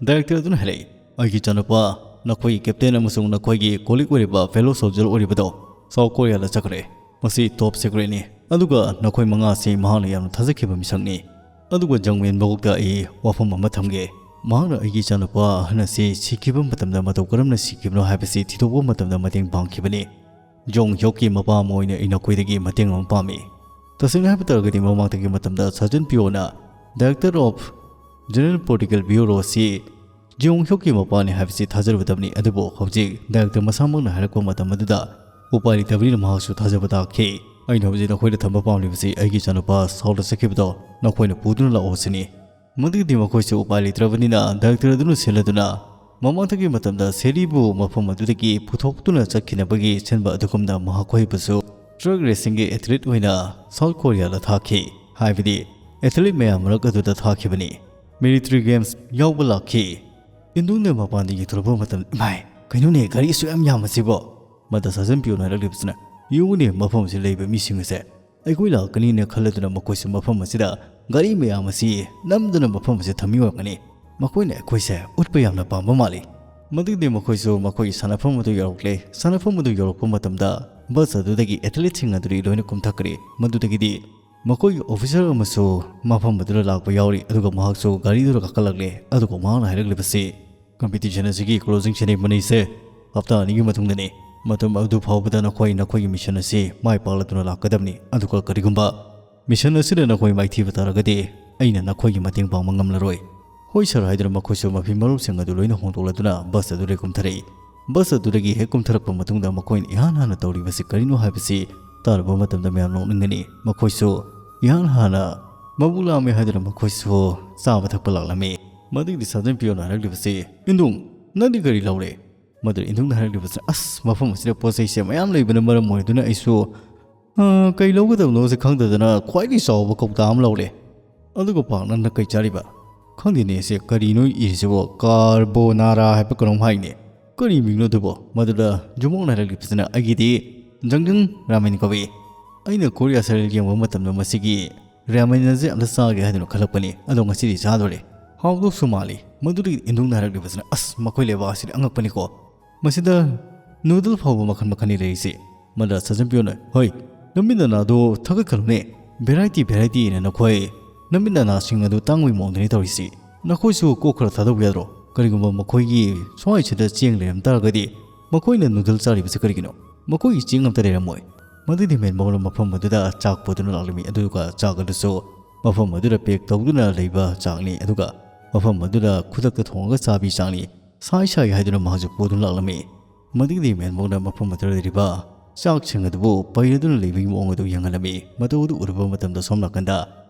ꯗꯥꯏꯔꯦꯛꯇꯔ ꯑꯗꯨꯅ ꯍꯥꯏꯔꯛꯏ, "ꯑꯩꯒꯤ ꯏꯆꯥꯅꯨꯄꯥ, ꯅꯈꯣꯏꯒꯤ ꯀꯦꯞꯇꯦꯟ ꯑꯃꯁꯨꯡ ꯅꯈꯣꯏꯒꯤ ꯀꯣꯂꯤꯛ ꯑꯣꯏꯔꯤꯕ ꯐꯦꯂꯣ ꯁꯣꯜꯖꯔ ꯑꯣꯏꯔꯤꯕꯗꯣ ꯁꯥꯎꯠ ꯀꯣꯔꯤꯌꯥꯗ ꯆꯠꯈ꯭ꯔꯦ꯫ ꯃꯁꯤ ꯇꯣꯞ ꯁꯤꯀ꯭ꯔꯦꯠꯅꯤ꯫ ꯑꯗꯨꯒ ꯅꯈꯣꯏ ꯃꯉꯥ ꯑꯁꯤ ꯃꯍꯥꯛꯅ ꯌꯥꯝꯅ ꯊꯥꯖꯈꯤꯕ ꯃꯤꯁꯛꯅꯤ꯫" ꯑꯗꯨꯒ ꯖꯪꯃꯦꯟ ꯃꯀꯣꯛꯇ ꯑꯩ ꯋꯥꯐꯝ ꯑꯃ ꯊꯝꯒꯦ꯫ ꯃꯍꯥꯛꯅ ꯑꯩꯒꯤ ꯏꯆꯥꯅꯨꯄꯥ ꯑꯍꯟ ꯑꯁꯤ ꯁꯤꯈꯤꯕ ꯃꯇꯝꯗ ꯃꯇꯧ ꯀꯔꯝꯅ ꯁꯤꯈꯤꯕꯅꯣ ꯍꯥꯏꯕꯁꯤ ꯊꯤꯗꯣꯛꯄ ꯃꯇꯝꯗ ꯃꯇꯦꯡ ꯄꯥꯡꯈꯤꯕꯅꯤ꯫ ꯖꯣꯡ ꯍ꯭ꯌꯣꯛꯀꯤ ꯃꯄꯥ ꯑꯃ ꯑꯣꯏꯅ ꯑꯩ ꯅꯈꯣꯏꯗꯒꯤ ꯃꯇꯦꯡ ꯑꯃ ꯄꯥꯝꯃꯤ꯫ ꯇꯁꯦꯡꯅ ꯍꯥꯏꯕ ꯇꯥꯔꯒꯗꯤ, ꯃꯃꯥꯡꯗꯒꯤ ꯃꯇꯝꯗ ꯁꯥꯔꯖꯟ ꯄꯤꯌꯣꯅ Director of General Political Bureau ꯑꯁꯤ ꯖꯤꯌꯣꯡ ꯍ꯭ꯌꯣꯛꯀꯤ ꯃꯄꯥꯅꯤ ꯍꯥꯏꯕꯁꯤ ꯊꯥꯖꯔꯨꯗꯕꯅꯤ, ꯑꯗꯨꯕꯨ ꯍꯧꯖꯤꯛ Director ꯃꯁꯥꯃꯛꯅ ꯍꯥꯏꯔꯛꯄ ꯃꯇꯝ ꯑꯗꯨꯗ ꯎꯄꯥꯏ ꯂꯩꯇꯕꯅꯤꯅ ꯃꯍꯥꯛꯁꯨ ꯊꯥꯖꯕ ꯇꯥꯈꯤ꯫ ꯑꯩꯅ ꯍꯧꯖꯤꯛ ꯅꯈꯣꯏꯗ ꯊꯝꯕ ꯄꯥꯝꯂꯤꯕꯁꯤ ꯑꯩꯒꯤ ꯏꯆꯥꯅꯨꯄꯥ ꯁꯥꯎꯠꯇ ꯆꯠꯈꯤꯕꯗꯣ ꯅꯈꯣꯏꯅ ꯄꯨꯗꯨꯅ ꯂꯥꯛꯑꯣ ꯁꯤꯅꯤ꯫ ꯃꯗꯨꯒꯤꯗꯤ ꯃꯈꯣꯏꯁꯨ ꯎꯄꯥꯏ ꯂꯩꯇ꯭ꯔꯕꯅꯤꯅ Director ꯑꯗꯨꯅ ꯁꯤꯜꯂꯗꯨꯅ ꯃꯃꯥꯡꯗꯒꯤ ꯃꯇꯝꯗ ꯁꯦꯔꯤꯕꯨ ꯃꯐꯝ ꯑꯗꯨꯗꯒꯤ ꯄꯨꯊꯣꯛꯇꯨꯅ ꯆꯠꯈꯤꯅꯕꯒꯤ ꯁꯤꯟꯕ ꯑꯗꯨꯒꯨꯝꯅ ꯃꯈꯣꯏꯕꯨꯁꯨ truck racingꯒꯤ athlete ꯑꯣꯏꯅ ꯁꯥꯎꯠ ꯀꯣꯔꯤꯌꯥꯗ ꯊꯥꯈꯤ꯫ ꯍꯥꯏꯕꯗꯤ athlete ꯃꯌꯥꯝ ꯃꯔꯛ ꯑꯗꯨꯗ ꯊꯥꯈꯤꯕꯅꯤ꯫ Military Games ꯌꯥꯎꯕ ꯂꯥꯛꯈꯤ꯫ ꯏꯟꯗꯨꯡꯅ ꯃꯄꯥꯟꯗ ꯌꯦꯡꯊꯣꯔꯛꯄ ꯃꯇꯝꯗ, "ꯏꯃꯥꯏ, ꯀꯩꯅꯣꯅꯦ, ꯒꯥꯔꯤ ꯑꯁꯨꯛ ꯌꯥꯝ ꯌꯥꯝꯕꯁꯤꯕꯣ?" ꯃꯗ ꯁꯥꯖꯟ ꯄꯤꯌꯣꯅ ꯍꯥꯏꯔꯛꯂꯤꯕꯁꯤꯅ, "ꯌꯦꯡꯉꯨꯅꯦ, ꯃꯐꯝ ꯑꯁꯤꯗ ꯂꯩꯕ ꯃꯤꯁꯤꯡ ꯑꯁꯦ ꯑꯩꯈꯣꯏ ꯂꯥꯛꯀꯅꯤꯅ ꯈꯜꯂꯗꯨꯅ ꯃꯈꯣꯏꯁꯨ ꯃꯐꯝ ꯑꯁꯤꯗ ꯒꯥꯔꯤ ꯃꯌꯥꯝ ꯑꯁꯤ ꯅꯝꯗꯨꯅ ꯃꯐꯝ ꯑꯁꯤꯗ ꯊꯝꯃꯤ ꯑꯣꯏꯔꯝꯒꯅꯤ꯫ ꯃꯈꯣꯏꯅ ꯑꯩꯈꯣꯏꯁꯦ ꯎꯠꯄ ꯌꯥꯝꯅ ꯄꯥꯝꯕ ꯃꯥꯜꯂꯤ꯫" ꯃꯗꯨꯒꯤꯗꯤ ꯃꯈꯣꯏꯁꯨ ꯃꯈꯣꯏꯒꯤ ꯁꯥꯟꯅꯐꯝ ꯑꯗꯨ ꯌꯧꯔꯛꯂꯦ꯫ ꯁꯥꯟꯅꯐꯝ ꯑꯗꯨ ꯌꯧꯔꯛꯄ ꯃꯇꯝꯗ ꯕꯁ ꯑꯗꯨꯗꯒꯤ athleteꯁꯤꯡ ꯑꯗꯨꯗꯤ ꯂꯣꯏꯅ ꯀꯨꯝꯊꯈ꯭ꯔꯦ꯫ ꯃꯗꯨꯗꯒꯤꯗꯤ ꯃꯈꯣꯏꯒꯤ officer ꯑꯃꯁꯨ ꯃꯐꯝ ꯑꯗꯨꯗ ꯂꯥꯛꯄ ꯌꯥꯎꯔꯤ, ꯑꯗꯨꯒ ꯃꯍꯥꯛꯁꯨ ꯒꯥꯔꯤꯗꯨꯗ ꯀꯥꯈꯠꯂꯛꯂꯦ꯫ ꯑꯗꯨꯒ ꯃꯍꯥꯛꯅ ꯍꯥꯏꯔꯛꯂꯤꯕꯁꯤ, "Competition ꯑꯁꯤꯒꯤ closing ceremonyꯁꯦ ꯍꯞꯇꯥ ꯑꯅꯤꯒꯤ ꯃꯇꯨꯡꯗꯅꯤ꯫ ꯃꯇꯝ ꯑꯗꯨ ꯐꯥꯎꯕꯗ ꯅꯈꯣꯏ ꯅꯈꯣꯏꯒꯤ mission ꯑꯁꯤ ꯃꯥꯏ ꯄꯥꯛꯂꯗꯨꯅ ꯂꯥꯛꯀꯗꯕꯅꯤ꯫ ꯑꯗꯨꯒ ꯀꯔꯤꯒꯨꯝꯕ mission ꯑꯁꯤꯗ ꯅꯈꯣꯏ ꯃꯥꯏꯊꯤꯕ ꯇꯥꯔꯒꯗꯤ ꯑꯩꯅ ꯅꯈꯣꯏꯒꯤ ꯃꯇꯦꯡ ꯄꯥꯡꯕ ꯉꯝꯂꯔꯣꯏ꯫" "ꯍꯣꯏ sir" ꯍꯥꯏꯗꯨꯅ ꯃꯈꯣꯏꯁꯨ ꯃꯐꯤ ꯃꯔꯣꯜꯁꯤꯡ ꯑꯗꯨ ꯂꯣꯏꯅ ꯍꯣꯡꯗꯣꯛꯂꯗꯨꯅ ꯕꯁ ꯑꯗꯨꯗꯒꯤ ꯀꯨꯝꯊꯔꯛꯏ꯫ ꯕꯁ ꯑꯗꯨꯗꯒꯤ ꯍꯦꯛ ꯀꯨꯝꯊꯔꯛꯄ ꯃꯇꯨꯡꯗ ꯃꯈꯣꯏꯅ ꯏꯍꯥꯟ ꯍꯥꯟꯅ ꯇꯧꯔꯤꯕꯁꯤ ꯀꯔꯤꯅꯣ ꯍꯥꯏꯕꯁꯤ ꯇꯥꯔꯨꯕ ꯃꯇꯝꯗ ꯃꯌꯥꯝ ꯅꯣꯛꯅꯤꯡꯒꯅꯤ꯫ ꯃꯈꯣꯏꯁꯨ ꯏꯍꯥꯟ ꯍꯥꯟꯅ ꯃꯕꯨꯛ ꯂꯥꯝꯃꯦ ꯍꯥꯏꯗꯨꯅ ꯃꯈꯣꯏꯁꯨ ꯆꯥꯕ ꯊꯛꯄ ꯂꯥꯛꯂꯝꯃꯤ꯫ ꯃꯗꯨꯒꯤꯗꯤ ꯁꯥꯖꯟ ꯄꯤꯌꯣꯅ ꯍꯥꯏꯔꯛꯂꯤꯕꯁꯤ, "ꯏꯟꯗꯨꯡ, ꯅꯪꯗꯤ ꯀꯔꯤ ꯂꯧꯔꯦ?" ꯃꯗꯨ ꯏꯟꯗꯨꯡꯅ ꯍꯥꯏꯔꯛꯂꯤꯕꯁꯤ, "ꯑꯁ, ꯃꯐꯝ ꯑꯁꯤꯗ ꯄꯣꯠ ꯆꯩꯁꯦ ꯃꯌꯥꯝ ꯂꯩꯕꯅ ꯃꯔꯝ ꯑꯣꯏꯗꯨꯅ ꯑꯩꯁꯨ, ꯑ, ꯀꯩ ꯂꯧꯒꯗꯕꯅꯣꯁꯦ ꯈꯪꯗꯗꯅ ꯈ꯭ꯋꯥꯏꯗꯒꯤ ꯆꯥꯎꯕ ꯀꯧꯇꯥ ꯑꯃ ꯂꯧꯔꯦ꯫ ꯑꯗꯨꯒ ꯄꯥꯛꯅꯝꯅ ꯀꯩ ꯆꯥꯔꯤꯕ?" "ꯈꯪꯗꯦꯅꯦ, ꯁꯦ ꯀꯔꯤꯅꯣ ꯏꯔꯤꯁꯤꯕꯣ? Carbonara ꯍꯥꯏꯕ ꯀꯩꯅꯣꯝ ꯍꯥꯏꯅꯦ꯫ ꯀꯔꯤ ꯃꯤꯡꯅꯣ ꯑꯗꯨꯕꯣ?" ꯃꯗꯨꯗ ꯖꯨꯃꯣꯛꯅ ꯍꯥꯏꯔꯛꯂꯤꯕꯁꯤꯅ, "ꯑꯩꯒꯤꯗꯤ ꯖꯪꯖꯪ ꯔꯥꯃꯦꯟ ꯀꯧꯏ꯫ ꯑꯩꯅ ꯀꯣꯔꯤꯌꯥ serial ꯌꯦꯡꯕ ꯃꯇꯝꯗ ꯃꯁꯤꯒꯤ ꯔꯥꯃꯦꯟ ꯑꯁꯤ ꯑꯝꯇ ꯆꯥꯒꯦ ꯍꯥꯏꯗꯨꯅ ꯈꯜꯂꯛꯄꯅꯤ꯫ ꯑꯗꯣ ꯉꯁꯤꯗꯤ ꯆꯥꯗꯣꯔꯦ꯫ ꯍꯥꯎꯗꯧꯁꯨ ꯃꯥꯜꯂꯤ꯫" ꯃꯗꯨꯗꯒꯤ ꯏꯟꯗꯨꯡꯅ ꯍꯥꯏꯔꯛꯂꯤꯕꯁꯤꯅ, "ꯑꯁ, ꯃꯈꯣꯏ ꯂꯩꯕꯥꯛ ꯑꯁꯤꯗꯤ ꯑꯉꯛꯄꯅꯤꯀꯣ꯫ ꯃꯁꯤꯗ noodle ꯐꯥꯎꯕ ꯃꯈꯜ ꯃꯈꯜꯅꯤ ꯂꯩꯔꯤꯁꯦ꯫" ꯃꯗ ꯁꯥꯖꯟ ꯄꯤꯌꯣꯅ, "ꯍꯣꯏ, ꯅꯨꯃꯤꯠ ꯅꯅꯥꯗꯣ ꯊꯥꯒꯠꯈ꯭ꯔꯕꯅꯦ꯫ Variety variety ꯅ ꯅꯈꯣꯏ ꯅꯃꯤꯠ ꯅꯅꯥꯁꯤꯡ ꯑꯗꯨ ꯇꯥꯡꯕꯒꯤ ꯃꯑꯣꯡꯗꯅꯤ ꯇꯧꯔꯤꯁꯤ꯫ ꯅꯈꯣꯏꯁꯨ ꯀꯣꯛ ꯈꯔ ꯊꯥꯗꯧ ꯌꯥꯗ꯭ꯔꯣ? ꯀꯔꯤꯒꯨꯝꯕ ꯃꯈꯣꯏꯒꯤ ꯁ꯭ꯋꯥꯏꯁꯤꯗ ꯆꯦꯡ ꯂꯩꯔꯝ ꯇꯥꯔꯒꯗꯤ ꯃꯈꯣꯏꯅ ꯅꯨꯗꯜ ꯆꯥꯔꯤꯕꯁꯤ ꯀꯔꯤꯒꯤꯅꯣ? ꯃꯈꯣꯏꯒꯤ ꯆꯦꯡ ꯑꯝꯇ ꯂꯩꯔꯝꯃꯣꯏ꯫ ꯃꯗꯨꯗꯤ ꯃꯦꯟꯕꯧꯅ ꯃꯐꯝ ꯑꯗꯨꯗ ꯆꯥꯛ ꯄꯨꯗꯨꯅ ꯂꯥꯛꯂꯝꯃꯤ, ꯑꯗꯨꯒ ꯆꯥꯛ ꯑꯗꯨꯁꯨ ꯃꯐꯝ ꯑꯗꯨꯗ ꯄꯦꯛ ꯇꯧꯗꯨꯅ ꯂꯩꯕ ꯆꯥꯛꯅꯤ, ꯑꯗꯨꯒ ꯃꯐꯝ ꯑꯗꯨꯗ ꯈꯨꯗꯛꯇ ꯊꯣꯡꯉꯒ ꯆꯥꯕꯤ ꯆꯥꯛꯅꯤ꯫ ꯁꯥꯏ ꯁꯥꯏ ꯍꯥꯏꯗꯨꯅ ꯃꯍꯥꯛꯁꯨ ꯄꯨꯗꯨꯅ ꯂꯥꯛꯂꯝꯃꯤ꯫ ꯃꯗꯨꯒꯤꯗꯤ ꯃꯦꯟꯕꯧꯅ ꯃꯐꯝ ꯑꯗꯨꯗ ꯂꯩꯔꯤꯕ ꯆꯥꯛꯁꯤꯡ ꯑꯗꯨꯕꯨ ꯄꯩꯔꯗꯨꯅ ꯂꯩꯕꯒꯤ ꯃꯑꯣꯡ ꯑꯗꯨ ꯌꯦꯡꯍꯜꯂꯝꯃꯤ꯫ ꯃꯇꯧ ꯑꯗꯨ ꯎꯔꯨꯕ ꯃꯇꯝꯗ ꯁꯣꯝ ꯅꯥꯀꯟꯗ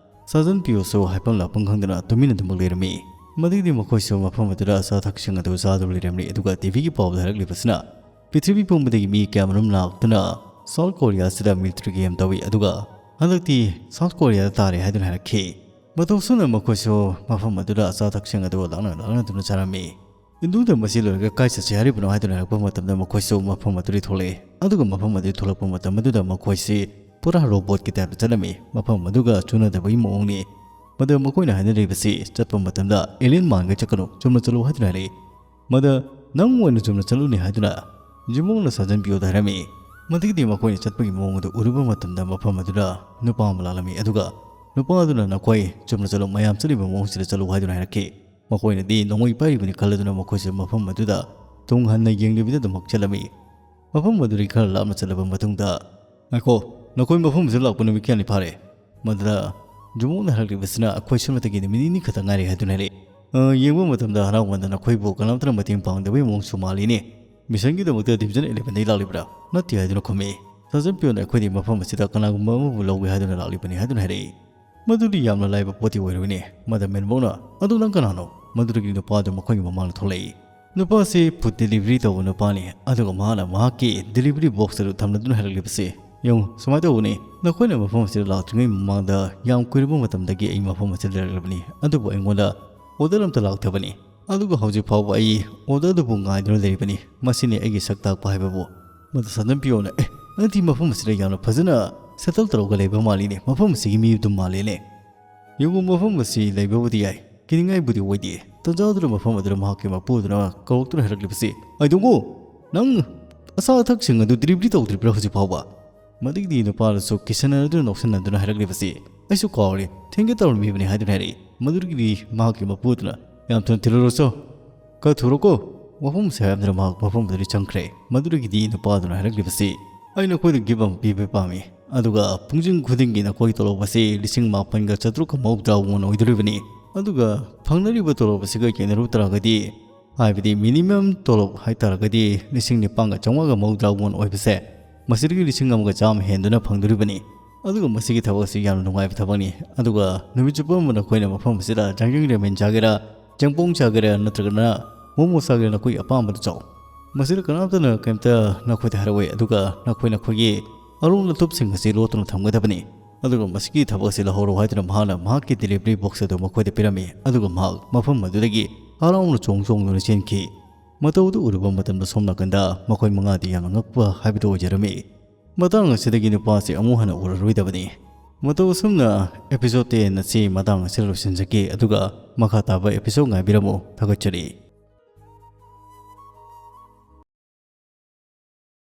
ꯁꯥꯖꯟ ꯄꯤꯌꯣꯁꯨ ꯍꯥꯏꯐꯝ ꯂꯥꯛꯐꯝ ꯈꯪꯗꯅ ꯇꯨꯃꯤꯟꯅ ꯑꯗꯨꯃꯛ ꯂꯩꯔꯝꯃꯤ꯫ ꯃꯗꯨꯒꯤꯗꯤ ꯃꯈꯣꯏꯁꯨ ꯃꯐꯝ ꯑꯗꯨꯗ ꯑꯆꯥ ꯑꯊꯛꯁꯤꯡ ꯑꯗꯨ ꯆꯥꯗꯨꯅ ꯂꯩꯔꯝꯂꯤ꯫ ꯑꯗꯨꯒ ꯇꯤꯚꯤꯒꯤ ꯄꯥꯎꯗ ꯍꯥꯏꯔꯛꯂꯤꯕꯁꯤꯅ ꯄ꯭ꯔꯤꯊꯤꯕꯤ ꯄꯨꯝꯕꯗꯒꯤ ꯃꯤ ꯀꯌꯥꯃꯔꯨꯝ ꯂꯥꯛꯇꯨꯅ ꯁꯥꯎꯠ ꯀꯣꯔꯤꯌꯥꯁꯤꯗ ꯃꯤꯂꯤꯇꯔꯤ ꯒꯦꯝ ꯇꯧꯏ, ꯑꯗꯨꯒ ꯍꯟꯗꯛꯇꯤ ꯁꯥꯎꯠ ꯀꯣꯔꯤꯌꯥꯗ ꯇꯥꯔꯦ ꯍꯥꯏꯗꯨꯅ ꯍꯥꯏꯔꯛꯈꯤ꯫ ꯃꯇꯧ ꯑꯁꯨꯝꯅ ꯃꯈꯣꯏꯁꯨ ꯃꯐꯝ ꯑꯗꯨꯗ ꯑꯆꯥ ꯑꯊꯛꯁꯤꯡ ꯑꯗꯨ ꯂꯥꯛꯅ ꯂꯥꯛꯅꯗꯨꯅ ꯆꯥꯔꯝꯃꯤ꯫ ꯏꯟꯗꯨꯗ ꯃꯁꯤ ꯂꯣꯏꯔꯒ ꯀꯥꯏ ꯆꯠꯁꯤ ꯍꯥꯏꯔꯤꯕꯅꯣ ꯍꯥꯏꯗꯨꯅ ꯍꯥꯏꯔꯛꯄ ꯃꯇꯝꯗ ꯃꯈꯣꯏꯁꯨ ꯃꯐꯝ ꯑꯗꯨꯗꯒꯤ ꯊꯣꯛꯂꯛꯏ꯫ ꯑꯗꯨꯒ ꯃꯐꯝ ꯑꯗꯨꯗꯒꯤ ꯊꯣꯛꯂꯛꯄ ꯃꯇꯝ ꯑꯗꯨꯗ ꯃꯈꯣꯏꯁꯤ ꯄꯨꯔꯥ ꯔꯣꯕꯣꯠꯀꯤ ꯇꯥꯏꯞꯇ ꯆꯠꯂꯝꯃꯤ꯫ ꯃꯐꯝ ꯑꯗꯨꯒ ꯆꯨꯅꯗꯕꯒꯤ ꯃꯑꯣꯡꯅꯤ꯫ ꯃꯗꯨ ꯃꯈꯣꯏꯅ ꯍꯥꯏꯅꯔꯤꯕꯁꯤ ꯆꯠꯄ ꯃꯇꯝꯗ ꯑꯦꯂꯤꯌꯟ ꯃꯥꯟꯒ ꯆꯠꯀꯅꯨ, ꯆꯨꯝꯅ ꯆꯠꯂꯨ ꯍꯥꯏꯗꯨꯅ ꯍꯥꯏꯔꯛꯏ꯫ ꯃꯗ ꯅꯪ ꯑꯣꯏꯅ ꯆꯨꯝꯅ ꯆꯠꯂꯨꯅꯤ ꯍꯥꯏꯗꯨꯅ ꯖꯤꯃꯣꯡꯅ ꯁꯥꯖꯟ ꯄꯤꯌꯣꯗ ꯍꯥꯏꯔꯝꯃꯤ꯫ ꯃꯗꯨꯒꯤꯗꯤ ꯃꯈꯣꯏꯅ ꯆꯠꯄꯒꯤ ꯃꯑꯣꯡ ꯑꯗꯨ ꯎꯔꯨꯕ ꯃꯇꯝꯗ ꯃꯐꯝ ꯑꯗꯨꯗ ꯅꯨꯄꯥ ꯑꯃ ꯂꯥꯛꯂꯝꯃꯤ, ꯑꯗꯨꯒ ꯅꯨꯄꯥ ꯑꯗꯨꯅ ꯅꯈꯣꯏ ꯆꯨꯝꯅ ꯆꯠꯂꯨ, ꯃꯌꯥꯝ ꯆꯠꯂꯤꯕ ꯃꯑꯣꯡꯁꯤꯗ ꯆꯠꯂꯨ ꯍꯥꯏꯗꯨꯅ ꯍꯥꯏꯔꯛꯈꯤ꯫ ꯃꯈꯣꯏꯅꯗꯤ ꯅꯣꯡꯃꯩ ꯄꯥꯏꯔꯤꯕꯅꯤ ꯈꯜꯂꯗꯨꯅ ꯃꯈꯣꯏꯁꯨ ꯃꯐꯝ ꯑꯗꯨꯗ ꯇꯨꯡ ꯍꯟꯅ ꯌꯦꯡꯗꯕꯤꯗ ꯑꯗꯨꯃꯛ ꯆꯠꯂꯝꯃꯤ꯫ ꯃꯐꯝ ꯑꯗꯨꯗꯒꯤ ꯈꯔ ꯂꯥꯞꯅ ꯆꯠꯂꯕ ꯃꯇꯨꯡꯗ, "ꯉꯥꯏꯈꯣ, ꯅꯈꯣꯏ ꯃꯐꯝ ꯑꯁꯤꯗ ꯂꯥꯛꯄ ꯅꯨꯃꯤꯠ ꯀꯌꯥꯅꯤ ꯐꯥꯔꯦ?" ꯃꯗꯨꯗ ꯖꯨꯃꯣꯡꯅ ꯍꯥꯏꯔꯛꯂꯤꯕꯁꯤꯅ, "ꯑꯩꯈꯣꯏ ꯁꯨꯞꯅꯇꯒꯤ ꯅꯨꯃꯤꯠ ꯅꯤꯅꯤ ꯈꯛꯇ ꯉꯥꯏꯔꯦ" ꯍꯥꯏꯗꯨꯅ ꯍꯥꯏꯔꯛꯏ꯫ "ꯑ, ꯌꯦꯡꯕ ꯃꯇꯝꯗ ꯍꯔꯥꯎꯃꯟꯗꯅ ꯑꯩꯈꯣꯏꯕꯨ ꯀꯅꯥꯝꯇꯅ ꯃꯇꯦꯡ ꯄꯥꯡꯗꯕꯒꯤ ꯃꯑꯣꯡꯁꯨ ꯃꯥꯜꯂꯤꯅꯦ꯫ ꯃꯤꯁꯟꯒꯤꯗꯃꯛꯇ ꯗꯤꯕꯤꯖꯟ ꯑꯦꯂꯦꯚꯦꯟꯗꯒꯤ ꯂꯥꯛꯂꯤꯕ꯭ꯔꯥ?" "ꯅꯠꯇꯦ" ꯍꯥꯏꯗꯨꯅ ꯈꯨꯝꯃꯤ꯫ ꯁꯥꯖꯟ ꯄꯤꯌꯣꯅ, "ꯑꯩꯈꯣꯏꯗꯤ ꯃꯐꯝ ꯑꯁꯤꯗ ꯀꯅꯥꯒꯨꯝꯕ ꯑꯃꯕꯨ ꯂꯧꯒꯦ ꯍꯥꯏꯗꯨꯅ ꯂꯥꯛꯂꯤꯕꯅꯤ" ꯍꯥꯏꯗꯨꯅ ꯍꯥꯏꯔꯛꯏ꯫ "ꯃꯗꯨꯗꯤ ꯌꯥꯝꯅ ꯂꯥꯏꯕ ꯄꯣꯠꯇꯤ ꯑꯣꯏꯔꯣꯏꯅꯦ"꯫ ꯃꯗ ꯃꯦꯟꯕꯧꯅ, "ꯑꯗꯨ ꯅꯪ ꯀꯅꯥꯅꯣ?" ꯃꯗꯨꯗꯒꯤ ꯅꯨꯄꯥ ꯑꯗꯨ ꯃꯈꯣꯏꯒꯤ ꯃꯃꯥꯡꯗ ꯊꯣꯛꯂꯛꯏ꯫ ꯅꯨꯄꯥ ꯑꯁꯤ ꯐꯨꯗ ꯗꯦꯂꯤꯚꯔꯤ ꯇꯧꯕ ꯅꯨꯄꯥꯅꯤ, ꯑꯗꯨꯒ ꯃꯍꯥꯛꯅ ꯃꯍꯥꯛꯀꯤ ꯗꯦꯂꯤꯚꯔꯤ ꯕꯣꯛꯁ ꯑꯗꯨ ꯊꯝꯂꯗꯨꯅ ꯍꯥꯏꯔꯛꯂꯤꯕꯁꯤ, "ꯌꯦꯡꯉꯨ, ꯁꯨꯃꯥꯏꯅ ꯇꯧꯕꯅꯤ, ꯅꯈꯣꯏꯅ ꯃꯐꯝ ꯑꯁꯤꯗ ꯂꯥꯛꯇ꯭ꯔꯤꯉꯩ ꯃꯃꯥꯡꯗ ꯌꯥꯝ ꯀꯨꯏꯔꯕ ꯃꯇꯝꯗꯒꯤ ꯑꯩ ꯃꯐꯝ ꯑꯁꯤꯗ ꯂꯩꯔꯛꯂꯕꯅꯤ, ꯑꯗꯨꯕꯨ ꯑꯩꯉꯣꯟꯗ ꯑꯣꯔꯗꯔ ꯑꯝꯇ ꯂꯥꯛꯇꯕꯅꯤ꯫ ꯑꯗꯨꯒ ꯍꯧꯖꯤꯛ ꯐꯥꯎꯕ ꯑꯩ ꯑꯣꯔꯗꯔ ꯑꯗꯨꯕꯨ ꯉꯥꯏꯗꯨꯅ ꯂꯩꯔꯤꯕꯅꯤ꯫ ꯃꯁꯤꯅꯤ ꯑꯩꯒꯤ ꯁꯛ ꯇꯥꯛꯄ ꯍꯥꯏꯕꯕꯨ"꯫ ꯃꯗꯨ ꯁꯥꯖꯟ ꯄꯤꯌꯣꯅ, "ꯑꯦ, ꯅꯪꯗꯤ ꯃꯐꯝ ꯑꯁꯤꯗ ꯌꯥꯝꯅ ꯐꯖꯅ ꯁꯦꯇꯜ ꯇꯧꯔꯒ ꯂꯩꯕ ꯃꯥꯜꯂꯤꯅꯦ, ꯃꯐꯝ ꯑꯁꯤꯒꯤ ꯃꯤ ꯑꯗꯨꯝ ꯃꯥꯜꯂꯤꯅꯦ꯫ ꯌꯦꯡꯉꯨ, ꯃꯐꯝ ꯑꯁꯤ ꯂꯩꯕꯕꯨꯗꯤ ꯌꯥꯏ, ꯀꯤꯅꯤꯡꯉꯥꯏꯕꯨꯗꯤ ꯑꯣꯏꯗꯦ"꯫ ꯇꯟꯖꯥꯗꯨꯗ ꯃꯐꯝ ꯑꯗꯨꯗ ꯃꯍꯥꯛꯀꯤ ꯃꯄꯨ ꯑꯗꯨꯅ ꯀꯧꯔꯛꯇꯨꯅ ꯍꯥꯏꯔꯛꯂꯤꯕꯁꯤ, "ꯑꯥꯏꯗꯣꯡꯒꯣ, ꯅꯪ ꯑꯆꯥ ꯑꯊꯛꯁꯤꯡ ꯑꯗꯨ ꯗꯤꯂꯤꯚꯔꯤ ꯇꯧꯗ꯭ꯔꯤꯕ꯭ꯔꯥ ꯍꯧꯖꯤꯛ ꯐꯥꯎꯕ?" ꯃꯗꯨꯒꯤꯗꯤ ꯅꯨꯄꯥ ꯑꯗꯨꯁꯨ ꯀꯤꯁꯟꯅꯗꯨꯅ ꯅꯣꯛꯁꯤꯟꯅꯗꯨꯅ ꯍꯥꯏꯔꯛꯂꯤꯕꯁꯤ, "ꯑꯩꯁꯨ ꯀꯥꯎꯔꯦ, ꯊꯤꯟꯒꯦ ꯇꯧꯔꯝꯃꯤꯕꯅꯤ" ꯍꯥꯏꯗꯨꯅ ꯍꯥꯏꯔꯛꯏ꯫ ꯃꯗꯨꯗꯒꯤꯗꯤ ꯃꯍꯥꯛꯀꯤ ꯃꯄꯨꯗꯨꯅ, "ꯌꯥꯝ ꯊꯨꯅ ꯊꯤꯜꯂꯨꯔꯣ ꯆꯣ, ꯈꯔ ꯊꯨꯔꯣꯀꯣ" ꯋꯥꯐꯝꯁꯦ ꯍꯥꯏꯔꯝꯗꯨꯅ ꯃꯍꯥꯛ ꯃꯐꯝꯗꯨꯗꯒꯤ ꯆꯪꯈ꯭ꯔꯦ꯫ ꯃꯗꯨꯗꯒꯤꯗꯤ ꯅꯨꯄꯥꯗꯨꯅ ꯍꯥꯏꯔꯛꯂꯤꯕꯁꯤ, "ꯑꯩ ꯅꯈꯣꯏꯗ ꯒꯤꯐ ꯑꯃ ꯄꯤꯕ ꯄꯥꯝꯃꯤ, ꯑꯗꯨꯒ ꯄꯨꯡꯁꯤꯡ ꯈꯨꯗꯤꯡꯒꯤ ꯅꯈꯣꯏꯒꯤ ꯇꯣꯂꯣꯞ ꯑꯁꯤ ꯂꯤꯁꯤꯡ ꯃꯥꯄꯟꯒ ꯆꯥꯇ꯭ꯔꯨꯛꯀ ꯃꯧꯗ꯭ꯔꯥ ꯋꯣꯟ ꯑꯣꯏꯗꯣꯔꯤꯕꯅꯤ, ꯑꯗꯨꯒ ꯐꯪꯅꯔꯤꯕ ꯇꯣꯂꯣꯞ ꯑꯁꯤꯒ ꯌꯦꯡꯅꯔꯨꯕ ꯇꯥꯔꯒꯗꯤ, ꯍꯥꯏꯕꯗꯤ ꯃꯤꯅꯤꯃꯝ ꯇꯣꯂꯣꯞ ꯍꯥꯏꯇꯥꯔꯒꯗꯤ ꯂꯤꯁꯤꯡ ꯅꯤꯄꯥꯟꯒ ꯆꯥꯝꯃꯉꯥꯒ ꯃꯧꯗ꯭ꯔꯥ ꯋꯣꯟ ꯑꯣꯏꯕꯁꯦ, ꯃꯁꯤꯗꯒꯤ ꯂꯤꯁꯤꯡ ꯑꯃꯒ ꯆꯥꯝꯃ ꯍꯦꯟꯗꯨꯅ ꯐꯪꯗꯣꯔꯤꯕꯅꯤ꯫ ꯑꯗꯨꯒ ꯃꯁꯤꯒꯤ ꯊꯕꯛ ꯑꯁꯤ ꯌꯥꯝꯅ ꯅꯨꯡꯉꯥꯏꯕ ꯊꯕꯛꯅꯤ꯫ ꯑꯗꯨꯒ ꯅꯨꯃꯤꯠ ꯆꯨꯞꯄ ꯑꯃ ꯅꯈꯣꯏꯅ ꯃꯐꯝ ꯑꯁꯤꯗ ꯖꯥꯡꯖꯪ ꯔꯥꯃꯦꯟ ꯆꯥꯒꯦꯔꯥ, ꯆꯦꯡꯄꯣꯡ ꯆꯥꯒꯦꯔꯥ, ꯅꯠꯇ꯭ꯔꯒꯅ ꯃꯣꯃꯣ ꯆꯥꯒꯦꯔꯥ, ꯅꯈꯣꯏꯒꯤ ꯑꯄꯥꯝꯕꯗ ꯆꯥꯎ꯫ ꯃꯁꯤꯗ ꯀꯅꯥꯝꯇꯅ ꯀꯩꯝꯇ ꯅꯈꯣꯏꯗ ꯍꯥꯏꯔꯛꯑꯣꯏ, ꯑꯗꯨꯒ ꯅꯈꯣꯏ ꯅꯈꯣꯏꯒꯤ ꯑꯔꯣꯟ ꯑꯊꯨꯞꯁꯤꯡ ꯑꯁꯤ ꯂꯣꯠꯇꯨꯅ ꯊꯝꯒꯗꯕꯅꯤ꯫ ꯑꯗꯨꯒ ꯃꯁꯤꯒꯤ ꯊꯕꯛ ꯑꯁꯤ ꯂꯧꯍꯧꯔꯣ" ꯍꯥꯏꯗꯨꯅ ꯃꯍꯥꯛꯅ ꯃꯍꯥꯛꯀꯤ ꯗꯦꯂꯤꯚꯔꯤ ꯕꯣꯛꯁ ꯑꯗꯨ ꯃꯈꯣꯏꯗ ꯄꯤꯔꯝꯃꯤ꯫ ꯑꯗꯨꯒ ꯃꯍꯥꯛ ꯃꯐꯝ ꯑꯗꯨꯗꯒꯤ ꯍꯔꯥꯎꯅ ꯆꯣꯡ ꯆꯣꯡꯗꯨꯅ ꯆꯦꯟꯈꯤ꯫ ꯃꯇꯧꯗꯨ ꯎꯔꯨꯕ ꯃꯇꯝꯗ ꯁꯣꯝ ꯅꯥꯀꯟꯗ ꯃꯈꯣꯏ ꯃꯉꯥꯗꯤ ꯌꯥꯝꯅ ꯉꯛꯄ ꯍꯥꯏꯕꯗꯨ ꯑꯣꯏꯖꯔꯝꯃꯤ꯫ ꯃꯇꯥꯡ ꯑꯁꯤꯗꯒꯤ ꯅꯨꯄꯥ ꯑꯁꯤ ꯑꯃꯨꯛ ꯍꯟꯅ ꯎꯔꯔꯣꯏꯗꯕꯅꯤ꯫ ꯃꯇꯧ ꯑꯁꯨꯝꯅ episode ten ꯑꯁꯤ ꯃꯇꯥꯡ ꯑꯁꯤꯗ ꯂꯣꯏꯁꯤꯟꯖꯒꯦ, ꯑꯗꯨꯒ ꯃꯈꯥ ꯇꯥꯕ episode ꯉꯥꯏꯕꯤꯔꯝꯃꯨ꯫ ꯊꯥꯒꯠꯆꯔꯤ꯫